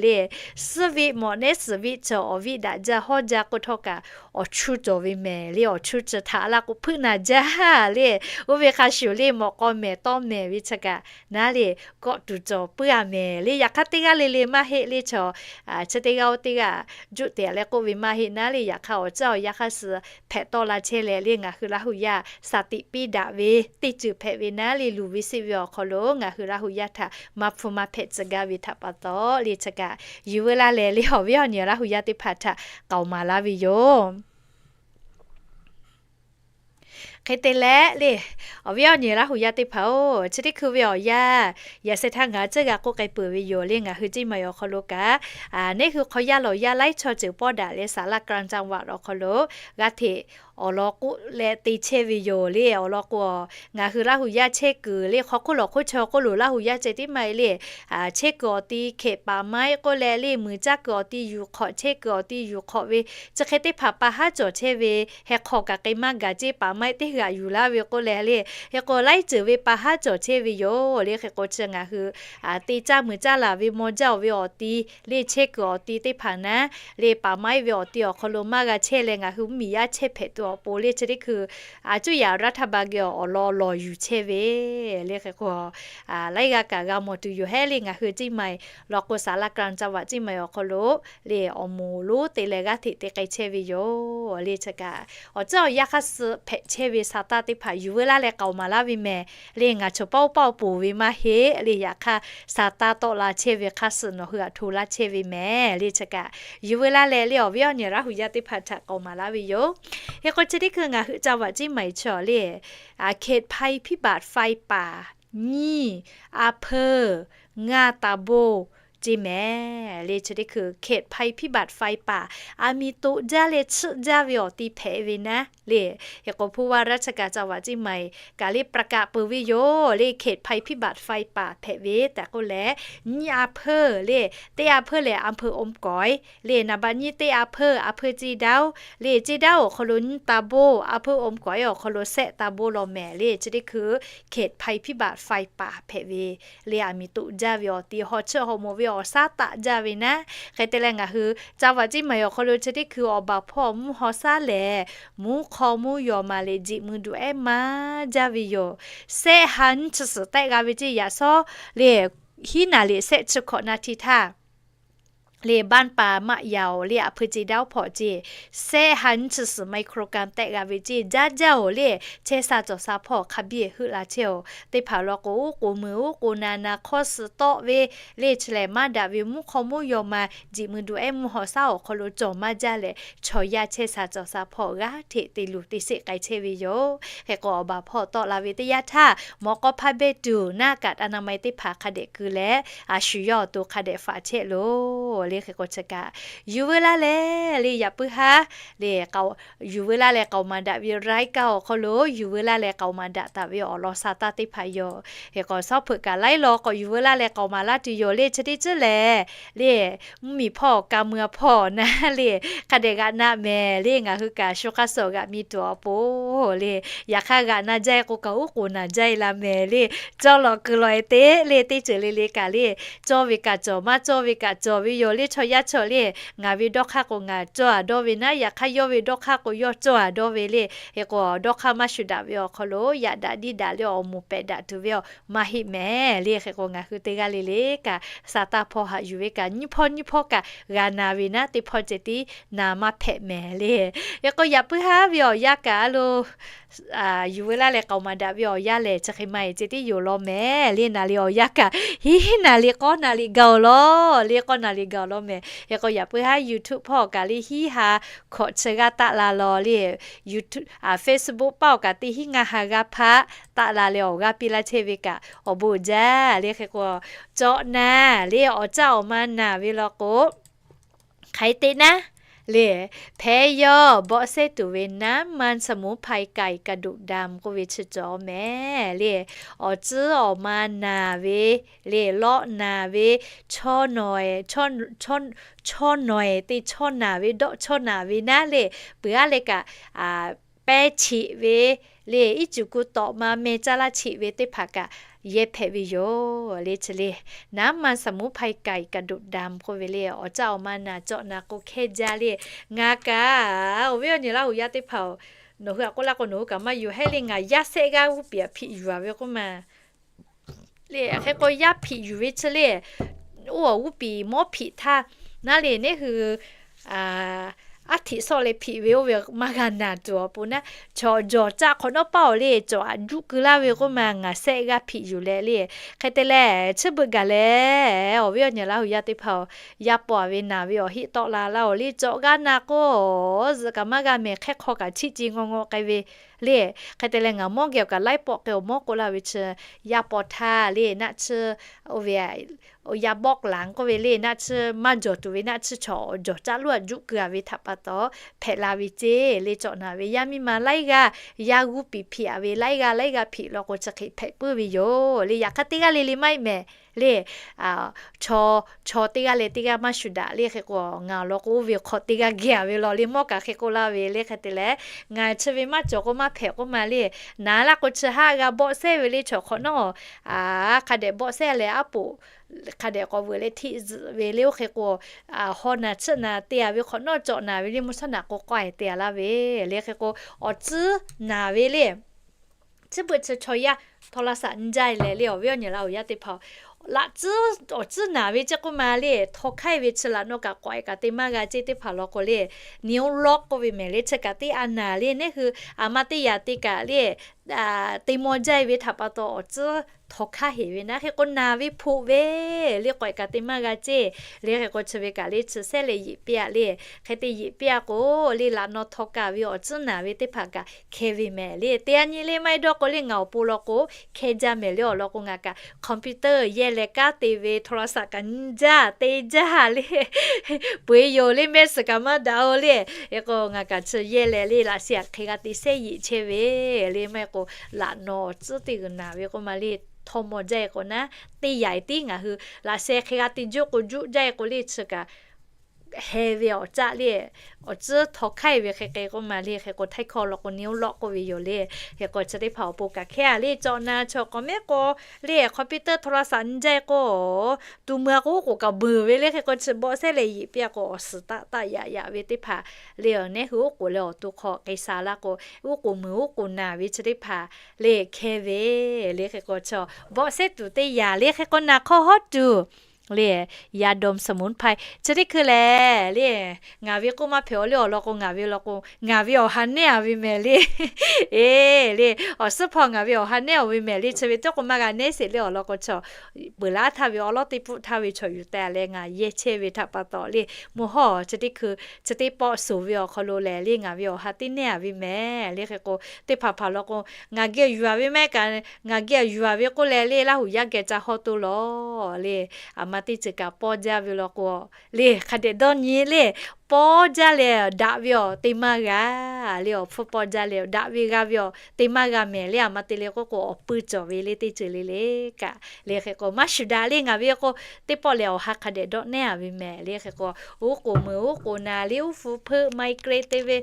le, suhˉ viˆ mawꞈ nehˉ suhˍ viˆ chaw awˬ viˆ daꞈ jaˇ hawˇ jaˇ k'oˆ htawˇ kaꞈ, awˬ chuˇ cawˬ ve mehˍ le. Awˬ chuˇ chi htaꞈ laˇ k'o hpuiˉ naˍ jaˇ le. Oˇ ve hk'a shuˍ le mawꞈ k'aw mehˍ tawˇ mehˍ ve chi kaꞈ naˉ le, kawˆ tuˬ cawˬ puiˉ a mehˍ le. Yaꞈ hk'aˇ teˇ g'aˇ le le maˇ heˆ le chaw, chi teˇ g'aˇ oˇ teˇ g'aˇ juˆ tehꞈ leh k'oˆ ve maˇ heˆ naˉ le. Yaꞈ hk'aˇ awˬ tcuhˉ awˬ yanˇ hk'aˇ suh hpehꞈ tawˆ la chehˇ leh le ngaˬ hui Laˇ hu yaˇ sa tiꞈ piˇ daꞈ ve teˇ ceuˬ hpehꞈ ve naˉ le. Luˬ ve seˆ ve awˬ hk'aw lo ngaˬ hui Laˇ hu yaˇ htaꞈ maˇ hpu maˇ hpehꞈ tcuh gaˇ ve htaꞈ pa taw le chi kaꞈ yuˬ veu laˇ leh le awˬ viˉ awˬ nyi Laˇ hu yaˇ teˇ hpaˍ htaꞈ k'aoˍ maˍ laˇ ve yoˬ. Hk'e te leh le, awˬ viˉ awˬ nyi Laˇ hu yaˇ teˇ hpaˍ-oˬ, chi teˇ hkui ve awˬ yanˇ yaꞈ sheh htaˇ ngaˬ tcuhˇ g'a k'oˆ k'ai peuˬ ve yoˬ le. Ngaˬ hui Ceˇ Mai awˬ hk'aw lo kaꞈ neˉ hui hk'aw yaˇ lawˬ yaˇ laiˉ chaw ceuˬ pawˇ daꞈ leh ศาลากลางจังหวัด awˬ hk'aw lo g'a hteꞈ awˬ lawn k'oˆ leh te chehˇ ve yoˬ le. Awˬ lawn k'o ngaˬ hui Laˇ hu yaˇ chehˇ kuiˬ le hk'aw hk'oˆ lawˬ hk'oˆ chaw k'oˆ loˬ Laˇ hu yaˇ ceh tiˉ maˇ heˆ le. Chehˇ kuiˬ awˬ ti hkehꞈ paˍ maiˉ k'oˆ leh le muiˬ caˇ kuiˬ awˬ ti yuˬ hk'awꞈ chehˇ kuiˬ awˬ ti yuˬ hk'awꞈ ve chi hk'e teˇ hpaˍ pa haˉ cawˬ chehˇ ve, heh hk'aw kaꞈ k'ai maˇ gaˬ ceˇ paˍ maiˉ teˇ g'aꞈ yuˬ laˇ ve k'oˆ leh le. Hk'e k'o laiˉ ceuˬ ve pa haˉ cawˬ chehˇ ve yoˬ le. Hk'e k'o chi ngaˬ hui te caˇ muiˬ caˇ laˬ ve maw jaˇ-oˬ ve awˬ ti le chehˇ kuiˬ awˬ ti teˇ hpaˍ naˉ le paˍ maiˉ ve awˬ ti awˬ hk'aw lo maˇ g'a chehˇ leh ngaˬ hui mvuhˇmiˬ yaˇ chehˇ hpehꞈ tuˬ awˬ pon le chi teˇ hkui cuˇ yaꞈ รัฐบาล geh awˬ lawn lawˬ yuˬ chehˇ ve le. Hk'e k'o laiˉ g'aˇ kaꞈ g'a mawˬ tuˬ yoˬ hehˉ le. Ngaˬ hui Ceˇ Mai law k'o ศาลากลางจังหวัด Ceˇ Mai awˬ hk'aw lo le awˬ moˍ lonˉ te leh g'aˇ hteꞈ te k'ai chehˇ ve yoˬ le. Chi kaꞈ awˬ tcuhˉ awˬ yanˇ hk'aˇ suh hpehꞈ chehˇ ve sa taˇ teˇ hpaˍ yuˬ veu laˇ leh k'aoˍ maˍ laˇ ve mehˍ le. Ngaˬ chaw paˇ oˇ paˇ awˬ poˬ ve maˇ heˆ le. Yaꞈ hk'aˇ sa taˇ tawˆ la chehˇ ve hk'aˇ suh nawˬ hui aꞈ hto laˇ chehˇ ve mehˍ le. Chi kaꞈ yuˬ veu laˇ leh le awˬ viˉ awˬ nyi Laˇ hu yaˇ teˇ hpaˍ htaꞈ k'aoˍ maˍ laˇ ve yoˬ. Hk'e k'o chi teˇ hkui ngaˬ hui จังหวัดเชียงใหม่ chaw le เขตภัยพิบัติไฟป่า nyiˇ อำเภอ ngaˇ ta boˇ ceˇ mehˍ le. Chi teˇ hkui เขตภัยพิบัติไฟป่า aˬ miˍ toꞈ jaˇ leh chiˆ jaˇ ve awˬ ti hpehꞈ ve naˉ le. Hk'e k'o ผู้ว่าราชการจังหวัดเชียงใหม่ kaꞈ le ประกาศ peuˬ ve yoˬ le. เขตภัยพิบัติไฟป่า hpehꞈ ve tehꞈ k'oˆ leh, nyiˇ a hpeuˇ le, teˇ a hpeuˇ lehˬ อำเภออมก๋อย le, naˍ baꞈ nyiˇ teˇ a hpeuˇ อำเภอเชียงดาว le, เชียงดาว awˬ hk'aw lo nyiˇ ta boˇ, อำเภออมก๋อย awˬ hk'aw lo shehˆ ta boˇ law mehˍ le. Chi teˇ hkui เขตภัยพิบัติไฟป่า hpehꞈ ve le, aˬ miˍ toꞈ jaˇ ve awˬ ti haw chiˆ haw mawˬ ve awˬ shaˉ taˆ jaˇ ve naˉ. Hk'e te leh ngaˬ hui จังหวัดเชียงใหม่ awˬ hk'aw lo chi teˇ hkui awˬ baˬ hpawˇ mvuhˇ haw shaˉ lehˬ, mvuhˇ hk'aw mvuhˇ yaw ma le jiꞈ mui duꞈ ehˉ maˇ jaˇ ve yoˬ. Shehˆ ha nyiˇ chi suhˍ tehˆ g'a ve ceˇ yaꞈ shawˉ le, hiˉ naˍ liꞈ shehˆ chi hkawꞈ naˍ hti htaˇ le, บ้านป่า maꞈ yaˍ awˬ le, อำเภอเชียงดาว hpawˇ ceˇ, shehˆ ha nyiˇ chi suhˍ ไมโครกรัม tehˆ g'a ve ceˇ. Jaˇ jaˇ awˬ le, chehˇ sha cawˬ sha hpawˇ hk'a biˇ heuˆ la chehˇ oˬ. Teˇ hpaˍ law k'o, oˉ k'oˍ mui oˉ k'oˍ na na hk'awˇ suh tawˆ ve le, chi lehˬ maˇ daꞈ ve mvuhˇ hk'aw mvuhˇ yaw ma jiꞈ mui duꞈ ehˉ mvuhˇ haw shaˉ awˬ hk'aw lo cawˬ maˇ jaˇ leh, chaw yaˇ chehˇ sha cawˬ sha hpawˇ g'aˇ hteꞈ te luˬ te sheˆ k'ai chehˇ ve yoˬ. Hk'e k'o awˬ baˬ hpawˇ tawˆ la ve teˇ yanˇ htaˇ, mawꞈ k'aw hpaˇ behˇ tuˬ naˆ kaꞈ อนามัย teˇ hpaˍ hk'a dehꞈ keu leh, a shu yawˇ awˬ to hk'a dehꞈ faˍ chehˇ loˬ le. Hk'e k'o chi kaꞈ yuˬ veu laˇ leh le, yaꞈ puiˉ haˉ le, yuˬ veu laˇ leh k'aoˍ maˍ daꞈ ve รายการ awˬ hk'aw lo yuˬ veu laˇ leh k'aoˍ maˍ daꞈ taˍ ve awˬ lawn sha taˇ teˇ hpaˍ yoˬ. Hk'e k'o shawˉ hpeuꞈ kaꞈ laiˉ law k'awꞈ yuˬ veu laˇ leh k'aoˍ maˍ laˇ tuˬ yoˬ le. Chi teˇ ceuˬ lehˬ le, mvuhˇmiˬ hpawˇ ka mui a hpawˇ naˉ le, hk'a dehꞈ g'aꞈ na mehˍ le. Ngaˬ hui kaꞈ shu hk'aˇ suh g'aꞈ mi tuˬ awˬ pon le, yaꞈ hk'aˇ g'aꞈ na jaˇ k'o kaꞈ oˉ k'oˍ naˍ jaˇ la mehˍ le. Cawˇ lawꞈ keu lawꞈ e te le, teˇ ceuˬ le le kaꞈ le, cawˇ ve kaꞈ cawˬ, maˇ cawˇ ve kaꞈ cawˬ ve yoˬ le. Chaw yaˇ chaw le, ngaˬ ve dawˇ hk'aˇ k'o ngaˬ cawˇ a dawˇ ve naˉ, yaꞈ hk'aˇ yawˇ ve dawˇ hk'aˇ k'o yawˇ cawˇ a dawˇ ve le. Hk'e k'o dawˇ hk'aˇ maˇ shu daꞈ ve awˬ hk'aw lo yaꞈ daꞈ diˇ daꞈ le awˬ moˍ pehꞈ daꞈ tuˬ ve awˬ maˇ heˆ mehˍ le. Hk'e k'o ngaˬ hui teˇ g'aˇ le le kaꞈ sha taˇ hpawˇ haꞈ yuˬ ve kaꞈ nyiˇ hpawˇ nyiˇ hpawˇ kaꞈ g'a na ve naˉ, teˇ hpawˇ ceh tiˉ na maˇ hpehꞈ mehˍ le. Hk'e k'o yaꞈ puiˉ haˉ ve awˬ yanˇ kaꞈ a lo yuˬ veu laˇ leh k'aoˍ maˍ daꞈ ve awˬ yanˇ lehˬ chi hk'e ma e ceh tiˉ yoˬ law mehˍ le. Naˍ liꞈ awˬ yanˇ kaꞈ hiˉ naˍ liꞈ k'awˇ naˍ liꞈ gaˬ awˬ law le, k'awˇ naˍ liꞈ gaˬ awˬ law mehˍ. Hk'e k'o yaꞈ puiˉ haˉ YouTube hpawˇ kaꞈ le hiˉ ha hkawꞈ chi g'aˇ taˆ la law le, YouTube, Facebook paˇ awˬ kaꞈ teˇ hiˉ ngaˇ ha g'aˇ hpaˆ taˆ la leh awˬ g'aˇ piˇ laˇ chehˇ ve kaꞈ awˬ bon uiˍ jaˇ le. Hk'e k'o cawˆ naˍ le, awˬ caˇ awˬ ma naˍ ve law k'o hk'aˬ hk'e te naˉ le, แพ้ยอ bawˆ sehˉ tuˬ ve น้ำมันสมุนไพรไก่กระดูกดำ k'oˆ ve chi cawˬ mehˍ le. Awˬ tcuhˉ awˬ ma naˍ ve le, lawˆ naˍ ve, chaw nawˬ e, chaw nawˬ e te chaw naˍ ve dawˆ chaw naˍ ve naˉ le, peuˬ aˉ leh kaꞈ pehˇ cheꞈ ve le, iˉ cuˬ ku tawꞈ ma meh caˇ laˇ cheꞈ ve teˇ hpaˍ kaꞈ yehˇ hpehꞈ ve yoˬ le. Chi le น้ำมันสมุนไพรไก่กระดูกดำ k'oˆ ve le, awˬ caˇ awˬ ma naˍ cawˆ naˍ k'o hkehˇ jaˇ le. Ngaˬ kaꞈ awˬ viˉ awˬ nyi Laˇ huˍ yaˇ teˇ hpaˍ-oˬ, nawˬ hui aꞈ k'oˆ laˇ k'o nawˬ hui kaꞈ maˇ yuˬ hehˉ le. Ngaˬ yaˇ sehˆ g'aˇ g'uˇ piˍ aꞈ hpiꞈ yuˬ a ve k'oˆ ma le. Hk'e k'o yaˇ hpiꞈ yuˬ ve chi le, oˇ awˬ g'uˇ piˍ mawˇ hpiꞈ htaˇ naˉ le, neˉ hui aˉ htiꞈ sawˆ leh hpiꞈ ve oˇ ve maˇ g'a naˬ tuˬ awˬ pon naˉ, chaw jawˬ caˆ hk'awꞈ nawˉ paˇ awˬ le cawˬ aꞈ juˆ keu laˇ ve k'oˆ ma, ngaˬ sehˆ g'aˇ hpiꞈ yuˬ leh le. Hk'e te leh chi beuꞈ gaˬ leh awˬ viˉ awˬ nyi Laˇ huˍ yaˇ teˇ hpaˍ-oˬ, yaˇ paw a ve naˬ ve awˬ heˆ tawˆ la laˇ-oˬ le. Cawˬ g'aˇ na k'o zuhꞈ kaꞈ maˇ g'a mehˍ, hk'ehˇ hk'aw kaꞈ chiˆ ci ngaw ngaw k'ai ve le. Hk'e te leh ngaˬ mawˇ geh awˬ kaꞈ laiˉ pawˆ k'ai awˬ mawˇ k'oˆ laˇ ve chi, yaˇ paw htaˇ le naˆ tsuhˇ oˇ ve yaˇ bawˆ laˬ k'oˆ ve le, naˆ tsuhˇ maˇ jawˬ tuˬ ve naˆ tsuhˇ chaw jawˬ caˆ loˉ aꞈ juˆ keu a ve htaꞈ pa taw hpehꞈ la ve ceˇ le. Cawˬ naˍ ve yaˇ miˇ ma laiˉ g'aˇ yaˇ g'uˇ piˍ hpiꞈ a ve laiˉ g'aˇ laiˉ g'aˇ hpiꞈ law k'o chi hk'e hpehꞈ puiˉ ve yoˬ le. Yaꞈ hk'aˇ teˇ g'aˇ le le maˇ heˆ mehˍ le. Chaw, chaw teˇ g'aˇ leh teˇ g'aˇ maˇ shu daꞈ le. Hk'e k'o ngaˬ law k'o oˇ ve hk'aw teˇ g'aˇ geh a ve law le, mawˇ kaꞈ hk'e k'oˆ laˇ ve le. Hk'e te leh ngaˬ chi ve maˇ cawˬ k'o maˇ hpehꞈ k'oˆ ma le. Naˍ laˇ k'o chi haˆ g'a bawˆ sehˉ ve le, chaw hk'awꞈ nawˉ hk'a dehꞈ bawˆ sehˉ leh aˉ poꞈ hk'a dehꞈ k'awꞈ veuꞈ leh htiˆ zuhꞈ ve le. Oˇ hk'e k'o haw naˬ tsuhˆ naˬ te a ve hk'awꞈ nawˉ cawˬ naˍ ve le, mvuhˇ shaˉ naꞈ k'o k'awꞈ e te a laˇ ve le. Hk'e k'o awˬ tcuhˉ naˍ ve le, chi beuꞈ chi chaw yaˇ htaw laˇ shaꞈ nyi jaˇ leh le, awˬ viˉ awˬ nyi Laˇ huˍ yaˇ teˇ hpaˍ-oˬ, laꞈ tcuhˉ awˬ tcuhˉ naˍ ve ceˇ k'oˆ ma le, htaw hk'aiˇ ve chi laꞈ nawˉ kaꞈ k'awꞈ e kaꞈ te maˇ g'a ceˇ. Teˇ hpaˍ law k'o le, นิวล็อก k'oˆ ve mehˍ le, chi kaꞈ teˇ a naˍ le. Neˉ hui aˬ ma teˇ yaꞈ te kaꞈ le te maw jaˇ ve htaꞈ pa taw awˬ tcuhˉ htaw hk'aˇ heˍ ve naˉ. Hk'e k'o naˬ ve hpoꞈ ve le k'awꞈ kaꞈ te maˇ g'a ceˇ le. Hk'e k'o chi ve kaꞈ le chi sehˉ leh yeˬ piˇ-a le. Hk'e te yeˬ piˇ-a k'o le laꞈ naw htaw kaˍ ve awˬ tcuhˉ naˬ ve teˇ hpaˍ kaꞈ hkeh ve mehˍ le. Teˇ g'aˇ nyi le maˇ heˆ dawˇ k'o le ngaˬ awˬ pon law k'o hkeh jaˇ mehˍ le awˬ lawn k'o ngaˬ kaꞈ computer yehˇ leh kanˉ te ve โทรศัพท์ kaꞈ nyi jaˇ te jaˇ le. Peuˬ-e yoˬ le mehˆ suhˍ kaꞈ maˇ daꞈ-o le. Hk'e k'o ngaˬ kaꞈ chi yehˇ leh le laꞈ sheh hk'e g'a te sehˉ yeˬ chehˇ ve le. Maˇ heˆ k'o laꞈ naw awˬ tcuhˉ teˇ g'uiˬ naˬ ve k'oˆ ma le htawˇ maw jaˇ-e k'o naˉ, teˇ yanˇ tiˉ ngaˬ hui laꞈ sheh hk'e g'a te juˇ k'o juˇ jaˇ-e k'o le chi kaꞈ heh ve awˬ caˆ le awˬ tcuhˉ htaw hk'aˇ-e ve hk'e k'o maˇ le. Hk'e k'o htaiˇ hkawˇ law k'o neˇ oˇ lawˆ k'oˆ ve yoˬ le. Hk'e k'o chi teˇ hpaˍ awˬ pon kaꞈ hkehˇ-a le cawˬ na chaw k'awꞈ mehˉ k'o le computer โทรศัพท์ nyi jaˇ-e k'o tuˬ meuˬ-a k'o oˉ k'oˍ kaꞈ beuˬ ve le. Hk'e k'o chi bawˆ sehˉ leh yeˬ piˇ-a k'o awˬ suhˍ taˆ taˆ yaꞈ yaꞈ ve teˇ hpaˍ le awˬ nehˉ hui oˉ k'oˍ leh awˬ to hk'aw k'ai sha laˇ k'o oˉ k'oˍ meuˬ oˉ k'oˍ naˬ ve chi teˇ hpaˍ le hkeh ve le. Hk'e k'o chaw bawˆ sehˉ tuˬ teˇ yanˇ le. Hk'e k'o naˬ hk'aw hawˉ tuˬ le ยาดมสมุนไพร chi teˇ hkui lehˬ le ngaˬ ve k'oˆ maˇ hpehꞈ-o le awˬ lawn k'o ngaˬ ve law k'o ngaˬ ve awˬ ha nehˉ-a ve mehˍ le. Eˬ le awˬ suhˉ hpaw ngaˬ ve awˬ ha nehˉ-a ve mehˍ le. Chi ve teˇ k'o maˇ g'a nehˉ sheˍ le awˬ lawn k'o chaw peuˬ laˉ htaˇ ve awˉ lawˉ teˇ pfuhˆ htaˇ ve chaw yuˬ teh leh ngaˬ yehˇ chehˇ ve htaꞈ pa taw le mvuhˇ hawˉ chi teˇ hkui chi teˇ pawˆ suˍ ve awˬ hk'aw lo lehˬ le ngaˬ ve awˬ ha teˇ nehˉ-a ve mehˍ le. Hk'e k'o teˇ hpaˍ hpaˍ law k'o ngaˬ geh yuˬ-a ve mehˆ kaꞈ ngaˬ geh yuˬ-a ve k'oˆ leh le Laˇ huˍ yaˇ geh ca haw to lawˬ le aˬ ma teˇ ceuˬ kaꞈ pawˇ jaˇ ve law k'o le hk'a dehꞈ dawˇ nyi le pawˇ jaˇ leh daꞈ ve awˬ te maˇ g'a le awˬ hpfuhˇ pawˇ jaˇ leh daꞈ ve g'a ve awˬ te maˇ g'a mehˍ le. Aˬ ma te le k'oˆ k'o awˬ pui cawˬ ve le teˇ ceuˬ le le kaꞈ le. Hk'e k'o maˇ shuˍ daꞈ le ngaˬ ve k'o teˇ pawˆ lehˬ awˬ ha hk'a dehꞈ dawˆ nehˉ-a ve mehˍ le. Hk'e k'o oˉ k'oˍ meuˬ oˉ k'oˍ naˬ le uˉ hpu hpeuˆ ไมเกรน te ve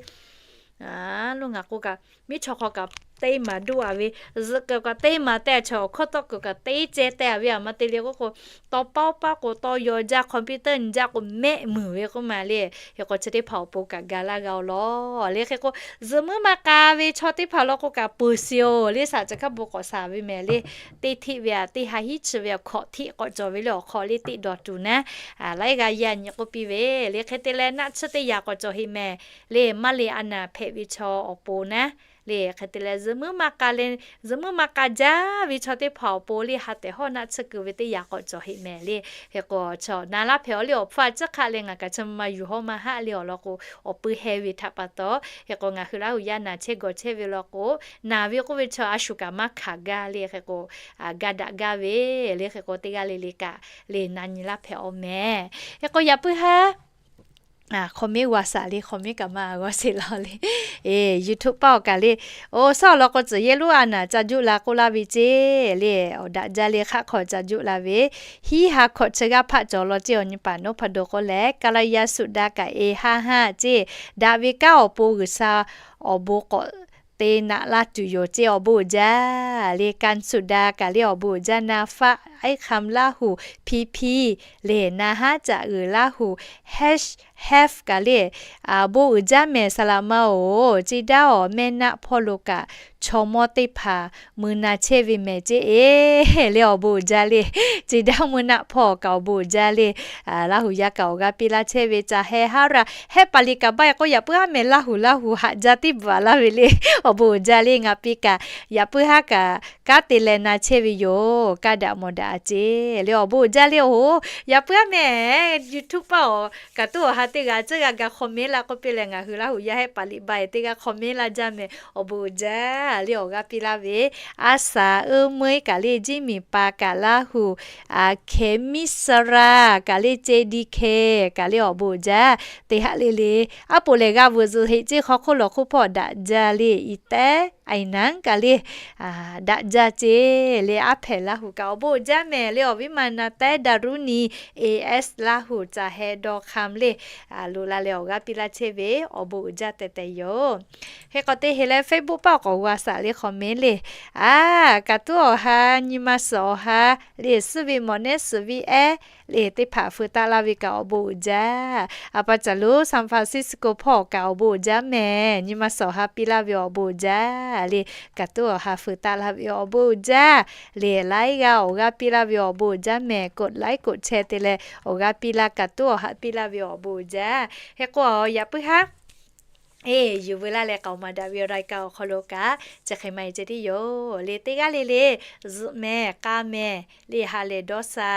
lo ngaˬ k'o kaꞈ miˉ chaw hk'aw kaꞈ teˇ maˍ duˆ-a ve zuhꞈ keu kaꞈ teˇ maˍ teh chaw awˬ hkawˇ tawˆ keu kaꞈ teˇ ceh teh-a ve aˬ ma te le k'oˆ k'o taw paoˇ paoˇ k'o taw yaw jaˇ computer nyi jaˇ k'o mehˆ meuˬ ve k'oˆ ma le. Hk'e k'o chi teˇ hpaˍ awˬ pon kaꞈ ga laˇ g'a-o lawˬ le. Hk'e k'o zuhꞈ muiˉ maˇ k'a ve chaw teˇ hpaˍ law k'o kaꞈ peuˬ sheˍ-oˬ le saˍ ceuˬ hkaˇ bon k'awꞈ saˍ ve mehˍ le teˇ htiˆ ve aꞈ teˇ ha hiˉ chi ve aꞈ hkawꞈ htiˆ k'awꞈ cawˬ ve le awˬ hk'aw le teˇ dawˬ tuˬ naˉ laiˉ g'aˇ yaˇ nyi k'oˆ piˇ ve le. Hk'e te leh naˆ tsuhˇ teˇ yaꞈ k'awꞈ cawˬ heˆ mehˍ le maˇ le a naˍ hpehꞈ ve chaw awˬ pon naˉ le. Hk'e te leh zuhꞈ muiˉ maˇ k'a le zuhꞈ muiˉ maˇ k'a jaˇ ve chaw teˇ hpaˍ awˬ pon le ha tehˬ hawˉ naˆ tsuhˇ keu ve teˇ yaꞈ k'awꞈ cawˬ heˆ mehˍ le. Hk'e k'o chaw na laˇ hpehꞈ-o le awˬ hpfuhˇ a ciˉ hk'aˆ leh ngaˬ kaꞈ chi ma yuˬ hawˉ maˇ haˆ le awˬ lawn k'o awˬ pui heh ve htaꞈ pa taw hk'e k'o ngaˬ hui Laˇ huˍ yaˇ naˬ chehˇ gawˬ chehˇ ve law k'o naˬ ve k'oˆ ve chaw a shu kaꞈ maˇ hkanˍ gaˇ le. Hk'e k'o ga daꞈ gaˇ ve le. Hk'e k'o teˇ g'aˇ le le kaꞈ le na nyi laˇ hpehꞈ-o mehˍ. Hk'e k'o yaꞈ puiˉ haˉ hk'aw miˉ g'a shaˍ le hk'aw miˉ kaꞈ maˇ g'awˇ sheˍ law le. YouTube paˆ awˬ kaꞈ le oˇ shaˉ awˬ lawn k'o tcuhˍ yehˇ lonˉ a naˍ ca juˆ la k'oˆ laˇ ve ceˇ le awˬ daꞈ jaˇ le hk'aˆ hk'aw ca juˆ la ve hiˉ ha hkawꞈ chi g'aˇ hpaˆ cawˬ law ceˇ awˬ nyi paˍ naˉ hpa do k'oˆ leh กาลยาสุดา kaꞈ e haˆ haˆ ceˇ daꞈ ve kanˉ awˬ pon G'uiˬsha awˬ bon k'awꞈ te naꞈ laˇ tuˬ yoˬ ceˇ awˬ bon uiˍ jaˇ le กัญญาสุดา kaꞈ le awˬ bon uiˍ jaˇ naˍ faˆ ไอ้คำ Laˇ huˍ พีพี le naˍ haˉ caꞈ g'uiˬ Laˇ huˍ แฮชแท็ก kaꞈ le awˬ bon uiˍ jaˇ mehˍ saˍ laꞈ ma-oˬ ceˇ daˇ awˬ mehˆ naˆ hpawˇ lo kaꞈ chaw mawˇ teˇ hpaˍ mui na chehˇ ve mehˍ ceˇ e le awˬ bon uiˍ jaˇ le ceˇ daˇ mui naˆ hpawˇ kaꞈ awˬ bon uiˍ jaˇ le Laˇ huˍ yaˇ kaꞈ awˬ g'aˇ piˇ laˇ chehˇ ve ca heh haˉ ra hehˆ paˍ liꞈ kaꞈ baˆ e k'o yaꞈ puiˉ haˉ mehˍ Laˇ huˍ Laˇ huˍ haꞈ jaˇ teˇ bvuhꞈ laˇ ve le awˬ bon uiˍ jaˇ le ngaˬ piˇ kaꞈ yaꞈ puiˉ haˉ kaꞈ kanˉ te leh na chehˇ ve yoˬ. Kanˉ daꞈ mawˬ daꞈ a ceˇ le awˬ bon uiˍ jaˇ le oˬ. Yaꞈ puiˉ haˉ mehˍ YouTube paˆ awˬ kaꞈ tuˉ awˬ ha teˇ g'aˇ tcuhˉ g'a ga hk'aw miˉ laˇ k'oˆ piˇ leh ngaˬ hui Laˇ huˍ yaˇ hehˆ paˍ liꞈ baˆ e teˇ g'aˇ hk'aw miˉ laˇ jaˇ mehˍ awˬ bon uiˍ jaˇ le awˬ g'aˇ piˇ laˇ ve a saˍ uˉ meuˇ kaꞈ le jiˇ miˬ pa kaꞈ Laˇ huˍ a hkeh miˉ saˍ raˍ kaꞈ le ceˇ diˇ hkeh kaꞈ le awˬ bon uiˍ jaˇ teˇ haꞈ le le aˉ poꞈ lehˬ g'a vuiˬ zuhˬ heꞈ ceˇ hk'aw hk'oˆ lawˬ hk'oˆ hpawˇ daꞈ jaˇ le i tehˉ a i naˉ kaꞈ le daꞈ jaˇ ceˇ le aˉ hpehꞈ Laˇ huˍ kaꞈ awˬ bon uiˍ jaˇ mehˍ le awˬ viˉ ma na tehˉ daˍ ruˉ ni es Laˇ huˍ ca heh dawˇ hk'am le loꞈ la leh awˬ g'aˇ piˇ laˇ chehˇ ve awˬ bon uiˍ jaˇ teh teh yoˬ. Hk'e k'awꞈ te heˍ leh Facebook paˆ awˬ k'awꞈ g'a shaˍ le hk'aw miˉ le a kaꞈ tuˉ awˬ ha nyi ma suhˍ awˬ ha le suhˉ ve mawˬ nehˉ suhˍ ve ehˉ le teˇ hpaˍ feu taˆ laˇ ve kaꞈ awˬ bon uiˍ jaˇ. A pa caˬ lo San Francisco hpawˇ kaꞈ awˬ bon uiˍ jaˇ mehˍ nyi ma suhˍ awˬ ha piˇ laˇ ve awˬ bon uiˍ jaˇ le kaꞈ tuˉ awˬ ha feu taˆ laˇ ve awˬ bon uiˍ jaˇ le laiˉ g'aˇ awˬ g'aˇ piˇ laˇ ve awˬ bon uiˍ jaˇ mehˍ กดไลค์ กดแชร์ te leh awˬ g'aˇ piˇ laˇ kaꞈ tuˉ awˬ ha piˇ laˇ ve awˬ bon uiˍ jaˇ. Hk'e k'o yaꞈ puiˉ haˉ Eˬ, yuˬ veu laˇ leh k'aoˍ maˍ daꞈ ve awˬ รายการ awˬ hk'aw lo kaꞈ chi hk'e maˇ heˆ ceh tiˉ yoˬ le. Teˇ g'aˇ le le zuhꞈ mehˍ k'aˇ mehˍ le, ha lehˬ dawˇ sha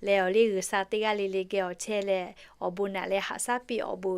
leh awˬ le G'uiˬsha teˇ g'aˇ le le geh awˬ chehˇ leh awˬ bon naꞈ leh haꞈ shaˉ piˇ awˬ bon